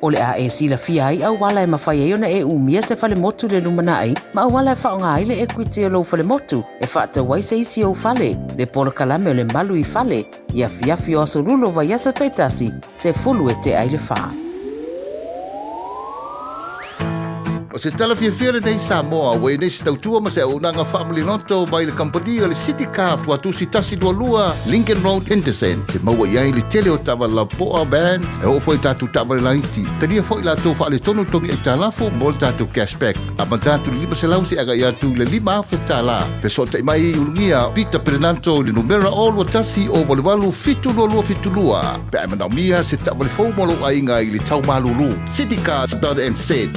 O le a e silafia ai auala e mafai ai ona e umia se falemotu i le lumanai ma auala e faaaoga ai le equity o lou falemotu e faatau ai se isi ou fale, le polokalame o le Malu i Fale i afiafi o Aso Lulu o vaiaso taitasi, 3:50. O se tala fiafia lenei Samoa ua i nei se tautua ma se auaunaga faamaliloto mai le kamupani o le City Car Tuatusi 122 Lincoln Road Henderson. Te maua i ai le tele o taavale lapoa, van, e oo foi i tatou taavale laiti. Talia foi latou faaletonu togi aitalafu mo le tatou cashback. Amata atu i le 500 seia agai atu i le $5,000. Fesootai mai i Ulugia Peter Perenanto i le numera 021 088 722 pe a e manaomia se taavale fou mo lou aiga i le tau malulu. Citycars.nz.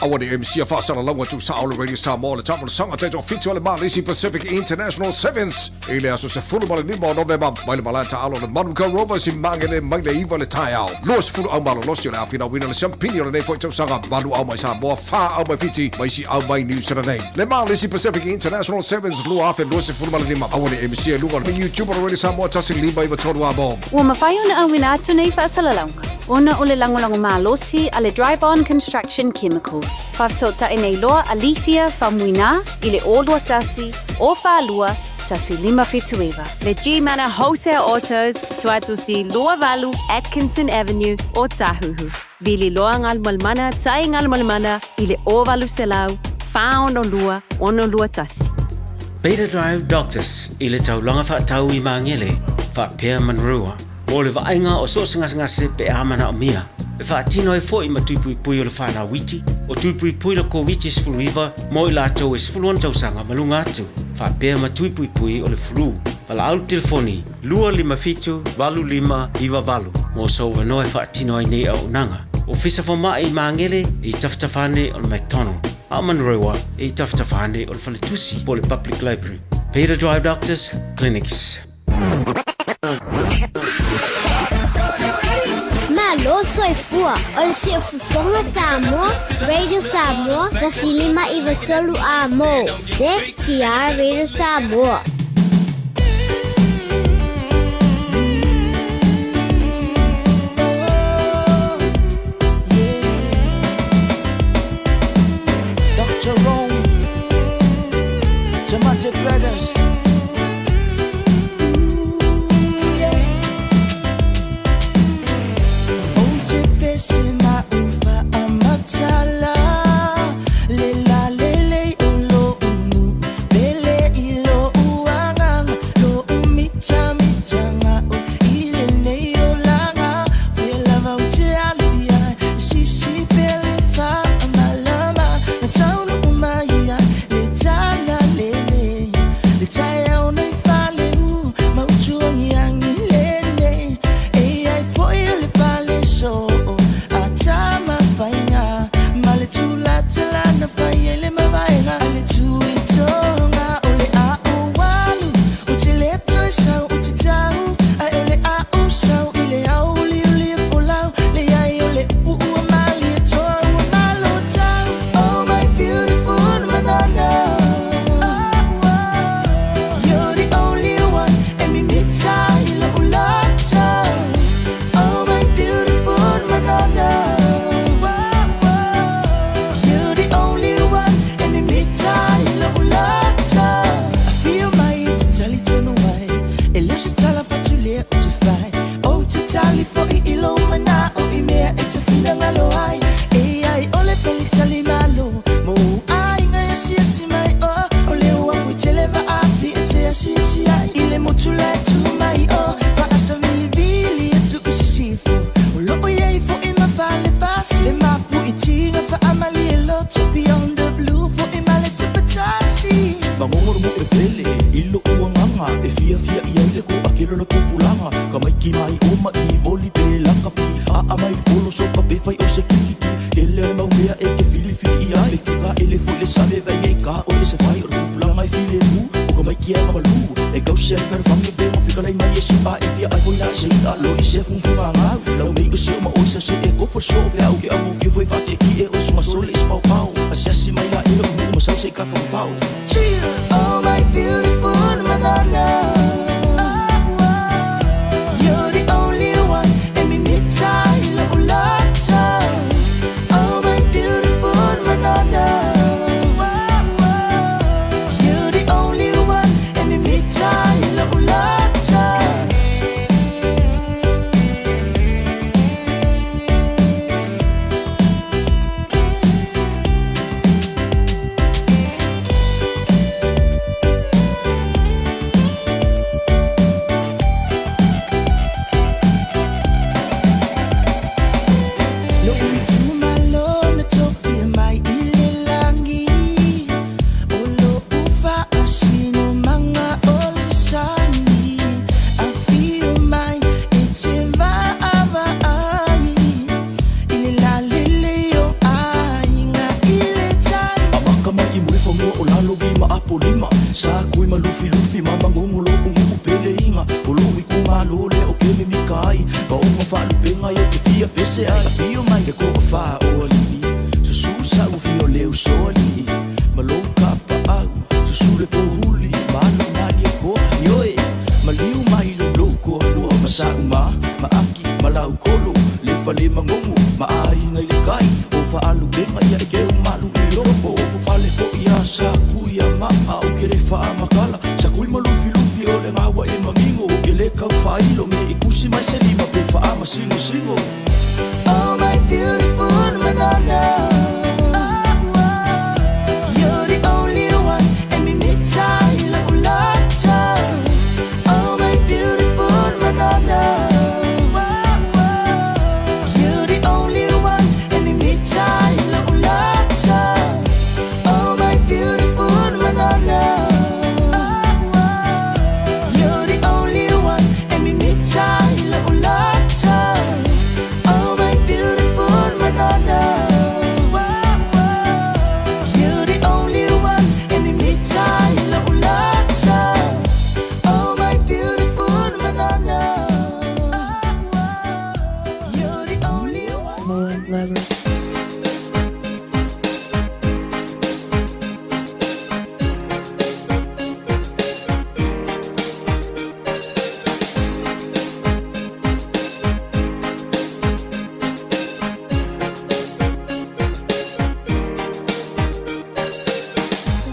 Aua ne i misia faasalalauga tuusao le Radio Samoa le taamolosaga taitoafitu a le Malisi Pacific International Sevens i le aso 15 o Novema mai le malae taalo o le Manukau Rovers i Magele mai le 9 le taeao. 20 au malolosi o le a finauina le siampini o lenei foi tausaga, valu au mai Samoa, fa au mai Fiti ma isi au mai Niu Sila nei. Le Malisi Pacific International Sevens 2025. Aua ne i misia i luga o le YouTube o le Radio Samoa 1593 amo. Ua mafai ona auina atu nei faasalalauga ona o le lagolago malosi a le Dryborn Construction Chemicals. Faafesootai nei loa a Lethia Faumuina i le 021 042 1579. Le G-Mana Wholesale Autos, Tuatusi 28 Atkinson Avenue, Ōtāhuhu. Vili loa Galumalemana tai Galumalemana i le 0800 462 621. Beta Drive Doctors i le taulaga faatau i Magele, faapea Manurewa, mo le vaaiga o so o se gasegase pe a manaomia. E faatino ai foi ma tuipuipui o le whanau iti, o tuipuipui le Koviti-19 mo i latou e 16 tausaga ma luga atu, faapea ma tuipuipui o le flu. Valaau le telefoni 257 8598 mo sou avanoa e faatino ai nei auaunaga. Ofisa Fomai i Magele i tafatafa ane o le McDonald, a o Manurewa i tafatafa ane o le Faletusi po o le Public Library. Beta Drive Doctors Clinics. Malo soifua o le siufofoga Samoa, Radio Samoa, 1593 amo. ZTR Radio Samoa. Dr. Rome, Tamate Brothers. Ooh, yeah. O te pese ma ufa amatala. Le la le le o lo umu. Pele i lo uanganga. Lo umita mitanga o ile nei o langa. Fela vau te alu ia. Sisi pele fa malama. Na taunu umai ia. Le tala le le. Le tae au nei fale u. Mautuangi angi le nei. E ai foi o le pale so. A tama whainga. Ma le tula tala na whai e le mawaenga. A le tui tonga o le a o walu. O te leto e sau o te tau. Ai o le a o sau i le au li o li e folau. Le ai o le upu ua mali e toa ua malo tau. Oh my beautiful manana. You're the only one. E mi mita i lo ulata. Oh my beautiful manana. You're the only one. E mi mita i lo ulata. I feel my te tali tonu ai. E leo se tala fatu lea o te whai. O te tali fo i ilo mana o i mea e te whina ngalo ai. E ai ole peli tali malo. Mo ai ngai asi asi mai o. O leo a fui tele va a fi e te asi asi ai. I le motu le tu mai o. Va asa vili vili e tu isi sifu. O loo iei fo i mawhale pasi. Le mapu i tinga fa amali e loto beyond the blue. Fo i male te patasi. Mangongoro mo e pele i lo uanganga e fia fia i ai le ko akelo le kupulanga ka mai ki mai o ma i voli pe laka pi a a mai polo so ka pe fai o se kiki ki ele le mau mea e ke fili fili i ai fika ele fu le sabe vai e ka o le se fai o le kupulanga i file mu o ka mai ki a malu e kau se fer fangi pe mo fika lai mai e si pa e fia ai foi la se i'a loi se fugafugagau lau mei o se o maʻoi sa se e kofo le soo pe a ou ke augofie foi faatietie o sugasole i se paopao asiasi mai laʻi lou nuu ma sau se i kafafafao. Oh my beautiful Madonna, you're the only one e mimita i lo'u loto. Oh my beautiful Madonna, you're the only one e mimita i lo'u loto. Lo'u itumalo na tofia mai i le lagi, O lo'u faasinomaga o le sani. Afio mai e te vaavaai i le lalelei o aiga i le tai. Amaka mai i mulifanua o lalo i ma apolima sa kui ma lufilufi ma magogo lo'u nuu peleiga o lou itumalo lea o ke mimika ai maoga faalupega i o ke fia pese ai afio mai le koʻafā o alii susū sa'u fia o le usoalii ma lou kapaʻau susu le pohuli ma alu maliekoa ioe maliu mai lou koalua ma sa'u ma ma aki ma laukolo le fale magogo ma aiga i le kai o faalupega ia e ke umalu i loko o fofale foʻi a sa kui a maʻa o ke le faamakala sa kui ma lufilufi o le gaua e magigo o ke lē kaufaailo me i kusi mai se lima pe faamasigosigo. Oh my beautiful Madonna, you're the only one e mimita i lo'u loto. Oh my beautiful Madonna, you're the only one e mimita i lo'u loto. Oh my beautiful Madonna, you're the only one e mimita i lo'u loto. Oh my beautiful Madonna, you're the only one e mimita i lo'u loto. Oh my beautiful Madonna, you're the only one.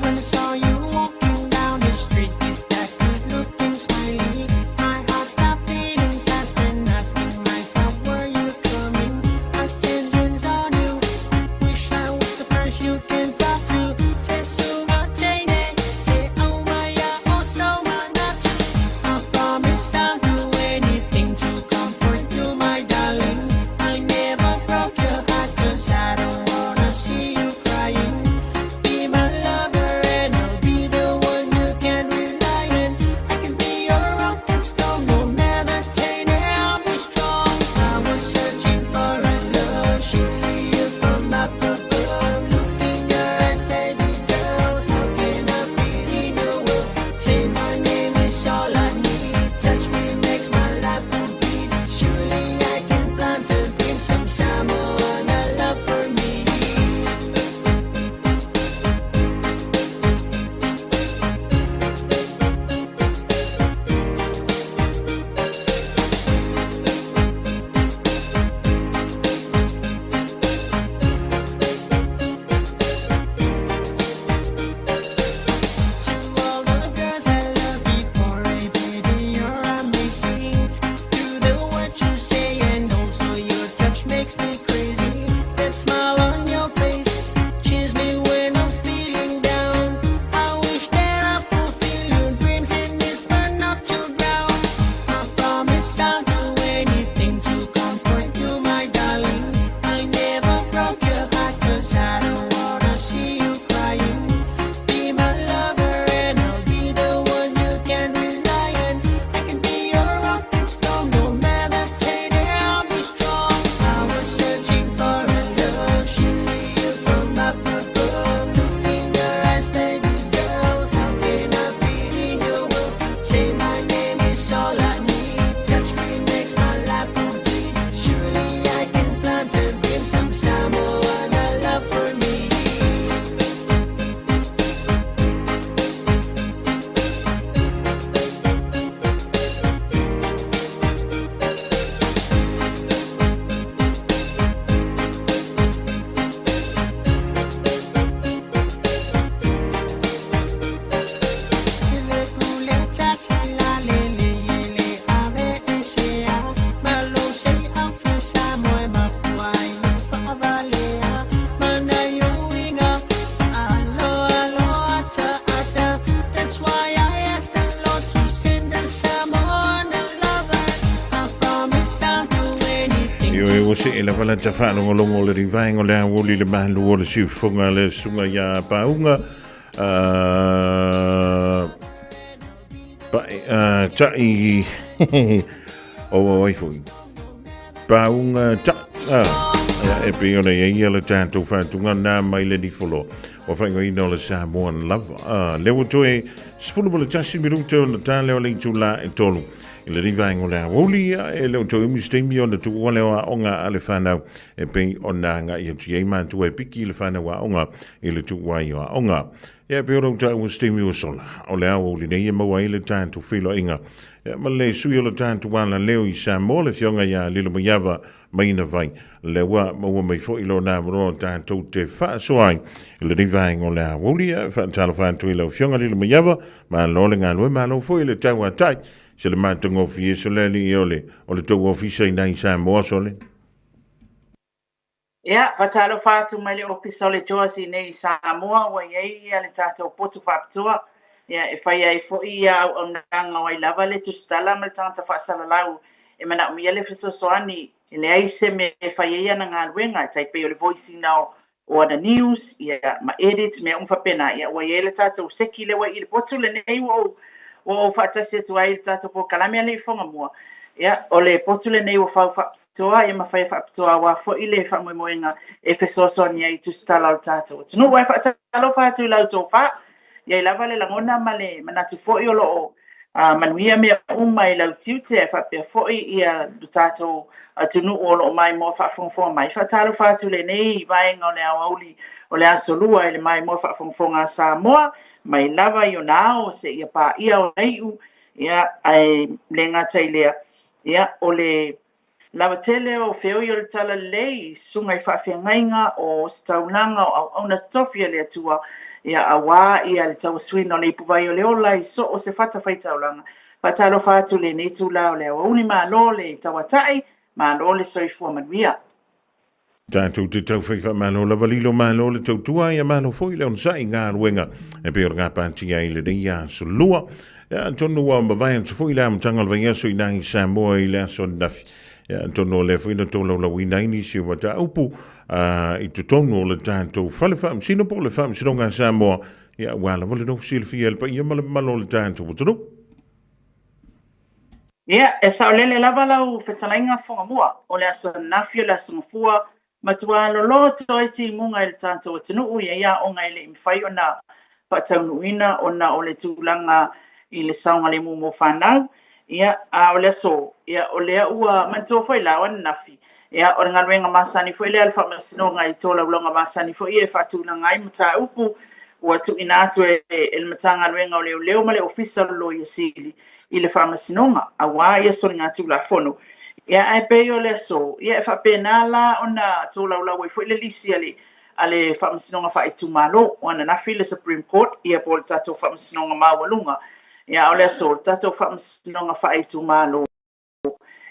When I saw you walking down the street with that good looking smiley, my heart stopped beating fast and asking myself, were you coming? Attention's all Ioe ua see lava lata faalogologo o le rivaega o le aoauli i le malu o le siufofoga a le susuga ia Pauga Ta'i o ai foi Pauga Ta'i e pei ona i ai ia le tatou faatuga na mai le nifolo ua faaigoaina o le Samoan lava. Lea ua toe 11 minute ona ta lea o le itula e 3 i le vaega o le aoauli, e le o toe umi se taimi ona tuua lea o aoga a le fanau e pei ona agai atu i ai matua e piki le fanau aoga i le tuua ai o aoga. Ia, e pei ona ou taua se taimi ua sola, o le aoauli nei e maua ai le tatou feiloaiga ma le sui o le tatou alaleo i Samoa, le Afioga ia Lilomaiava Maina Vai. Lea ua maua mai foi lona avanoa tatou te faasoa ai i lenei vaega o le aoauli. Ia, faatalofa atu i lau Afioga Lilomaiava, malo le galue, malo foi le tauatai. Se le matagofie sole alii o le o le tou ofisa i nai Samoa sole. Ia, faatalofa atu mai le Ofisa o le Toa i inei i Samoa ua i ai ia le tatou potu faapitoa, ia e fai ai foi ia auaunaga o ai lava le tusitala ma le tagata faasalalau e manaomia le fesoasoani e leai se mea e fai ai ana galuega e tai pei o le voice-ina o ana news ia ma edit mea uma faapena. Ia ua i ai le tatou seki lea ua i le potu lenei ua ou faatasi atu ai i le tatou polokalame a le ifoga mua. Ia o le potu lenei ua fau faapitoa ia ma fai faapitoa aua foi le faamoemoega e fesoasoani ai i tusitala o le tatou atunuu. Ae faatalofa atu i la outou fa, i ai lava le lagona ma le manatu foi o lo o manuia mea uma i lau tiute ae faapea foi ia lo tatou atunuu o lo o maimoa faafogafoga mai. Faatalofa atu lenei vaega o le aoauli o le Aso Lua i le maimoa faafogafoga a Samoa mai lava i ona ao seia paia ona iu, ia, ae le gata i lea, ia, o le lava tele o feoi o le talalelei i susuga i faafeagaiga o ositaulaga o auauna totofi a le Atua, ia, aua ia le tauasuina o le ipuvai o le ola i so o se fatafaitaulaga. Faatalofa atu lenei itula o le aoauli, malo le tauatai, malo le soifua manuia. Tatou te taufai faamalo lava lilo, malo le tautua, ia malo foi le onosai i galuega e pei o le gapatia ai lenei aso lua. Ia, atonu ua mavae atu foi le amataga o le vaiaso i nai Samoa i le aso ananafi. Ia, atonu o lea foi na tolaulauina ai nisi o mataupu i totonu o le tatou fale faamasino po o le Faamasinoga a Samoa, ia, aua lava le nofo silafia e le paia ma le mamalu o le tatou atunuu. Ia, e saolele lava lau fetalaiga Fogamua, o le aso ananafi o le aso Gafua, matua loloto ai timuga i le tatou atunuu i ai aoga e le i mafai ona faataunuuina ona o le tulaga i le saogalemu mo fanau. Ia, a o le aso, ia, o lea ua manatua foi la o ananafi, ia, o le galuega masani foi lea a le Faamasinoga i tolaulauga masani foi ia e faatulaga ai mataupu ua tuuina atu e le Matagaluega o Leoleo ma le Ofisa o le Loia Sili i le Faamasinoga aua ia soligatulafono. Ia ae pei o le aso, ia e faapena la ona tolaulau ai foi le lisi a le Faamasinoga Faaitumalo. O ananafi le Supreme Court, ia po o le tatou Faamasinoga Maualuga, ia a o le aso, le tatou Faamasinoga Faaitumalo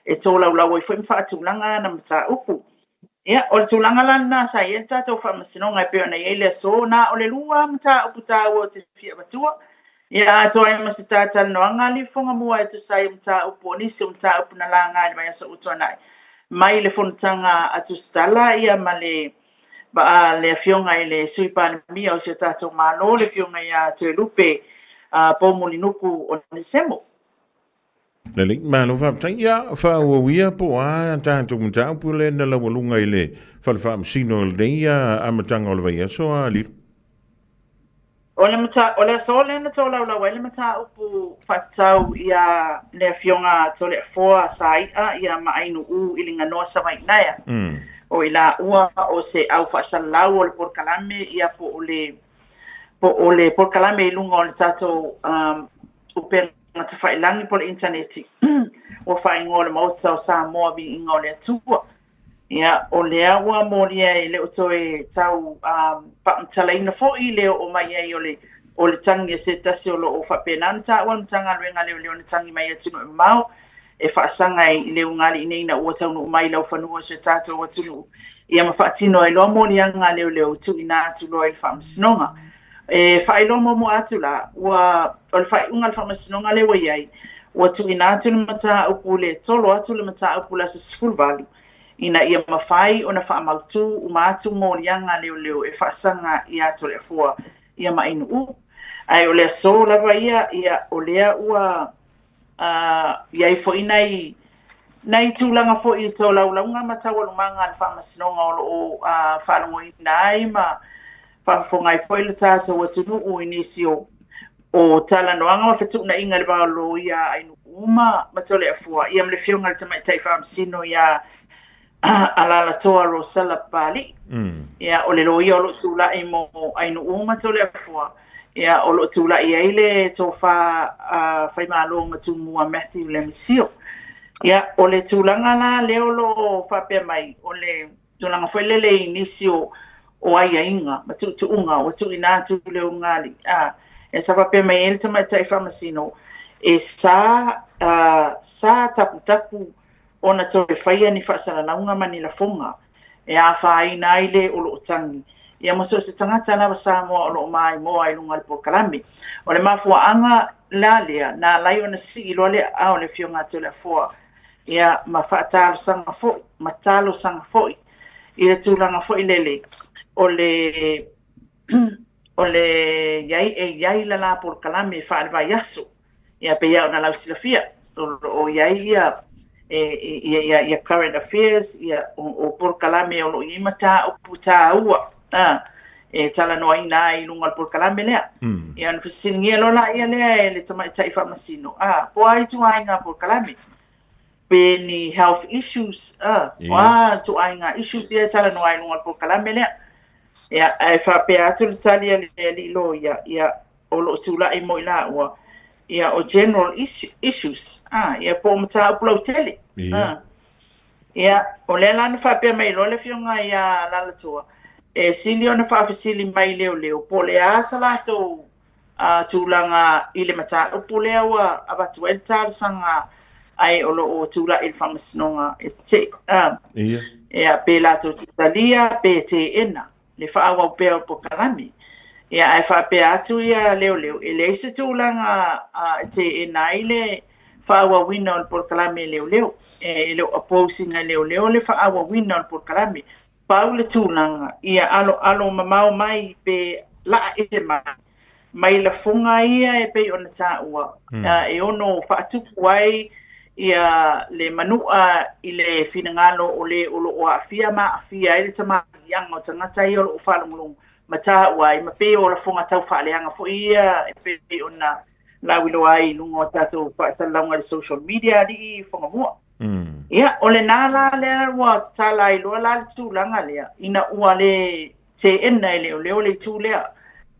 e tolaulau ai foi ma faatulaga ana mataupu. Ia, o le tulaga la lena sa i ai le tatou Faamasinoga e pei ona i ai le aso, na o le lua lava mataupu taua ou te fia avatua. Ia, atoa ai ma se talatalanoaga a Liufoga mua e tusa ai o mataupu o nisi o mataupu na laga i le vaiaso ua tuanai mai le fonotaga a Tusitala ia ma le le Afioga i le Sui Palemia o si o tatou Malo, le Afioga ia Toelupe Poumulinuku Onesemo. Lelei, malo faafetai. Ia, faaauau ia po o a tatou mataupu lea na laualuga i le fale faamasino i lenei amataga o le vaiaso a Lilo. O le mata, o le aso lea na tolaulau ai le mataupu faatatau ia le Afioga Toleafoa Sai'a ia ma Ainu'u Iliganoa Savainaea. O i laua o se au faasalalau o le polokalame ia po o le po o le polokalame i luga o le tatou upega tafailagi po o le initaneti ua faaigoa o le Maota o Samoa Viiga o le Atua. Ia, o lea ua molia e le o toe tau faamatalaina foi le oo mai ai o le o le tagi a se tasi o lo o faapena ona taua le Matagaluega a Leoleo na tagi mai i atunuu e mamao e faasaga i le ugali'i ina ua taunuu mai i laufanua o si o tatou atunuu, ia ma faatino ai loa moliaga a leoleo tuuina atu loa i le Faamasinoga. E faailoa muamua atu la, ua o le faaiuga a le Faamasinoga lea ua i ai, ua tuuina atu le mataupu le tolo atu le mataupu i le aso 18. ina ia mafai ona faamautū uma atu moliaga a leoleo e faasaga iā Toleafoa ia ma Ainuu. Ae o le aso lava ia, ia o lea ua i ai foi nai nai tulaga foi i tolaulauga ma taualumaga a le Faamasinoga o lo o faalogoina ai ma faafofoga ai foi le tatou atunuu i nisi o o talanoaga ma fetuunaiga i le va o loia a Ainuu ma ma Toleafoa ia ma le Afioga i le Tamaitai Faamasino ia Alalatoa Rosella Papalii. Ia, o le loia o lo o tulai mo Ainuu ma Toleafoa, ia, o lo o tulai ai le tofa a Faimalo ma Tumua Matthew Lemisio. Ia, o le tulaga la lea o lo o faapea mai, o le tulaga foi lele i nisi o, o aiaiga ma tuutuuga ua tuuina atu i le ulugalii, a, e sa faapea mai ai le tamaitai faamasino, e sa, sa taputapu ona toe faia ni faasalalauga ma ni lafoga e afaina ai le o lo o tagi, ia ma so o se tagata lava Samoa o lo o maimoa i luga o le polokalame. O le mafuaaga la lea na ala ai ona sii loa le aao o le Afioga a Toleafoa ia ma faatalosaga foi, ma talosaga foi i le tulaga foi lele o le o le i ai e i ai le la polokalame faale-vaiaso. Ia pei lava ona lausilafia, o lo o i ai ia ia ia ia current affairs, ia o polokalame o lo o i ai mataupu taua a e talanoaina ai i luga o le polokalame lea. Ia ona fesiligia loa laia lea e le tamaitai faamasino, a, po o a ituaiga polokalame? Pe ni health issues, a, o a ituaiga issues ia e talanoa ai i luga o le polokalame lea? Ia, ae faapea atu le tali a le alii loia, ia, o lo o tulai mo i laua, ia, o general issues, a, ia, po o mataupu lautele. A, ia, o lea la na faapea mai loa le Afioga ia Alalatoa, e sili ona faafesili mai i leoleo po o le a sa latou tulaga i le mataupu lea ua avatu ai le talosaga ae o lo o tulai i le Faamasinoga e te, a, ia, pe latou te talia pe teena le faaauau pea o le polokalame. Ia, ae faapea atu ia leoleo, e leai se tulaga e teena ai le faaauauina o le polokalame e leoleo. E le o oppose ina e leoleo le faaauauina o le polokalame. Pau le tulaga, ia aloalo mamao mai pe laa ese mai mai lafoga ia e pei ona taua, e ono faatupu ai ia le manu'a i le finagalo o le o lo o aafia ma aafia ai le tamaaliiaga o tagata ia o lo o faalogologo ma taua ai, ma pei o lafoga tau faaleaga foi ia e pei ona lauiloa ai i luga o tatou faasalalauga i le social media alii Fagamua. Ia, o lena la lea ua tatala ai loa la le tulaga lea, ina ua le teena e leoleo le itu lea,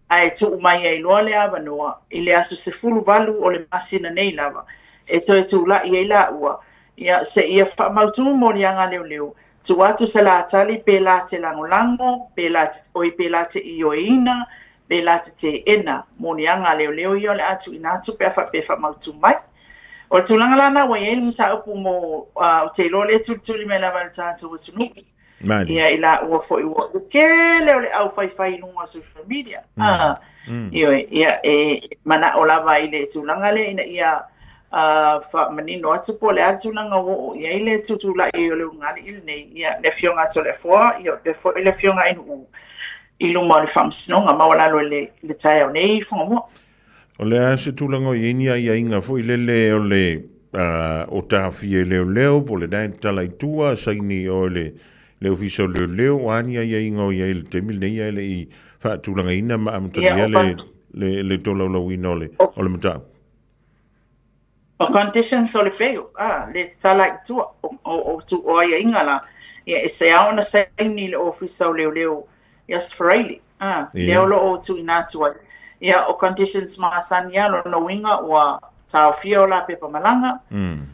ae tuu mai ai loa le avanoa i le aso 18 o le masina nei lava e toe tulai ai laua, ia, seia faamautu moliaga a leoleo, tuu atu se la tali pe la te lagolago, pe la te, oi, pe la te ioeina, pe la te teena moliaga a leoleo ia o le a tuuina atu pe a faapea e faamautu mai. O le tulaga la lena ua i ai le mataupu mo, ou te iloa o lea e tulituli mai lava e le tatou atunuu. Ia i laua foi ua le tele o le aufaifai i luga o social media. Ioe, ia e manao lava i le tulaga lea ina ia faamanino atu po o le a le tulaga ua oo i ai le tutulai o le ulugalii lenei, ia le Afioga a Toleafoa, ia faapea foi le Afioga a Ainuu i luma o le Faamasinoga Maualalo i le taeao nei i Fagamua. O le a se tulaga o i ai ni aiaiga foi lele o le o taofia e leoleo po o lena e tatala i tua, saini oe le le Ofisa o Leoleo, o a ni aiaiga o i ai i le taimi lenei ae le i faatulagaina ma amatalia le le le tolaulauina o le o le mataupu? O conditions o le bail, a, le tatala i tua, o aiaiga la, ia, e se ao ona saini le Ofisa o Leoleo i Aso Faraile, a, lea o lo o tuuina atu ai. Ia, o conditions masani lava, lona uiga ua taofia o la pepa malaga,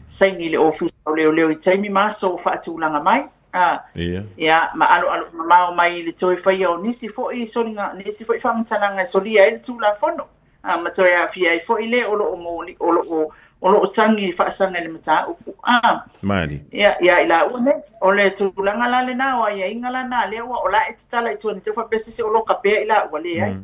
saini le Ofisa o Leoleo i taimi ma aso ua faatulaga mai, a, ia, ma aloalo mamao mai i le toe faia o nisi foi soliga, nisi foi faamatalaga e solia ai le Tulafono. A, ma toe aafia ai foi le o lo o moli, o lo o, o lo o tagi faasaga i le mataupu. A, Malie. Ia, ia i laua nei. O le tulaga la lena, o aiaiga la na, lea ua, o la e tatala i tua, ne i te i ua faapea se isi o loka pea i laua, leai.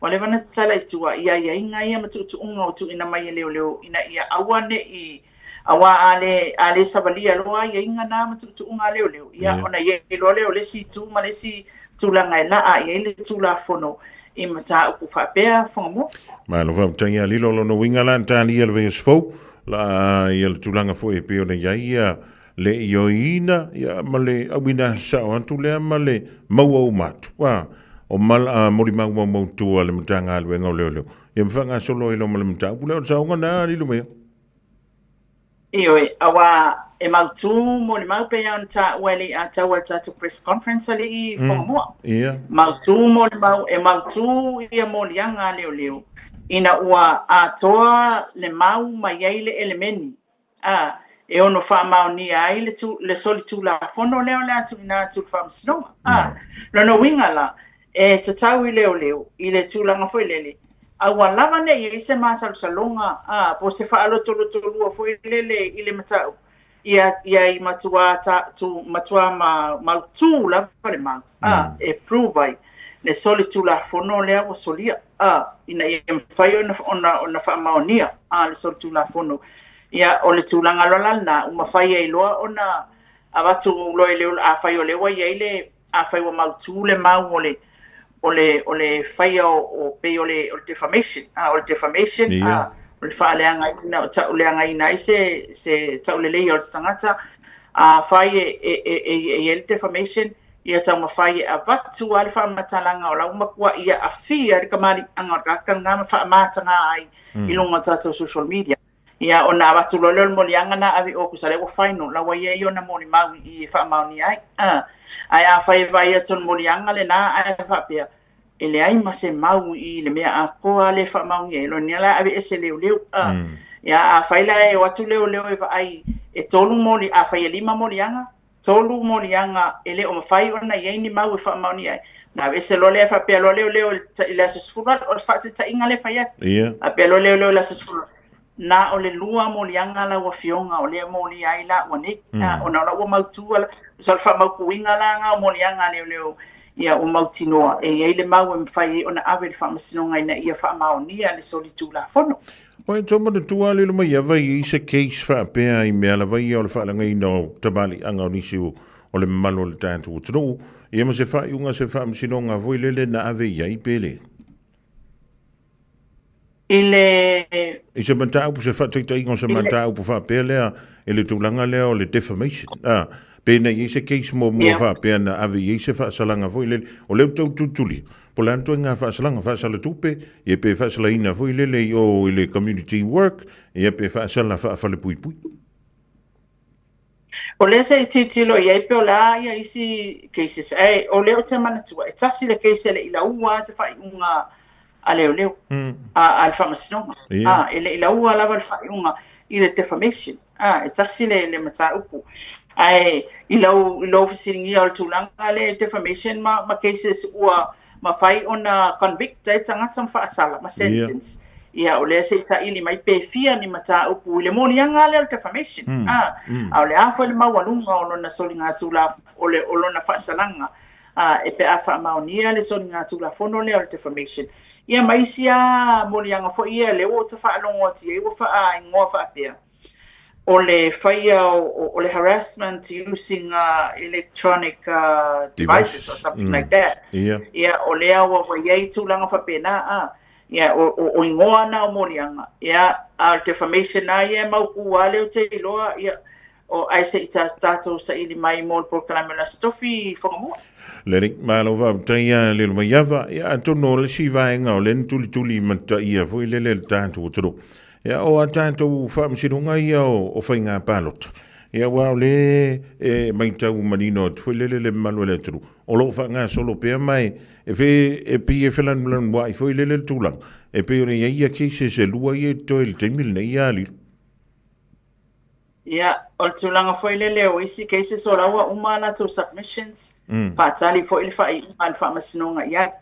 Ua leva ona tatala i tua i aiaiga ia ma tuutuuga ua tuuina mai e leoleo ina ia aua ne i Auā a le, a le savalia loa aiaiga na ma tuutuuga a leoleo, ia, ona i ai loa lea o le isi itu ma le isi tulaga e laa i ai le Tulafono i mataupu faapea Whangamua. Malo faafetai ia Lilo, o lona uiga la na talia le vaiaso fou la ia le tulaga foi e pei ona i ai ia le ioeina ia ma le auina sao atu lea ma le maua uma atu a o mala molimau maumautu a le Matagaluega o Leoleo ia ma faagasolo ai loa ma le mataupu lea. O le saoga lena Lilo Maia. Ioe, auā e mautū molimau pei ona taua e le i ātaua i le tatou press conference a le i Whangamua. Mautū molimau, e mautū ia moliaga a leoleo ina ua atoa le mau mai ai le elemeni, ā, e ono faamaonia ai le, le solitulafono lea o le a tuuina atu i le Faamasinoga. Ā, lona uiga la, E tatau i leoleo, i le tulaga foi lele, a ua lava nei i ai se masalosaloga, a, po o se faalotolotolua foi lele i le mataupu, ia, ia i matuā ta, tu, matuā ma, mautū lava le mau, a, e prove ai le solitulafono lea ua solia, a, ina ia mafai ona, ona, ona faamaonia, a, le solitulafono. Ia, o le tulaga loa la lena, ua mafai ai loa ona avatu loa i leoleo, afai o lea ua i ai le afai ua mautū le mau o le o le o le faia o, o pei o le o le defamation, a o le defamation, a o le faaleagaina o tauleagaina ai se se tauleleia o le tagata, afai e e e e i ai le defamation, ia taumafai e avatu lava le faamatalaga o la ua matuai aafia le kamaliʻaga o le tagata lena ma faamataga ai i luga o tatou social media. Ia, ona avatu loa lea o le moliaga na ave i o tusa lea ua final, la ua i ai ona molimau i i e faamaonia ai. A, ae afai e vaai atu o le moliaga lena ae faapea, e leai ma se mau i i le mea atoa lea e faamaonia ai, lona uiga la e aveese leoleo. A, ia, afai la e o atu leoleo e vaai e tolu moli, afai e lima moliaga, tolu moliaga e le o mafai ona i ai ni mau e faamaonia ai. Na aveese loa lea faapea loa leoleo i le aso 18, o le faataitaiga lea e fai atu. Faapea loa leoleo i le aso 18, na o le lua moliaga lau afioga o lea e molia ai la ua nei. Ona o la ua mautu, tusa o le faamautuina la na o moliaga a leoleo, ia ua mautinoa e i ai le mau e mafai ai ona ave i le faamasinoga ina ia faamaonia le solitulafono. Oi, tau manatua lilo mai ava i ai se case faapea i mea lava ia o le faalagaina o tamaliiaga o nisi o le mamalu o le tatou atunuu, ia ma se faaiuga se faamasinoga foi lele na ave i ai pe le. I le. I se mataupu, se faataitaiga o se mataupu faapea lea i le tulaga lea o le defamation. A, pe na i ai se case muamua faapea na ave i ai se faasalaga foi lele, o lea ua tau tulitulia. Po o le a le ituaiga faasalaga, faasala tupe, ia pe faasalaina foi lele i o i le community work, ia pe faasala faafalepuipui. O lea se i tilotilo i ai pe o le a ia isi cases, ae o lea ou te manatua, e tasi le case e le i laua lava se faaiuga a leoleo, a le faamasinoga. E le i laua lava le faaiuga i le defamation. E tasi le mataupu. Ae i lau, i lou fesiligia o le tulaga lea i defamation ma, ma cases ua mafai ona convict ai tagata ma faasala ma sentence. Ia, o lea se i saili mai pe fia ni mataupu i le moliaga lea o le defamation. A, a o le a foi le maualuga o lona soligatula, o le, o lona faasalaga, a, e pe a faamaonia le soligatulafono lea o le defamation. Ia ma isi lava moliaga foi ia lea ua ou faalogo atu i ai ua faaigoa faapea, o le faia o le harassment using electronic devices or something like that. Ia, o lea ua i ai tulaga faapena, a. Ia, o igoa na o moliaga, ia, a o le defamation lava ia e mautu lava lea ou te iloa, ia, o, ae se i tatou saili mai mo le polokalame o le Aso Tofi i Whangamua. Lelei, malo faafetai ia Lilomaiava. Ia, atonu o le isi vaega o lea na tulituli mataia foi lele le tatou atunuu. Ia, o a tatou faamasinoga ia o faiga palota. Ia, aua o lea e matau manino atu foi lele le mamalu o le atunuu, o lo o faagasolo pea ma e fe, e pei e felanulanuai foi lele le tulaga. E pei ona i ai ia cases e lua ia e totoe i le taimi lenei ia Lilo. Ia, o le tulaga foi lele o isi cases o la ua uma a latou submissions, faatali foi le faaiuga a le Faamasinoga i ai.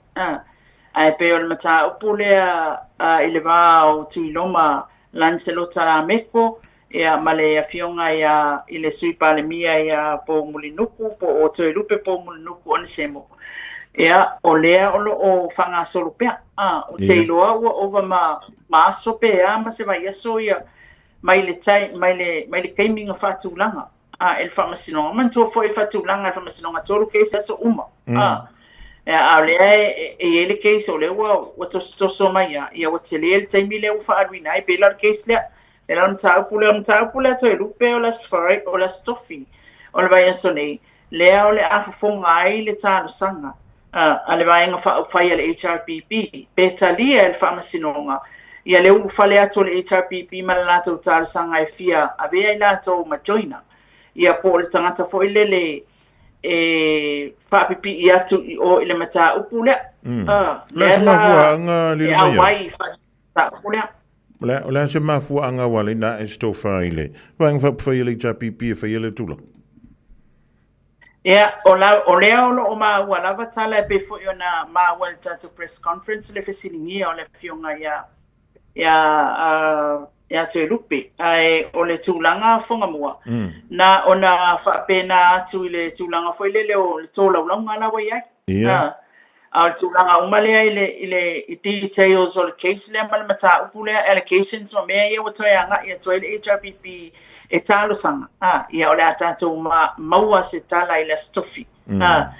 Ae pei o le mataupu lea i le va o Tuiloma Lancelota Lameko ia ma le afioga ia i le Sui Palemia ia Poumulinuku po o Toelupe Poumulinuku Onesemo. Ia, o lea o lo o faagasolo pea. Ou te iloa ua ova ma aso pe a ma se vaiaso ia. mai le tai, mai le, mai le taimi na faatulaga a e le Faamasinoga. Manatua foi le faatulaga e le Faamasinoga 3 case aso uma. A, a o lea e i ai le case o lea ua tosotoso mai lava, ia ua tele le taimi lea ua faaaluina ai, pei la o le case lea, pei la o le mataupu lea, o le mataupu lea Toelupe o le Aso Faraile, o le Aso Tofi o le vaiaso nei, lea o le a fofoga ai le talosaga a le Vaega Faaupufai a le HRPP, pe talia e le Faamasinoga ia le ulufale atu o le HRPP ma le latou talosaga e fia avea i latou ma joiner, ia po o le tagata foi lele e faapipii atu i o i le mataupu lea. Lea la e auai i mataupu lea. O le a se mafuaaga ua ala ai na e se tofa i le Vaega Faaupufai a le HRPP e faia le tulaga? Ia, o, la, o lea o lo o maua lava tala e pei foi ona maua i le tatou press conference le fesiligia o le afioga ia ia uh, ia Toelupe. Ae o le tulaga Fogamua, na ona faapena atu i le tulaga foi lele o le tolaulauga la ua i ai. Ia. A o le tulaga uma lea i le, i le i details o le case lea ma le mataupu lea, allegations ma mea ia ua toe agai atu ai le HRPP e talosaga, a, ia o le a tatou ma, maua se tala i le Aso Tofi. A,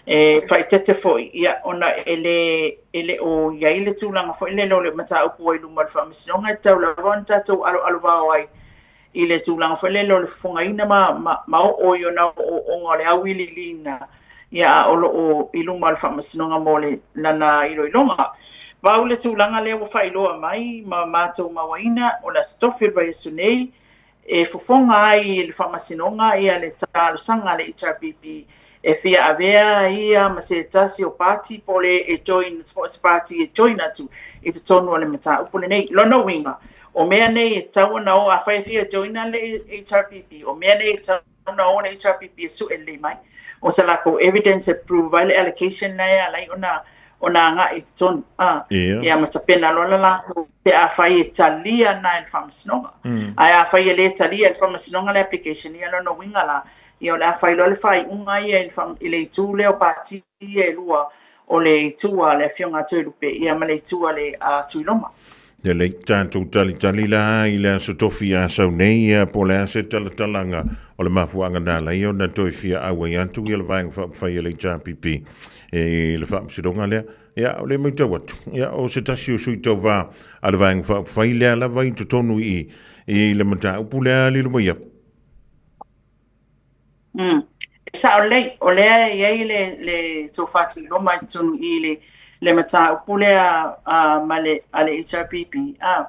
e faaeteete foi, ia, ona e le, e le o i ai le tulaga foi lele o le mataupu ua i luma o le Faamasinoga, e tatau lava ona tatou aloalovao ai i le tulaga foi lele o le fofogaina ma, ma, ma oo i ona ooooga o le auiliiliina, ia, a o lo o i luma o le Faamasinoga mo le, lana iloiloga. Pau le tulaga lea ua faailoa mai ma matou mauaina, o le Aso Tofi o le vaiaso nei, e fofoga ai e le Faamasinoga ia le talosaga a le HRPP e fia avea ia ma se tasi o pati po o le e join, po o se pati e join atu i totonu o le mataupu lenei. Lona uiga, o mea nei e tatau ona o, afai e fia join le HRPP, o mea nei e tatau ona o le HRPP e sue lelei mai, o sa latou evidence e prove ai le allocation lea e ala ai ona ona agai i totonu. A, ia ma tapena loa le latou pe afai e talia na e le Faamasinoga. Ae afai e le talia e le Faamasinoga le application, ia lona uiga la, ia o le a fai loa le faaiuga ia i le, i le itu lea o pati e lua, o le itu a le Afioga a Toelupe ia ma le itu a le a Tuiloma. Ia lei tatou talitali la i le aso tofi a sau nei ia po o le a se talatalaga o le mafuaaga na ala ai ona toe fia auai atu ia le Vaega Faaupufai a le HRPP i le faamasinoga lea. Ia o le matau atu, ia o se tasi o sui tauva a le Vaega Faaupufai lea lava i totonu i i le mataupu lea Lilomaiava. E sao lelei, o lea e i ai le, le tofa Tuiloma i totonu i le, le mataupu lea a, ma le, a le HRPP. A,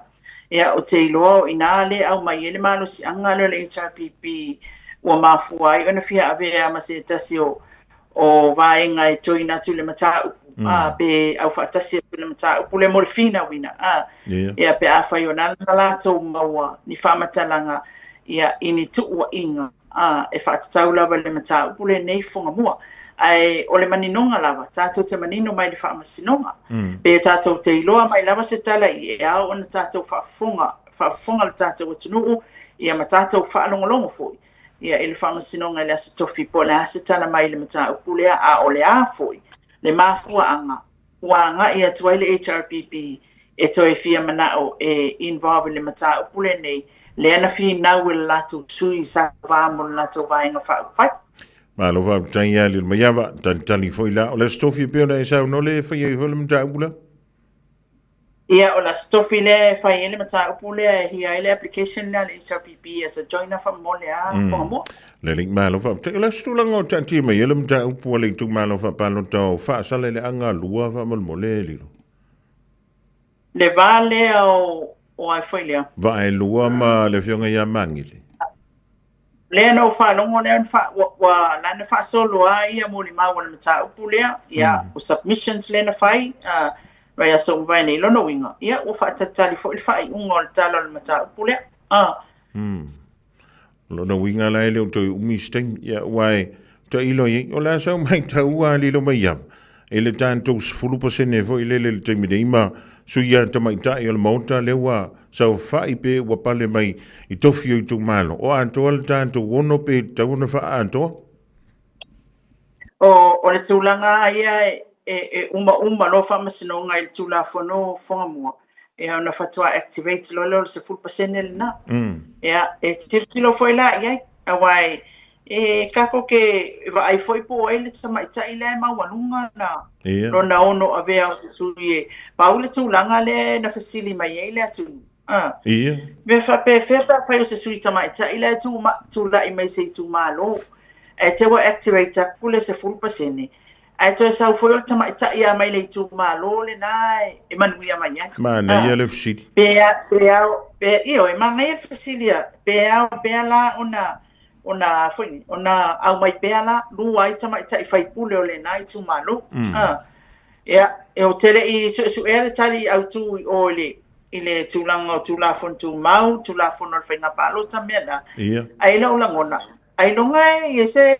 ia, ou te iloa o i inā lea e aumai ai le malosiaga lea o le HRPP ua mafua ai ona fia avea ma se tasi o, o vaega e join atu i le mataupu, a, pe aufaatasi atu i le mataupu lea mo le finauina, a, ia, pe afai o na latou maua ni faamatalaga ia, i ni tuuaiga, a, e faatatau lava i le mataupu lenei Fogamua. Ae o le maninoga lava, tatou te manino mai i le Faamasinoga. Pe tatou te iloa mai lava se tala i e ao ona tatou faafofoga, faafofoga le tatou atunuu, ia ma tatou faalogologo foi, ia, i le Faamasinoga i le Aso Tofi, po o le a se tala mai i le mataupu lea, a o le a foi le mafuaaga ua agai atu ai le HRPP e toe fia manao e involve i le mataupu lenei, lea na finau e le latou sui sa va mo le latou Vaega Faaupufai. Malo faafetai ia Lilomaiava, talitali foi la. O le Aso Tofi e pei ona e saunoa lea e fai ai foi le mataupu lea? Ia, o le Aso Tofi lea e fai ai le mataupu lea e hia ai le application lea a le HRPP as a joiner faamolemole a Fogamua. Lelei, malo faafetai. O le a se tulaga o taatia mai ai le mataupu a le itumalo faapalota o Faasaleleaga 2 faamolemole Lilo? Le va lea o ai foi lea? Vaaelua ma le afioga ia Magele. Lea na ou faalogo lea na fa, ua, ua, la na faasolo lava ia molimau o le mataupu lea, ia, o submissions lea na fai, a, vaiaso ua mavae nei. Lona uiga, ia, ua faatalitali foi le faaiuga o le tala o le mataupu lea. A. Lona uiga la e le o toe umi se taimi, ia, aua e tailo i ai, o le a sau matau a Lilomaiava, i le tatou 10% foi lele i le taimi nei ma sui a tamaitai o le Maota lea ua saofai pe ua pale mai i tofi o itumalo, o atoa le tatou 6 pe tatau ona faaatoa? O, o le tulaga lava ia e, e, e umauma loa faamasinoga i le Tulafono Fogamua. Ia ona faatoa activate loa lea o le 10% lena. Ia, e tilotilo foi la i ai, aua e, e tatou te vaai foi po o ai le tamaitai lea e maualuga na lona ono avea o se sui e pau le tulaga lea na fesili mai ai le atunuu. Mea faapefea pe afai o se sui tamaitai lea e tulai mai se itumalo, ae te ua activate atu le 10%, Ae toe sau foi o le tamaitai lava mai le itumalo lena e manuia mai ai. Manaia le fesili. Pe a, pe ao, pe, ioe, manaia le fesili a, pe ao pea la ona, ona, foi nei, ona aumai pea la, lua ai tamaitai faipule o lena itumalo. Ia, ou te le i suesuea le tali autu i o i le, i le tulaga o Tulafono Tumau, Tulafono o le Faiga Palota, mea na. Ae i lou lagona, Ailoga e i ai se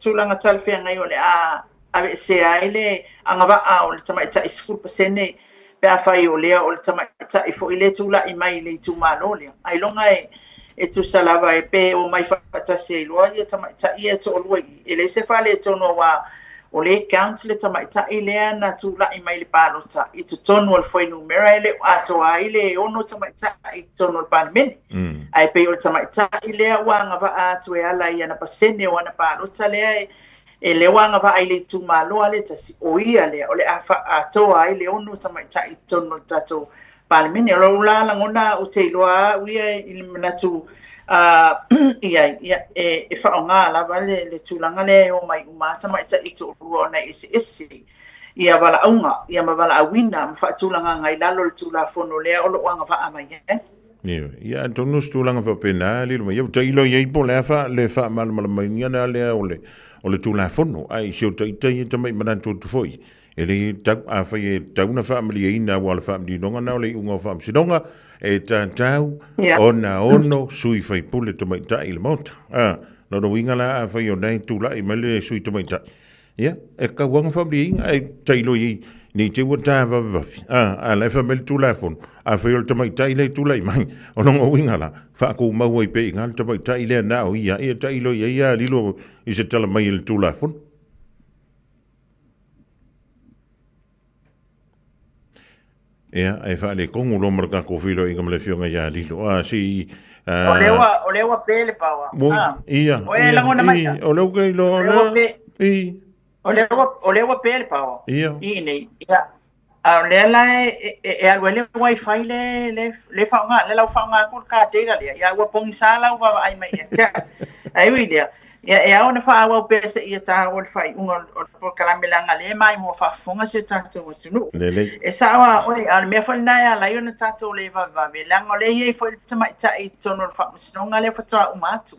tulaga talafeagai o le a aveesea ai le agavaa o le tamaitai 10% pe afai o lea o le tamaitai foi lea e tulai mai i le itumalo lea. Ailoga e tusa lava e pe omai faatasi ai loa ia tamaitai ia e toalua i i. E leai se faaletonu aua o lea e count le tamaitai lea na tulai mai i le palota i totonu o le fuainumera e le o atoa ai le 6 tamaitai i totonu o le Palemene. Ae pei o le tamaitai lea ua agavaa atu e ala i ana pasene o ana palota lea e lea ua agavaa i le itumalo a le tasi, o ia lea o le a faaatoa ai le 6 tamaitai i totonu o le tatou Palemene. O lou la lagona ou te iloa au ia i le manatu i ai, ia, e faaaoga lava le tulaga lea e omai uma lava tamaitai e toalua ona e eseese ia valaauga ia ma valaauina ma faatulagaga i lalo o le Tulafono lea o lo o agavaa mai ai. Ioe. Ia, atonu o se tulaga faapena, lilo mai, ia ua tailo i ai po o le a fa, le faamalamalamaina lea lea o le, o le Tulafono. Ae i si o ita ia tamai manatu atu foi, e le tau, afai e tau na faamalieina aua o le faamalinoga na o le iuga o faamasinoga, e tatau ona ono sui faipule tamaitai i le Maota. A, lona uiga la, afai o na e tulai mai le sui tamaitai, Ia, e tatau lava ona faamalieina, ae tailo i ai ne i te i ua ta vavevave, a, a o la e fai mai le Tulafono, afai o le tamaitai lea e tulai mai, o lona uiga la, faatumau ai pea i ina le tamaitai lea na o ia, ia tailo i ai a lilo i se tala mai a le Tulafono. Ia, e faaletonu loa ma le tatou feiloaiga ma le Afioga ia Lilo. A, se i... O lea ua, o lea ua pe le paoa. Oi, ia, O e lagona mai ia, o lea ua iloa, o lea, i. O lea ua, o lea ua pe le paoa. Ia. I nei. Ia. A o lea la e, e, e alu ai le wifi le, le, le faaaoga, le lau faaaoga atu le car data lea. Ia, ua pogisa lau vaavaai mai ia te au. Ae ui i lea, Ia, e ao ona faaauau pea seia taua le faaiuga o le polokalame leaga lea e maimoa faafofoga si o tatou atunuu. Lelei. E sao a oe, a o le mea foi lena e ala ai ona tatou le vavevave, leaga o lea e i ai foi le tamaitai i totonu o le faamasinoga lea faatoa uma atu.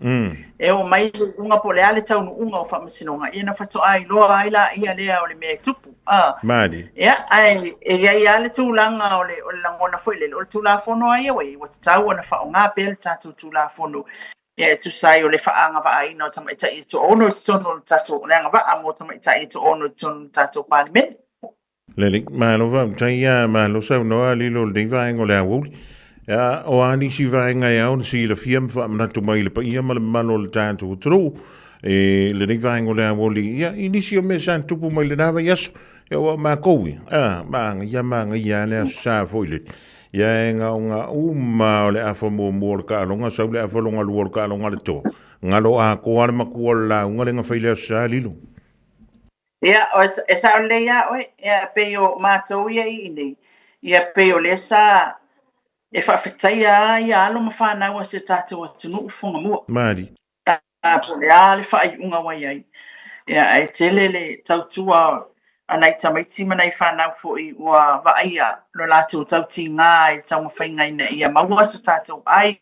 E oo mai le iuga po o le a le taunuuga o faamasinoga, ia ona faatoa iloa ai laia lea o le mea e tupu. Malie. Ia, ae e i ai lava le tulaga o le lagona foi lele, o le Tulafono lava ia ua i ai, ua tatau ona faaaoga pea le tatou Tulafono Ia e tusa ai o le faaagavaaina o tamaitai e toaono i totonu o le tatou, o le agavaa mo tamaitai e toaono i totonu o le tatou Palemene. Lelei, malo faafetai ia, malo saunoa Lilo i lenei vaega o le aoauli. Ia, o a nisi vaega e ao ona silafia ma faamanatu mai i le paia ma le mamalu o le tatou atunuu i lenei vaega o le aoauli, ia, i nisi o mea sa tupu mai i lena vaiaso, ia aua o matou ia, a, manaia manaia lava le Aso Sa foi lele. Ia e gaoga uma o le afa muamua o le taaloga sau le afa lona lua o le taaloga a le toa. Galo atoa le matua o le lauga lea na fai le Aso Sa Lilo. Ia, e sao lelei lava oe, ia pei o matou ia i inei, ia pei o lea sa e faafetaia lava ia alo ma fanau a si o tatou atunuu fogamua. Malie. Po o le a le faaiuga ua i ai. Ia, ae tele le tautua a nai tamaiti ma nai fanau foi ua vaaia lo latou tautiga i le taumafaiga ina ia maua so tatou ai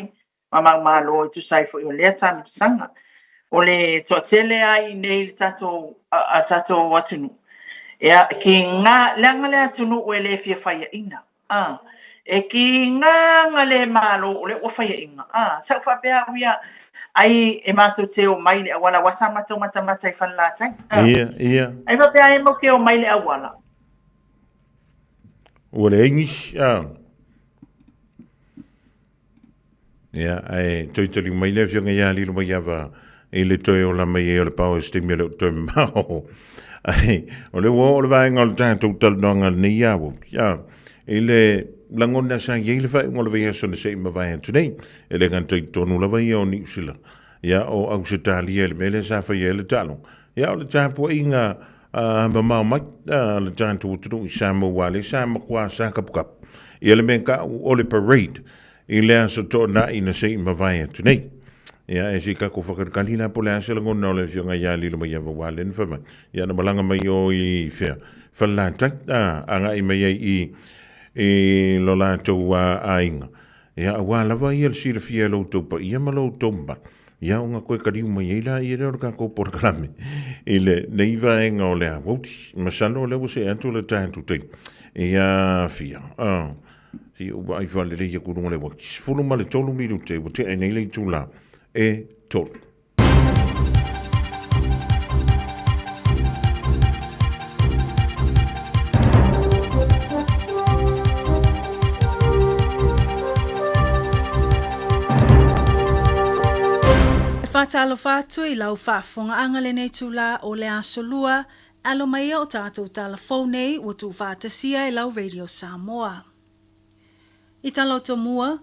ma maumalo e tusa ai foi o lea taamilosaga. O le toatele lava i inei i le tatou, a tatou atunuu, ia, kiga, leaga le atunuu e le fia faiaina. A, e kigaga le Malo o lea ua faiaina. A, sa ou faapea au ia, ai e matou te omai i le auala, aua sa matou matamata i Falelatai. A, Ia, ia. Ai faapea ai matou te omai i le auala. Ua leai nisi, a. Ia, ae toe taliu mai le Afioga ia Lilomaiava i le toe ola mai ai o le pao i se taimi e le o toe mamao. Ae, o lea ua oo le vaega o le tatou talanoaga lenei aoauli, ia, i le lagona sa i ai le faaiuga o le vaiaso na se i mavae atu nei. E le gata i totonu lava ia o Niu Sila, ia o Ausetalia i le mea lea sa faia ai le taaloga. Ia o le tapuaiga mamao mai a le tatou atunuu i Samoa aua o lea sa matua sa kapukapu ia le mea ta'u o le parade i le aso Toonai na se i mavae atu nei. Ia e se i tatou fakalikali la po o le a se lagona o le afioga ia Lilomaiava aua lea na fai mai ia na malaga mai o i fea Falelatai a agai mai ai i i lo latou aiga. Ia aua lava ia le silafia e lo outou paia ma lo outou mamalu, ia ona toe taliu mai ai laia lea o le tatou polokalame i lenei vaega o le aoauli. Masalo o lea ua see atu le tatou taimi ia fia. Se i ou vaai faalelei atu i luga o le uati. 13 minute ua tea nei le itula e 3. E faatalofa atu i lau faafofogaaga lenei itula o le Aso Lua, alo mai ia o tatou tala fou nei ua tuufaatasia e lau Radio Samoa. I Talotomua,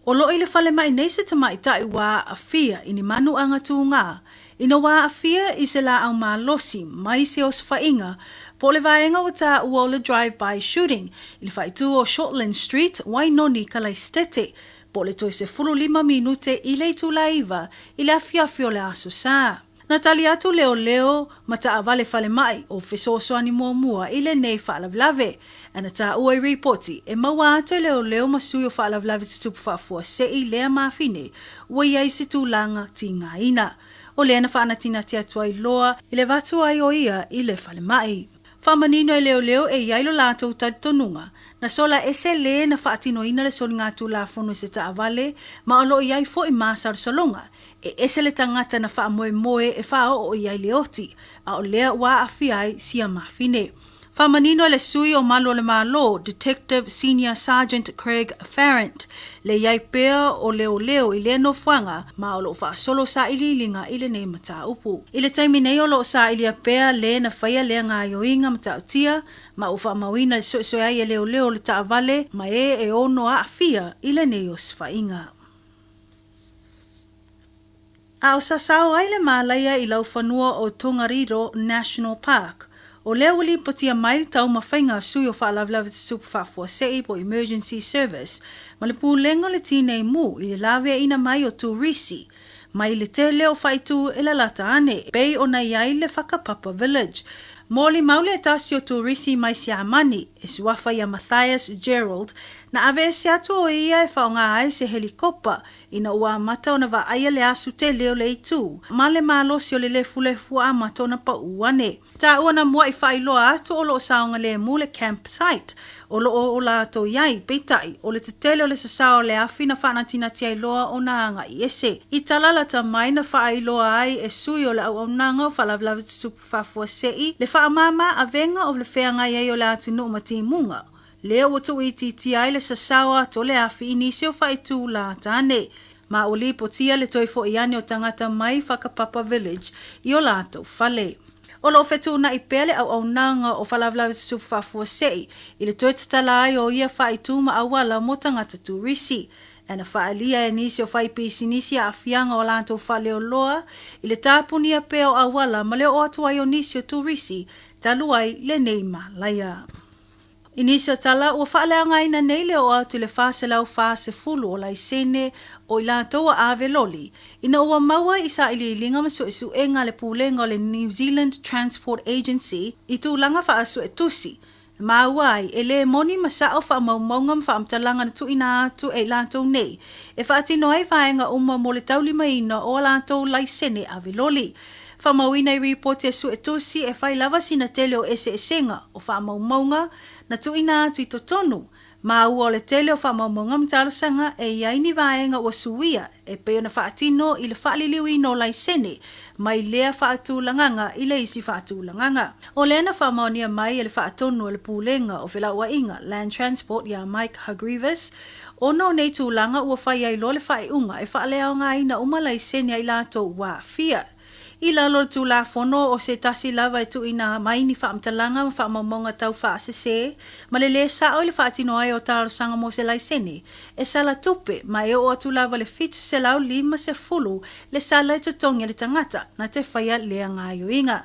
o lo o i le falemai nei se tamaitai ua aafia i ni manuaga tūgā, ina ua aafia i se lāʻau malosi mai se osofaiga po o le vaega ua taua o le drive-by shooting i le faaitu o Shortland Street, Wainoni, Kalaisitete, po o le toe 15 minute i le itula 9 i le afiafi o le Aso Sa. Na tali atu leoleo ma taavale falemai o fesoasoani muamua i lenei faalavelave. A na taua i ripoti, e maua atu e leoleo ma sui o faalavelave tutupu faafuasei lea mafine ua i ai se tulaga tigaina. O lea na faanatinati atu ai loa i le avatu ai o ia i le falemai. Faamanino e leoleo e i ai lo latou talitonuga, na sola ese lē na faatinoina le soligatulafono i se taavale ma o lo o i ai foi masalosaloga E ese le tagata na faamoemoe e faaoo i ai le oti, a o lea ua aafia ai sia mafine. Faamanino e le sui o Malu o le Malo, Detective Senior Sergeant Craig Farrant, le i ai pea o leoleo i lea nofoaga ma o lo o faasolo sailiiliga i lenei mataupu. I le taimi nei o lo o sailia pea le na faia lea gaoioiga matautia ma ua faamauina le suesue ai e leoleo le taavale ma e e ono aafia i lenei osofaiga. A o sasao ai le mālaia i laufanua o Tongariro National Park, o lea ua lipotia mai le taumafaiga a sui o Faalavelave Tutupu Faafuasei po Emergency Service ma le Pulega o le Tinei Mu i le laveaiina mai o turisi mai le tele o faaitu e lalata ane e pei ona i ai le Whakapapa Village. Molimau le tasi o turisi mai Siamani e suafa ia Matthias Gerald Na aveese atu o ia e faaaoga ai se helikopa ina ua amata ona vaaia le asu tele o le itu ma le malosi o le lefulefu ua amata ona paʻu ane. Taua na muaʻi faailoa atu o lo o saogalemu le camp site o lo o latou i ai, peitai, o le tetele o le sasao o le afi na faanatinati ai loa ona agaʻi ese. I tala lata mai na faailoa ai e sui o le auaunaga o faalavelave tutupu faafuasei le faamama avega o le feagai ai o le atunuu ma timuga Lea ua tuuitiitia ai le sasao atu o le afi i nisi o faaitu lata ane, ma ua lipotia le toe foʻi ane o tagata mai Whakapapa Village i o latou fale. O lo o fetuunai pea le auaunaga o Faalavelave Tutupu Faafuasei i le toe tatala ai o ia faaitu ma auala mo tagata turisi. E na faaalia e nisi o faipisinisi aafiaga o latou faleoloa i le tapunia pea o auala ma le oo atu ai o nisi o turisi talu ai lenei malaia. I nisi o tala, ua faaleagaina nei le oo atu i le 440 o laisene o i latou a ave loli, ina ua maua i sailiiliga ma suesuega a le Pulega o le New Zealand Transport Agency i tulaga faasuetusi, na maua ai e lē moni ma sao faamaumauga ma faamatalaga na tuuina atu e i latou nei e faatino ai vaega uma mo le taulimaina o a latou laisene ave loli. Faamauina i ripoti a suetusi e fai lava sina tele o eseesega o faamaumauga na tuuina atu i totonu, maua o le tele o faamaumauga ma talosaga e i ai ni vaega ua suia e pei ona faatino i le faaliliuina o laisene mai lea faatulagaga i le isi faatulagaga. O lea na faamaonia mai e le faatonu a le Pulega o Felauaiga, Land Transport, iā Mike Hargreaves, ona o nei tulaga ua fai ai loa le faaiuga e faaleaogaina uma laisene a i latou ua aafia. I lalo o le Tulafono, o se tasi lava e tuuina mai ni faamatalaga ma faamaumauga tau faasese ma le lē sao i le faatino ai o talosaga mo se laisene e sala tupe ma e oo atu lava le 750 le sala e totogi a le tagata na te faia lea gaoioiga.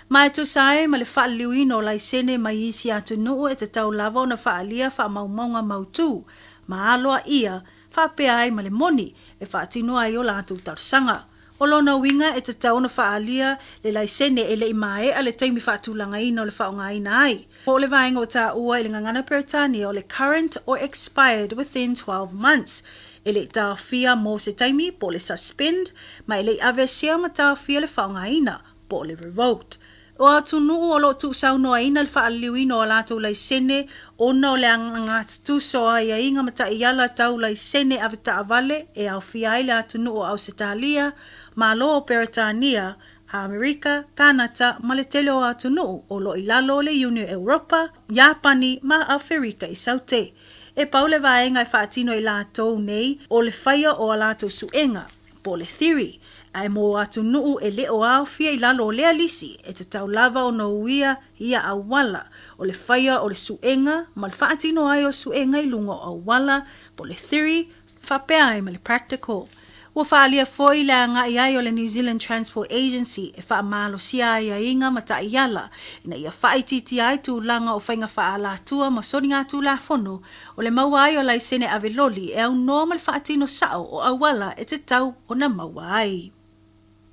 Ma e tusa ai ma le faaliliuina o laisene mai isi atunuu e tatau lava ona faaalia faamaumauga mautū ma aloaia faapea ai ma le moni e faatino ai o latou talosaga. O lona uiga e tatau ona faaalia le laisene e le i maea le taimi faatulagaina o le faaaogaina ai, po o le vaega ua taua i le gagana Peretania o le current or expired within 12 months, e le i taofia mo se taimi po o le suspend, ma e le i aveesea ma taofia le faaaogaina, po o le revoked. O atunuu o lo o tuusaunoaina le faaliliuina o a latou laisene ona o le alagatutusa o aiaiga ma taiala tau laisene avetaavale e aofia ai le atunuu o Ausetalia, Malo o Peretania, Amerika, Kanata ma le tele o atunuu o lo o i lalo o le Iuni o Europa, Iapani ma Aferika i Saute. E pau le vaega e faatino e i latou nei o le faia o a latou suega, po o le theory, ae mo atunuu e le o aofia i lalo o lea lisi, e tatau lava ona uia ia auala o le faia o le suega ma le faatino ai o suega i luga o auala, po o le theory, faapea ai ma le practical. Ua faaalia foi le agai ai o le New Zealand Transport Agency e faamalosia aiaiga ma taiala ina ia faaitiitia ai tulaga o faiga faaalatua ma soligatulafono o le maua ai o laisene ave loli e aunoa ma le faatino sao o auala e tatau ona maua ai.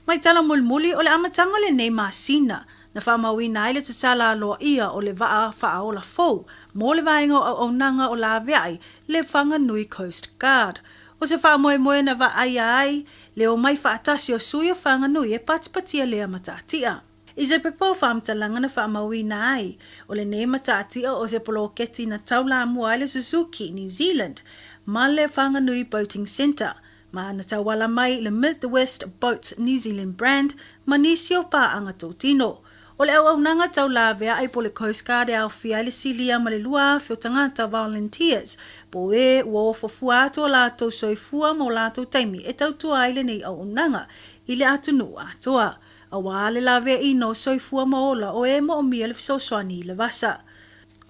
Mai tala mulimuli o le amataga o lenei masina, na faamauina ai le tatala aloaia o le vaa faaola fou mo le vaega o auaunaga o laveai le Whanganui Coast Guard. O se faamoemoe na vaaia ai le omai faatasi o sui o Whanganui e patipatia lea matatia. I se pepa o faamatalaga na faamauina ai, o lenei matatia o se poloketi na taulamua ai le Suzuki New Zealand ma le Whanganui Boating Centre, ma na tauala mai le Midwest Boats New Zealand brand ma nisi o paaga totino. O le auaunaga tau laveai po o le Coast Guard e aofia ai le silia ma le 2,000 o tagata volunteers po o e ua ofo fua atu o latou soifua ma o latou taimi e tautua ai lenei auaunaga i le atunuu atoa aua le laveaiina o soifua ma ola o e moomia le fesoasoani i le vasa.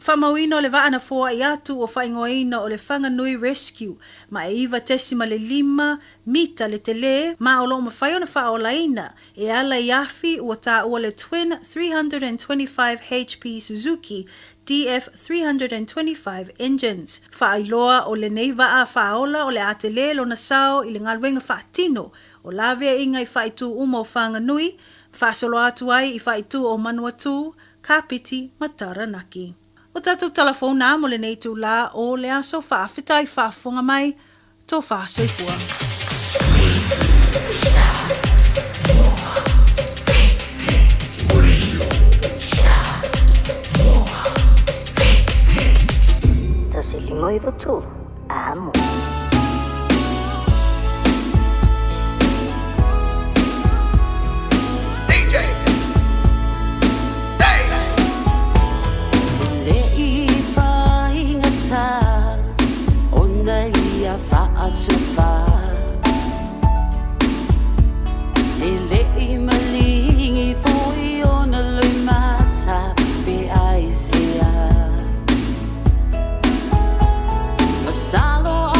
Faamauina o le vaa na foai atu ua faaigoaina o le Whanganui Rescue ma e 9.5 mita le telē ma o lo o mafai ona faaolaina e ala i afi ua taua le Twin 325 HP Suzuki DF 325 engines. Faailoa o lenei vaa faaola o le a telē lona sao i le galuega faatino o laveaiga i faaitu uma o Whanganui, faasolo atu ai i faaitu o Manuatū, Kapiti ma Taranaki. O tatou tala fou nā mo lenei itulā o le aso faafetai faafofoga mai, tō soifua. 153, amo. Masalo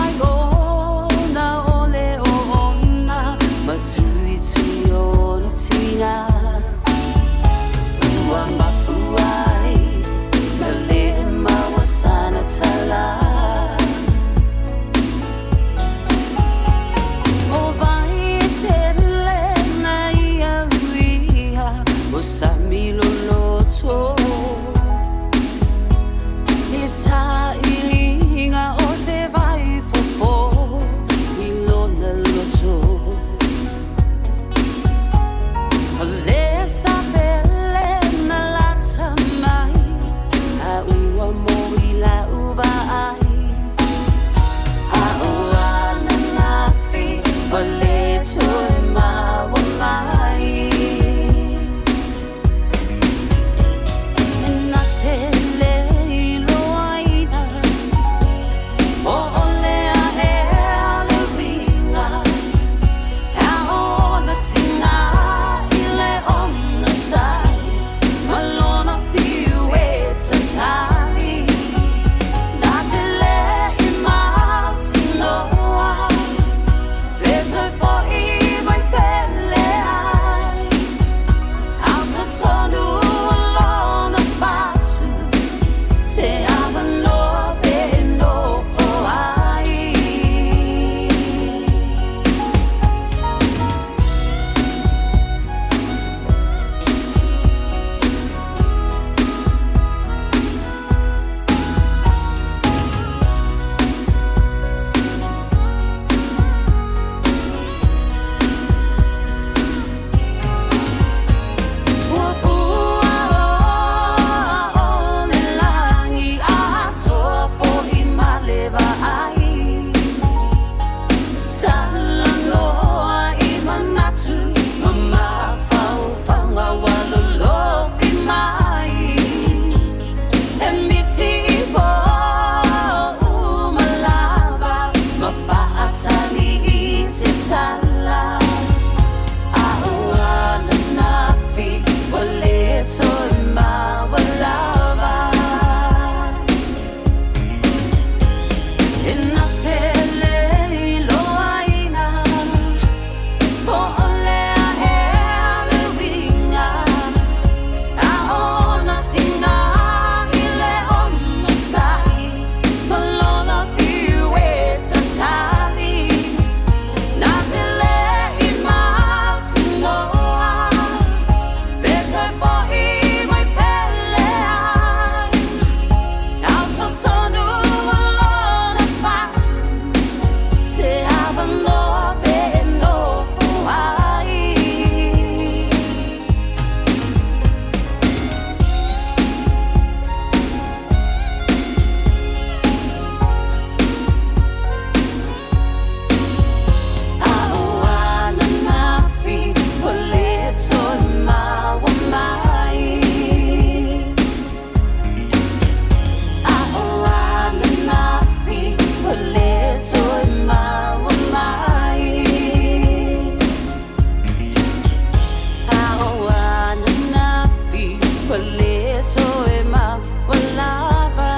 toe maua lava.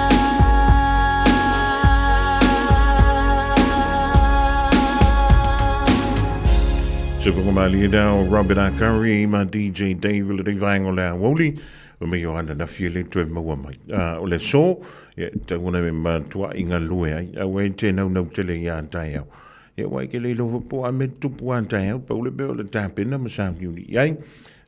Se fonga malie da o Robert A. Curry ma DJ Dave le rei vaenga o le aoauli o me Ioana na fia le toe maua mai. O le aso, ia, tau ona me matua'i galue ai, aua e te naunau tele i a taeao. Ia, aua e ke le iloa foi po o a mea tutupu a taeao, pau le mea o le tapena ma sauniuni i ai,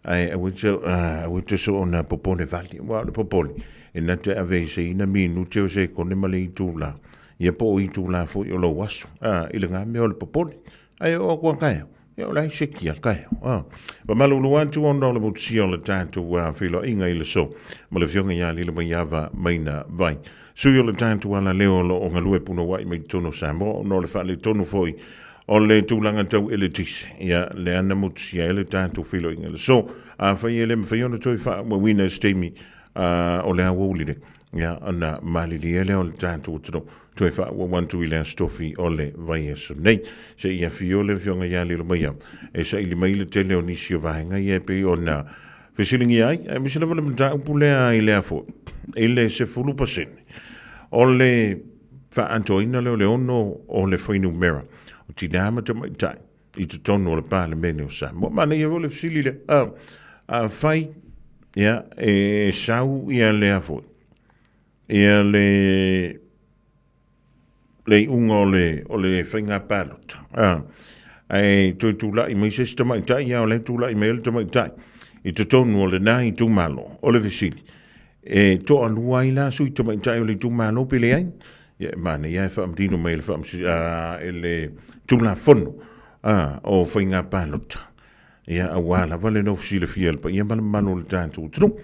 ae aua te, aua te soona popole vale, aua o le popole, e na te ave i se ina minute o sekone ma le itula, ia po o itula foi o lou aso, i le ngā mea o le popole. Ae oo atu a taeao, ia o le a seki a taeao. A. Faamalulu atu ona o le motusia o le tatou feiloaiga i le aso ma le Afioga ia Lilomaiava Maina Vai. Sui o le tatou alaleo o lo o galue punouai mai totonu o Samoa ona o le faaletonu foi o le tulaga tau eletise. Ia, lea na motusia ai le tatou feiloaiga i le aso. Afai e le mafai ona toe faaauauina i se taimi o le aoauli lea, Ia, ona malilie lea o le tatou atunuu, toe faaauau atu i le Aso Tofi o le vaiaso nei. Se i afio le Afioga ia Lilomaiava e saili mai le tele o nisi o vaega ia e pei ona fesiligia ai, aemaise lava le mataupu lea i le a foi, i le 10% o le faaatoaina lea o le ono o le fuainumera o tinā ma tamaitai i totonu o le Palemene o Samoa. Manaia foi le fesili lea, afai ia, e sau ia lea foi, ia le, le iuga o le, o le faiga palota, ae toe tulai mai se isi tamaitai, ia o lea e tulai mai ai le tamaitai i totonu o lena itumalo. O le fesili, e toalua ai la sui tamaitai o le itumalo pe leai? Ia e manaia e faamanino mai e le e le Tulafono o Faiga Palota. Ia aua lava le nofo silafia e le paia ma le mamalu o le tatou atunuu.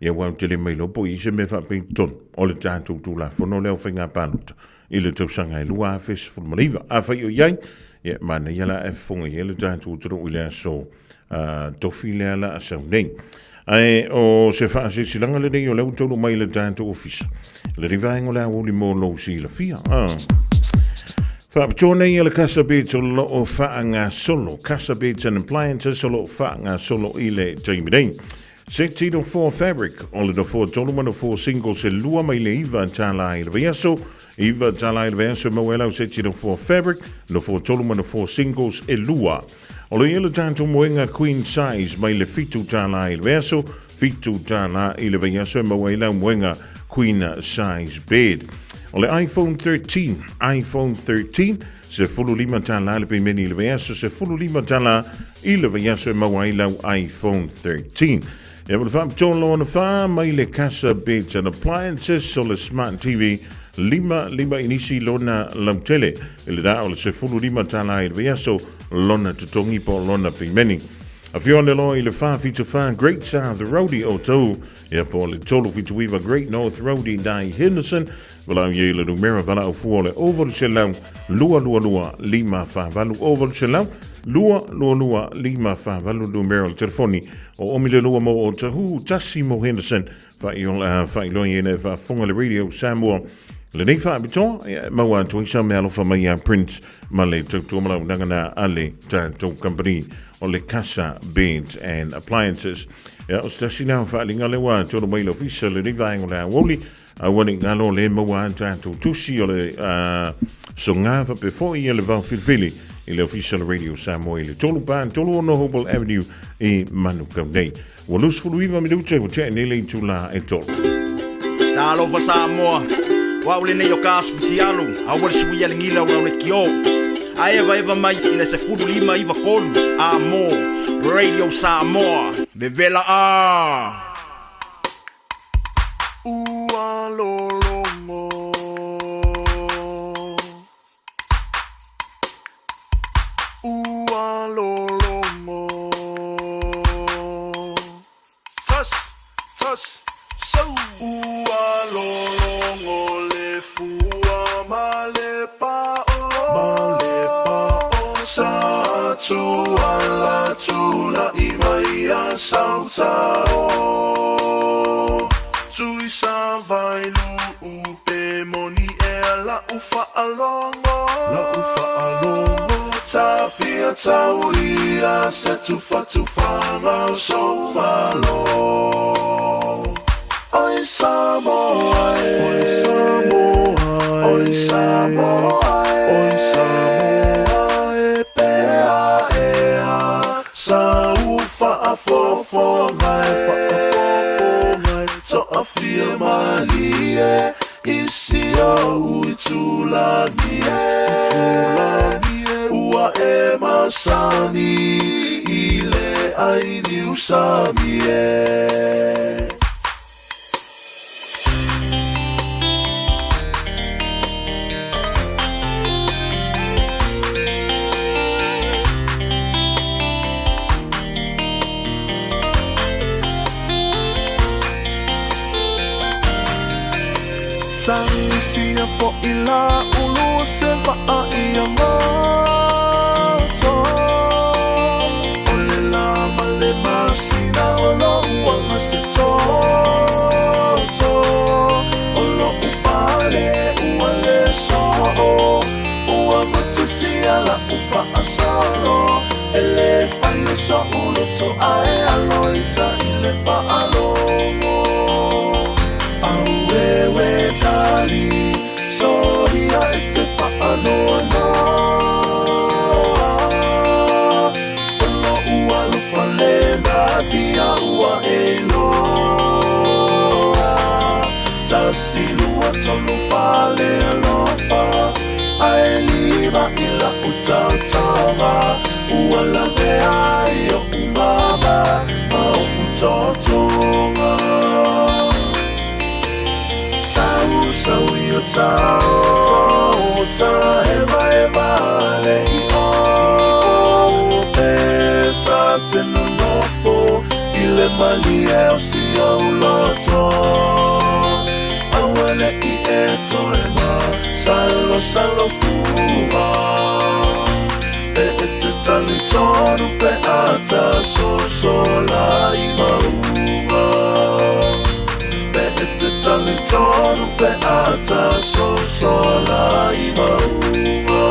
Ia aua ou te le mailoa po o i ai se mea faapea i totonu o le tatou Tulafono lea o Faiga Palota i le tausaga e 2019. Afai o i ai, ia e manaia la ae fofoga i ai le tatou atunuu i le aso tofi lea la a sau nei. Ae o se faasilasilaga lenei o lea ua taunuu mai i le tatou ofisa. Le vaega o le aoauli mo lou silafia. Faapitoa nei e le Casa Beds o lo o faagasolo. Casa Beds and Appliances o lo o faagasolo i le taimi nei. Seti nofoa fabric o le nofoa tolu ma nofoa single se lua mai le iva tala i le vaiaso. Iva tala i le vaiaso maua ai lau seti nofoa fabric, nofoa tolu ma nofoa singles e lua. O lo i ai le tatou moega queen size mai le $7 i le vaiaso, $7 i le vaiaso e maua ai lau moega queen size bed. O le iPhone 13, iPhone 13, $15 le pemeni i le vaiaso, $15 i le vaiaso e maua ai lau iPhone 13. Ia ma le faapitoa lona fa mai le Casa Beds and Appliances o le Smart TV lima lima inisi lona lautele i le da o le $15 i le vaiaso lona totogi po o lona pemeni. Afio ane loa i le 474 Great South Road i Otahuhu, ia po o le 379 Great North Road i Dai Henderson. Valaau i ai le numera valaau fua o le 0800 222 548 0800 222 548 numera o le telefoni o omi le lua mo Otahuhu, tasi mo Henderson. Faailoa i ai e faafofoga le Radio Samoa lenei faapitoa, ia, e maua atu ai sa meaalofa mai ia Prince ma le tautua ma launaga na a le tatou company o le Casa Beds and Appliances. Ia, o se tasi na o faaaliga lea ua tonu mai le ofisa lenei vaega o le aoauli, aua ne i galo le maua a tatou tusi o le soga faapea foi ia le vao filifili i le ofisa o le Radio Samoa i le 3 4 3 6 Hopewell Avenue i Manukau nei. Ua 29 minute ua tea nei le itula e tolu. Talofa Samoa, o au lenei o ka asu fitialu, aua le suia le gila o lau le kio. A evaeva mai i le 15 93 a mo Radio Samoa. Vevela a! Ua lologo. Ua lologo. Tas, tas, sau. Ua lologo le fua ma le pa'o. Ma le pa'o. Sa tuala tula'i mai a sautao. Tui sa vai lu'u pe moni ea la'u fa'alogo. La'u fa'alogo. Tafia taulia se tufatufaga o sou malo. Oi Samoa e Oi Samoa Oi Samoa Oi Samoa e pea ea Sa u faafofoga e faafofoga e Toafia malie I si ou itulagi e Itulagi e Ua e masani I le ai niusami e. Tagisia fo'i la ulu o se va'a ia goto. O le la ma le masina o lo'u aga se toto. O lo'u fale ua le so'o. Ua matusia la'u fa'asolo. E lē fai e so'u loto ae alo ita i le fa'alogo. Auewe tali soia e te fa'anoanoa. O lo'u alofa le natia ua e iloa. Tasi lua tolu fale alofa. Ae lima i la'u taotaoga. Ua lavea ai o'u mama ma o'u totoga. Sau sau i o tao ta hevaheva le i o. Pe ta te nonofo i le malie o si ou loto. Aua ne'i e toe masalosalo fua. Pe e te talitonu pe a ta sosola i mauga. Pe e te talitonu pe a ta sosola i mauga.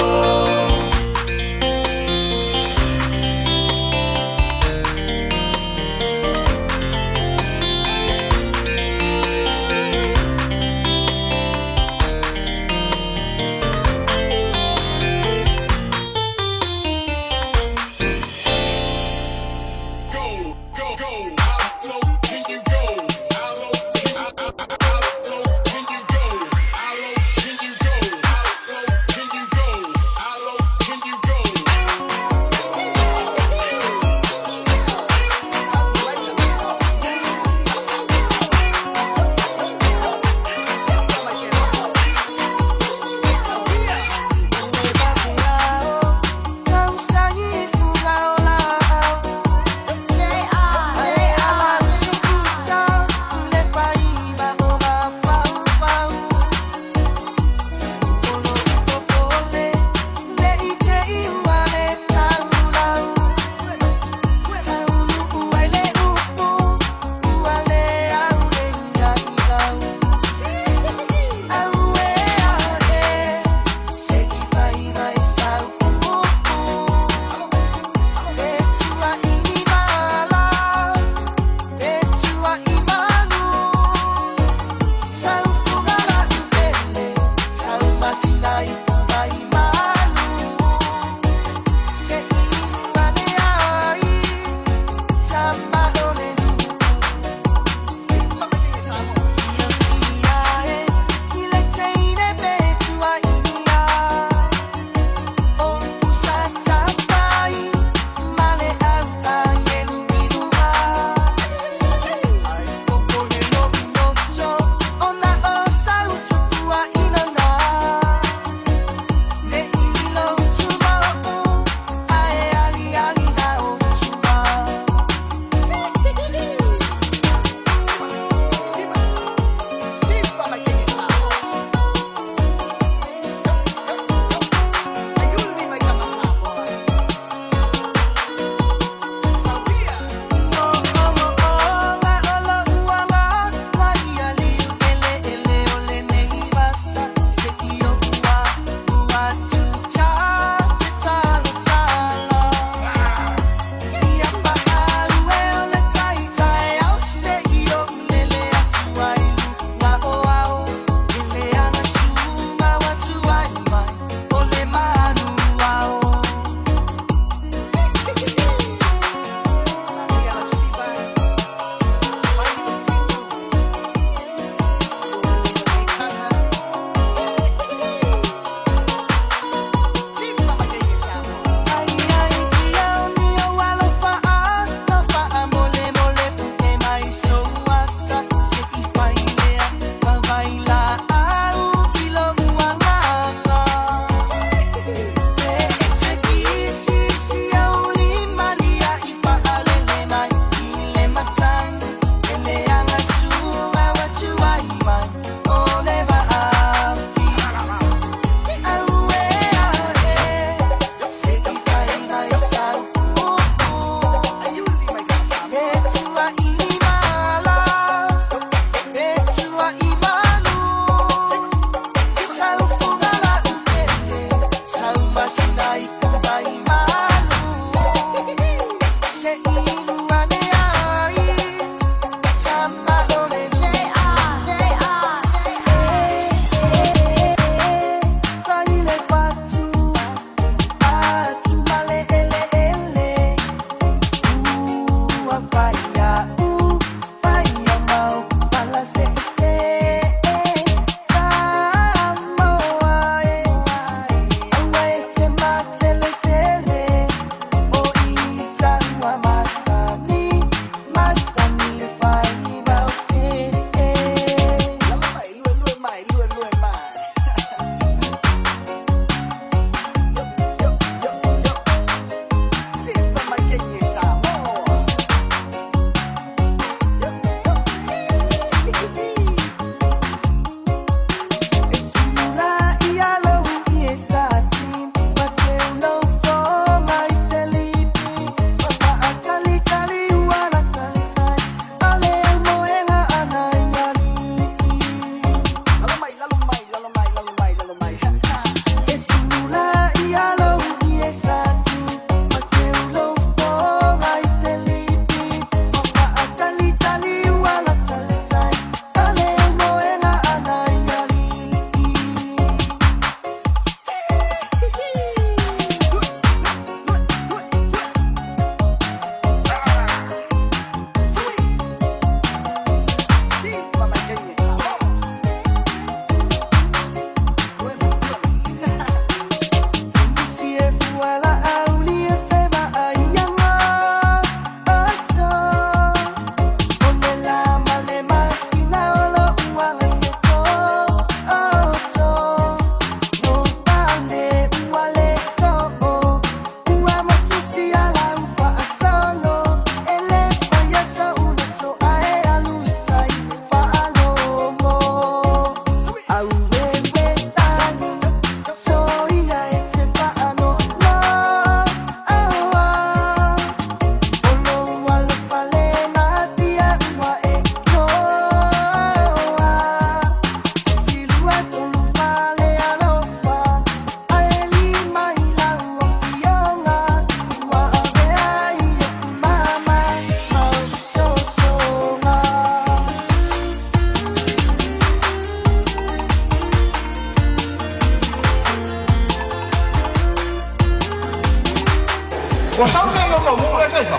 Ua sau ke ko ko ngu le sai fa.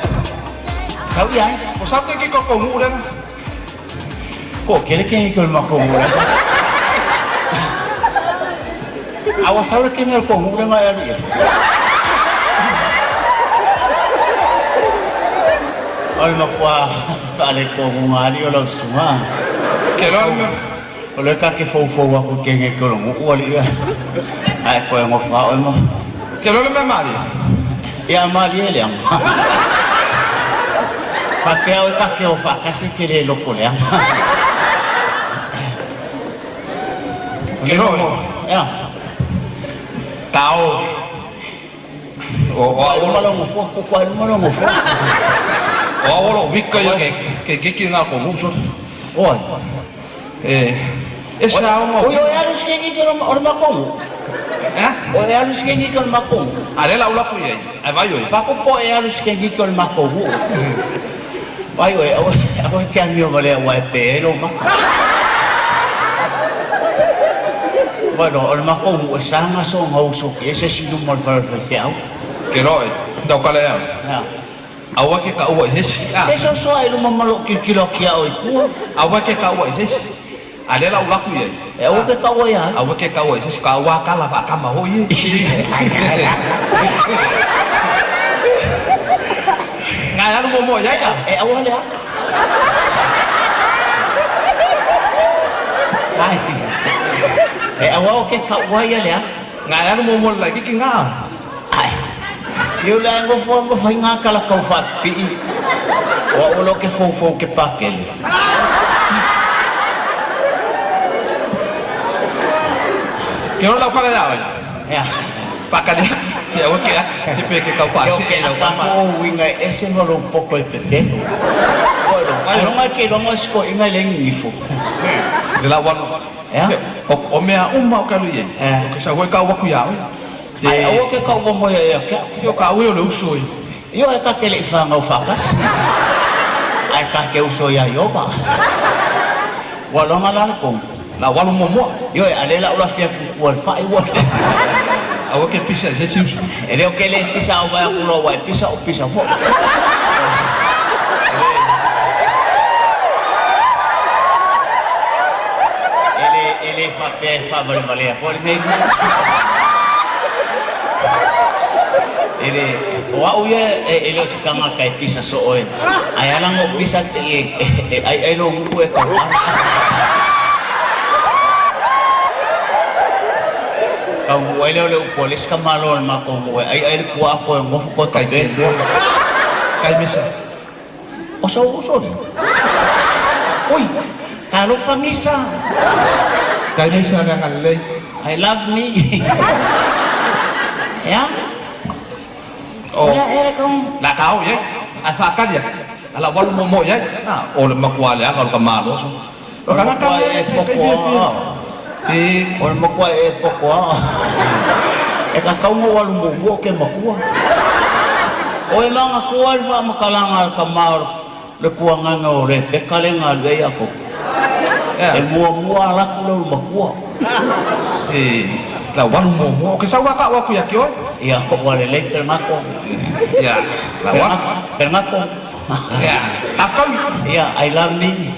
Sau ia. Ua sau ke ke ko ko ngu le. Ko kele ke ke ma ko ngu le. A ua sau le ke ko ngu le ma ya ia. O le makua whaale ko ngu o lau sunga. Ke loa le O le ka ke fou aku ke nge ko ngu ua li ia. Ai koe ngo wha oe mo. Ke loa le mea mali. Ia mali e leanga. Whapea o ka ke o whakasi ke le loko leanga. Ke loa. Ia. Tao. O o Ai luma lo ngofua, ko ai luma lo ngofua. O a olo wika ia ke ke ngā ko ngu so. Oi. E e sa o Oi, oi, alu sike ki ke o le makongu. Eh? Oi, alu sike ki ke o le makongu. A le la ula ku ia. Ai vai oi. Whakopo e alu sike ki ke o le makongu. Vai oi, au ke angio vale au e pe e lo maka. Bueno, o le makongu e sanga so ngau so ki e se sinu mo le whare whai au. Ke loa e. Tau kale au. Ya. Aua ke ka ua i sesi. Se so so ai luma malo kilo ki au i kua. Aua ke ka ua i sesi. A le la ula ku ia. E aua ke ka ua ia. Aua ke ka ua i sesi. Ka ua kala wha kama hoi e. Ngai alu mo mo ia ia. E aua lea. Ai. E aua o ke ka ua ia lea. Ngai alu mo mo la ki ki ngā. Ai. Iu le ngo fo mo fai ngā kala kau wha pii. O o lo ke fou fou ke pakele. Ke ora lau kala ia oi. Ia. Whakale. Se aua ke a. Ke pe ke kau wha Se o se ke e lau aka kama. ko o winga e ese mo lo poko e pepelo. Oi lo. Alonga ke longa sko inga le ngifo. Le la walu. Ia. O mea uma o kalu ia. O ke sa hoi kau waku ia oi. Ai aua ke kau mo ia ia ke. Se o ka ui o le uso i. Io e ka ke le whangau whakasi. Ai ka ke uso ia ioba. Wa longa la le kongo. La walu mo moa. Io e alela ula fia kukua le whai wala. Aua ke pisa se si uso. E leo ke le pisa o vai aku loa e pisa o pisa fo. E le whapea e whawale walea fo le mei. E le, o au ia e leo se kangaka e pisa so oe. Ai ala ngo pisa te e ai ai lo ngu e kau ara. Kau ngu e leo le upo le sika malo le mako ngu e ai ai le pua ako e ngofu koe ka pe. Kai misa. O so uso le. Oi, ka lo fangisa. Kai misa nga ngalei. I love me. Ya? O. Ya, ya, kong. La kau ye. Ai whakali ia. Ala walu mo mo ia. O le makua le anga o le ka malo so. O kana ka e pokoa. E o le makua e pokoa. E ka kaunga walu mo mo ke makua. O e manga kua le whaamakalanga ka maoro le kuanganga o le peka le ngā lue ia kopo. E mua mua alaku le makua. E la walu mo mo. O ke sau waka waku ia ki oi? Ia, o le lei per ngako. Ia, la walu. Per ngako. Ia, tafkami. Ia, I love me.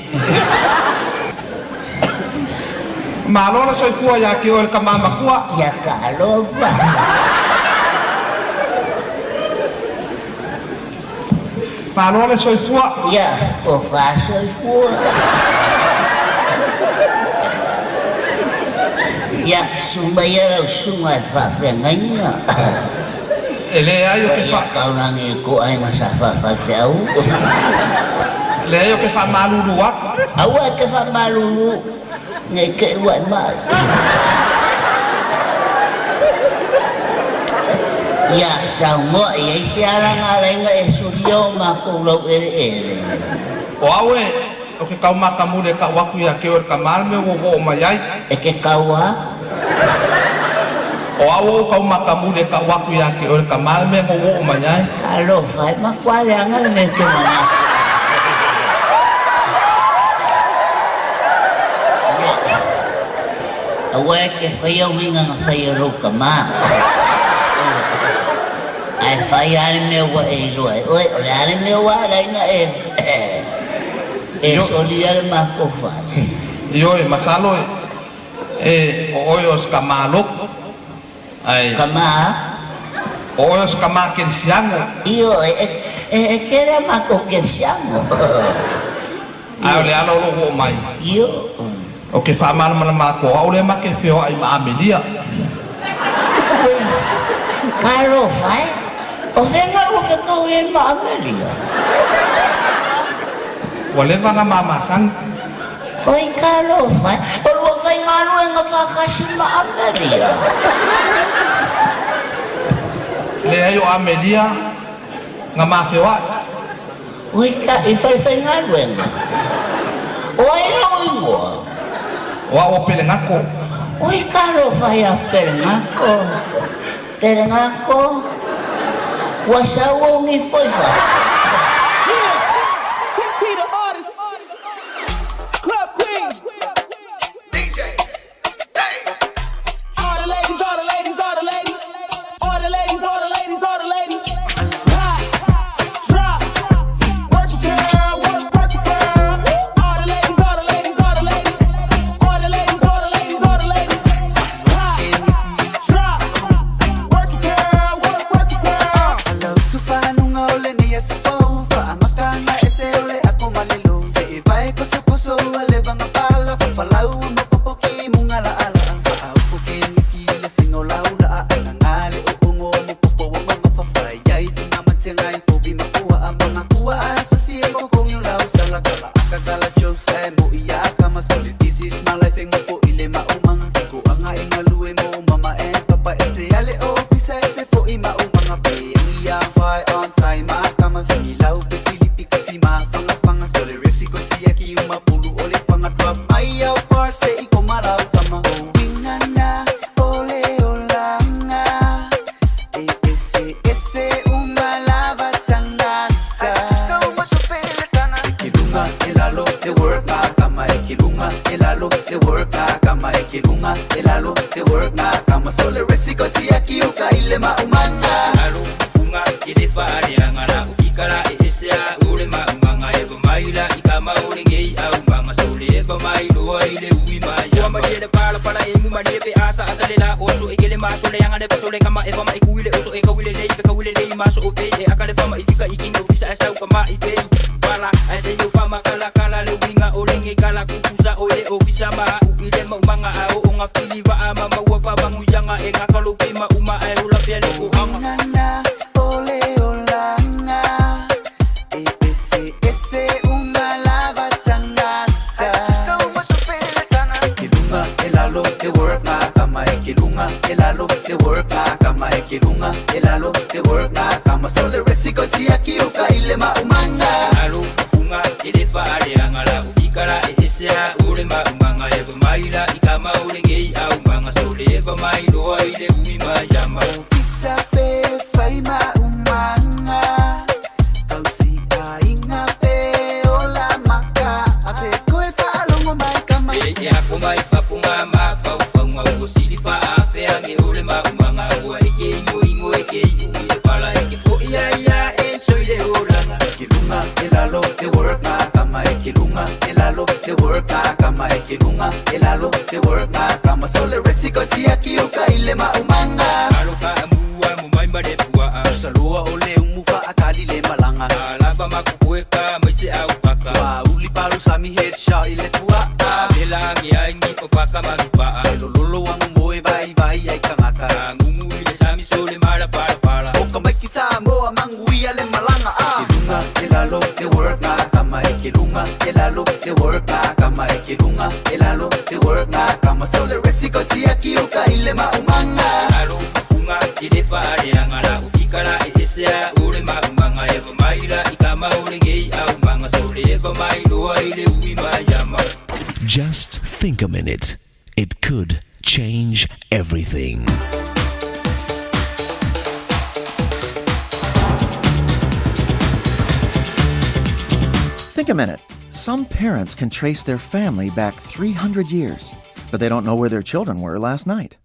Malo le soifua ia ki oi le ka mamakua. Ia ka alofa. Malo le soifua. Ia, o wha soifua. Ia, sumba ia lau sunga e whawhengaina. E le ai o ke Ia kaurangi ko ai ngā sa whawhawhau. Le ai o ke wha malulu aku. Aua e ke wha malulu. Ngai ke ua e mai. Ia, saungoa ia i se aranga renga e suria o mākou lau ere ere. O au e, o ke kau makamule ka waku ia ke o ka malme o wo o mai ai. E ke kaua? O au o kau makamule ka waku ia ke o ka malme o wo o mai ai. Ka alofa e makuare anga le me ke mana. Aua e ke whaia winga nga whaia rau ka mā. Ae fai lava le mea ua e iloa ai oe, o le a le mea ua ala ai ona e e solia le matou fale? Ioe, masalo e o oe o se tama lotu, ae. Tama a? O oe o se tama kerisiano. Ioe, e tele a matou kerisiano. Ae o le ala o lou oo mai. Ioe. Ou te faamalamalama atu o au lea ma te feoai ma Amelia. Ui, talofa e! O fea na lua fetaui ai ma Amelia? Ua leva ona ma masani. Oi, talofa e! O lua faigaluega faatasi ma Amelia? Leai o Amelia na ma feoai. Oi, ka, i fale faigaluega. O ai lou igoa? O au o Pelegako. Oi, talofa iā Pelegako. Pelegako, ua sau ou nifo i fafo. Just think a minute. It could change everything. Think a minute. Some parents can trace their family back 300 years, but they don't know where their children were last night.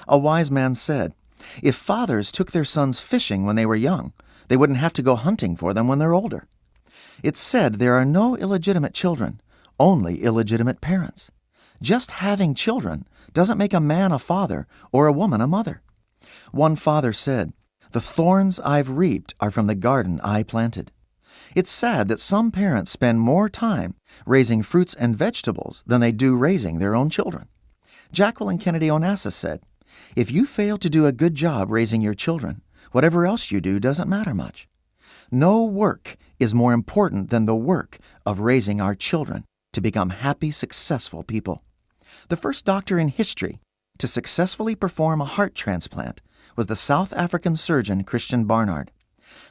A wise man said, If fathers took their sons fishing when they were young, they wouldn't have to go hunting for them when they're older. It's said there are no illegitimate children, only illegitimate parents. Just having children doesn't make a man a father or a woman a mother. One father said, The thorns I've reaped are from the garden I planted. It's sad that some parents spend more time raising fruits and vegetables than they do raising their own children. Jacqueline Kennedy Onassis said, If you fail to do a good job raising your children, whatever else you do doesn't matter much. No work is more important than the work of raising our children to become happy, successful people. The first doctor in history to successfully perform a heart transplant was the South African surgeon Christian Barnard.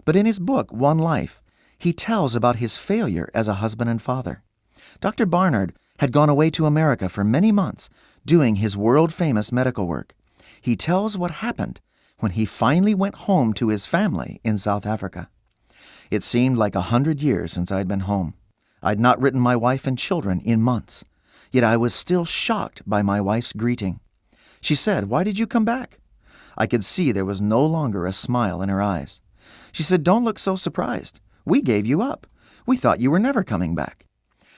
But in his book, One Life, he tells about his failure as a husband and father. Dr. Barnard had gone away to America for many months doing his world famous medical work. He tells what happened when he finally went home to his family in South Africa. It seemed like a hundred years since I'd been home. I'd not written my wife and children in months, yet I was still shocked by my wife's greeting. She said, Why did you come back? I could see there was no longer a smile in her eyes. She said, Don't look so surprised. We gave you up. We thought you were never coming back.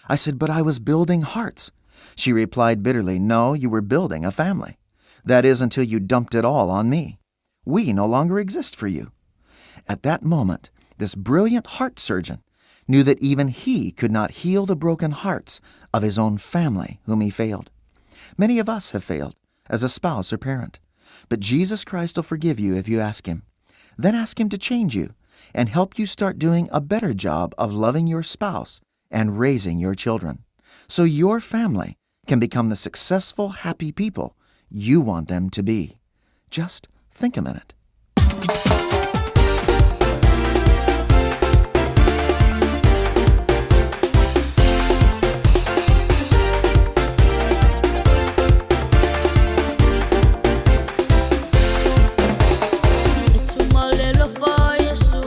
I said, But I was building hearts. She replied bitterly, No, you were building a family. That is until you dumped it all on me. We no longer exist for you. At that moment, this brilliant heart surgeon knew that even he could not heal the broken hearts of his own family whom he failed. Many of us have failed as a spouse or parent, but Jesus Christ will forgive you if you ask him. Then ask him to change you and help you start doing a better job of loving your spouse and raising your children so your family can become the successful, happy people you want them to be. Just think a minute. Yesu.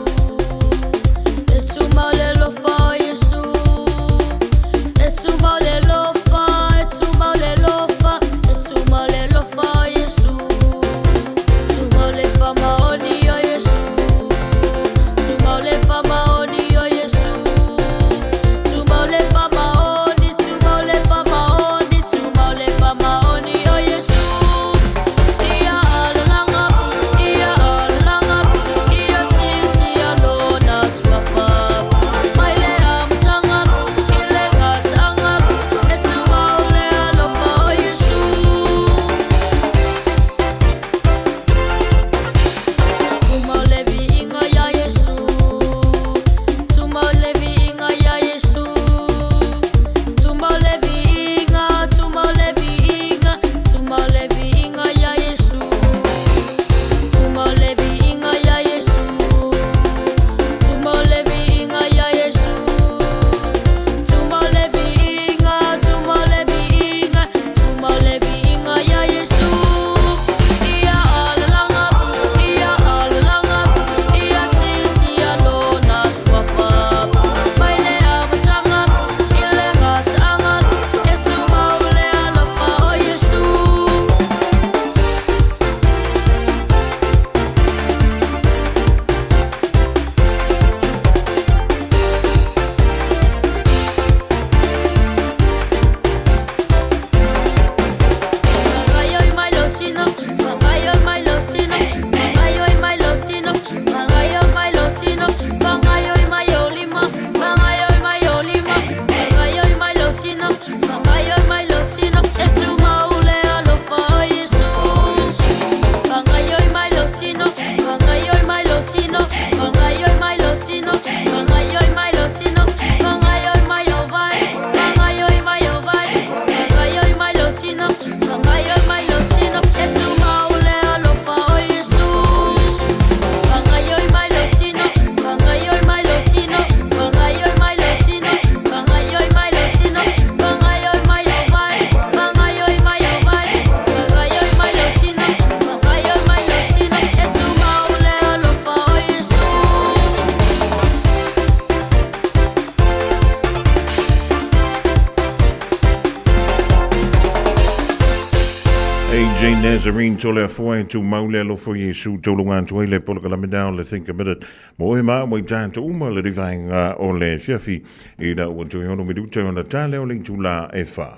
AJ Nazarene Toleafoa e tumau le alofa o Iesu tauluga atu ai le polokalame na o le Think a Minute mo oe ma au mai tatou uma le rivaenga o le afiafi ina ua toe ono minuta ona tale o le itula e wha.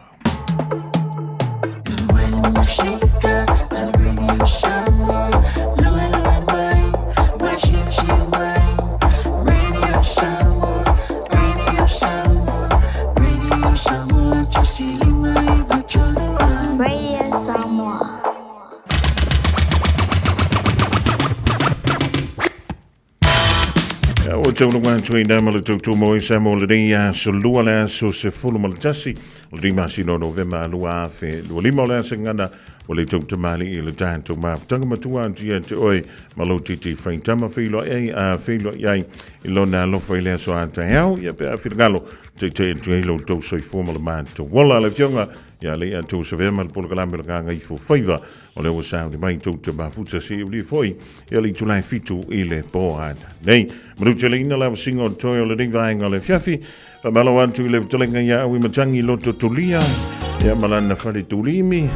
Radio Samoa. Ia, ua taulaga atu ai nā ma le tautua i Samoa lenei aso lua le aso 11 o le masina o Novema 2025 o le asa gana o le tautamali i le tatou mafutaga matua atu ia te oe ma lou titi faitama feiloai ai a feiloai ai i lona alofa i le aso a taeao ia pe a finagalo taitai atu ai lo tou soifua ma le matou ola le afioga ia le ia tou savea ma le polokalame o le gagaifo faiva O lea ua sauni mai tou te mafuta se uli foi ia le itula e 7 i le po ana. Nei, manu te leina la vasinga o toe o le nei vaenga o le fiafi, whamalo atu i le vutalenga ia au i matangi loto tulia, ia malana whare tulimi.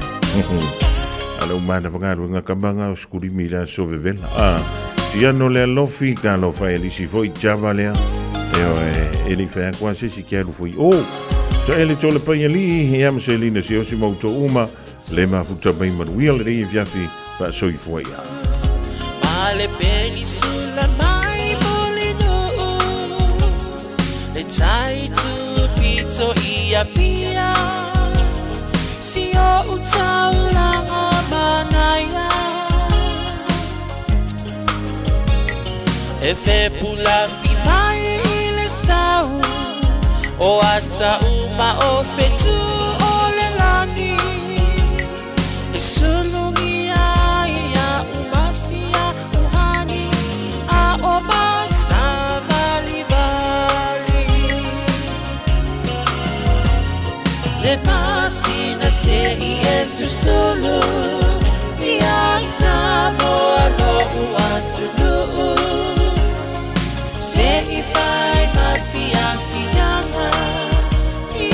Ale o mana whangaru ngā kamanga o skurimi la so vevela. Ah, tiano le alofi, ka alofa e lisi foi java lea. E o e, e li whea kwa sisi kia alu foi o. Ta ele tole pai ali, ia maselina se osi mauto uma, Le mafuta mai manuia lenei afiafi faasoifua ia. Ma le penisula mai Mulinuu, le tai tupito i Apia, si o'u taulaga manaia. E fepulafi mai i le sau, o ata uma o fetu o le lani. E sulugia ia umasia uhani, a o masavalivali. Le masina se i e susulu, ia Samoa lo'u atunuu. Se i fai ma fiafiaga, i e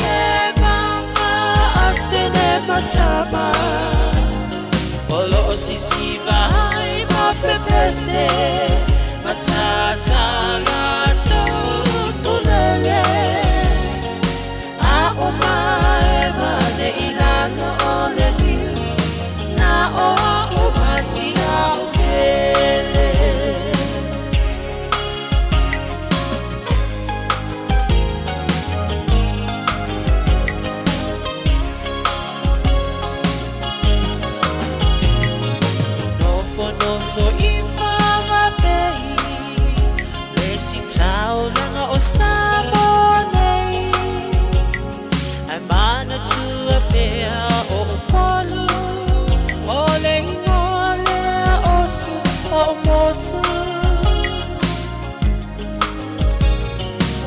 maga atene matama. O lo'o sisiva ai ma pepese, matata latou utulele. A o mae wale i lalo o le liu, na o a'u masia o pele. Nofo nofo i Whangape le isi taulaga o Samoa nei, Ae manatua pea o Upolu, o le ingoa lea o si o'u motu.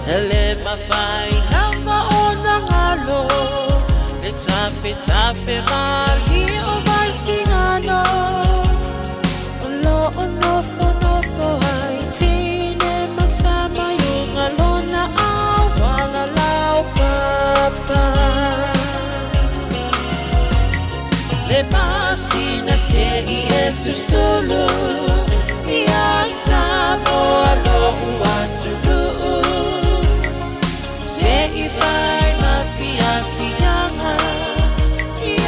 E le mafai lava ona galo le tafetafe malie o Vaisigano. O lo'o nofonofo ai tine ma tama i uga lona auala laupapa. Le masina se i e susulu ia Samoa lo'u atunuu. Se i fai ma fiafiaga i e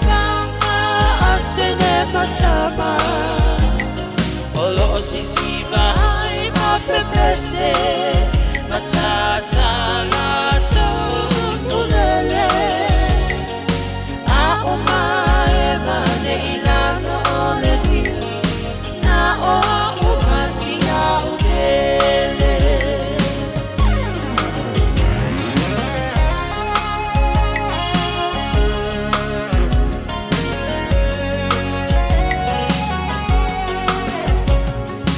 maga atene matama. O lo'o sisiva ai ma pepese.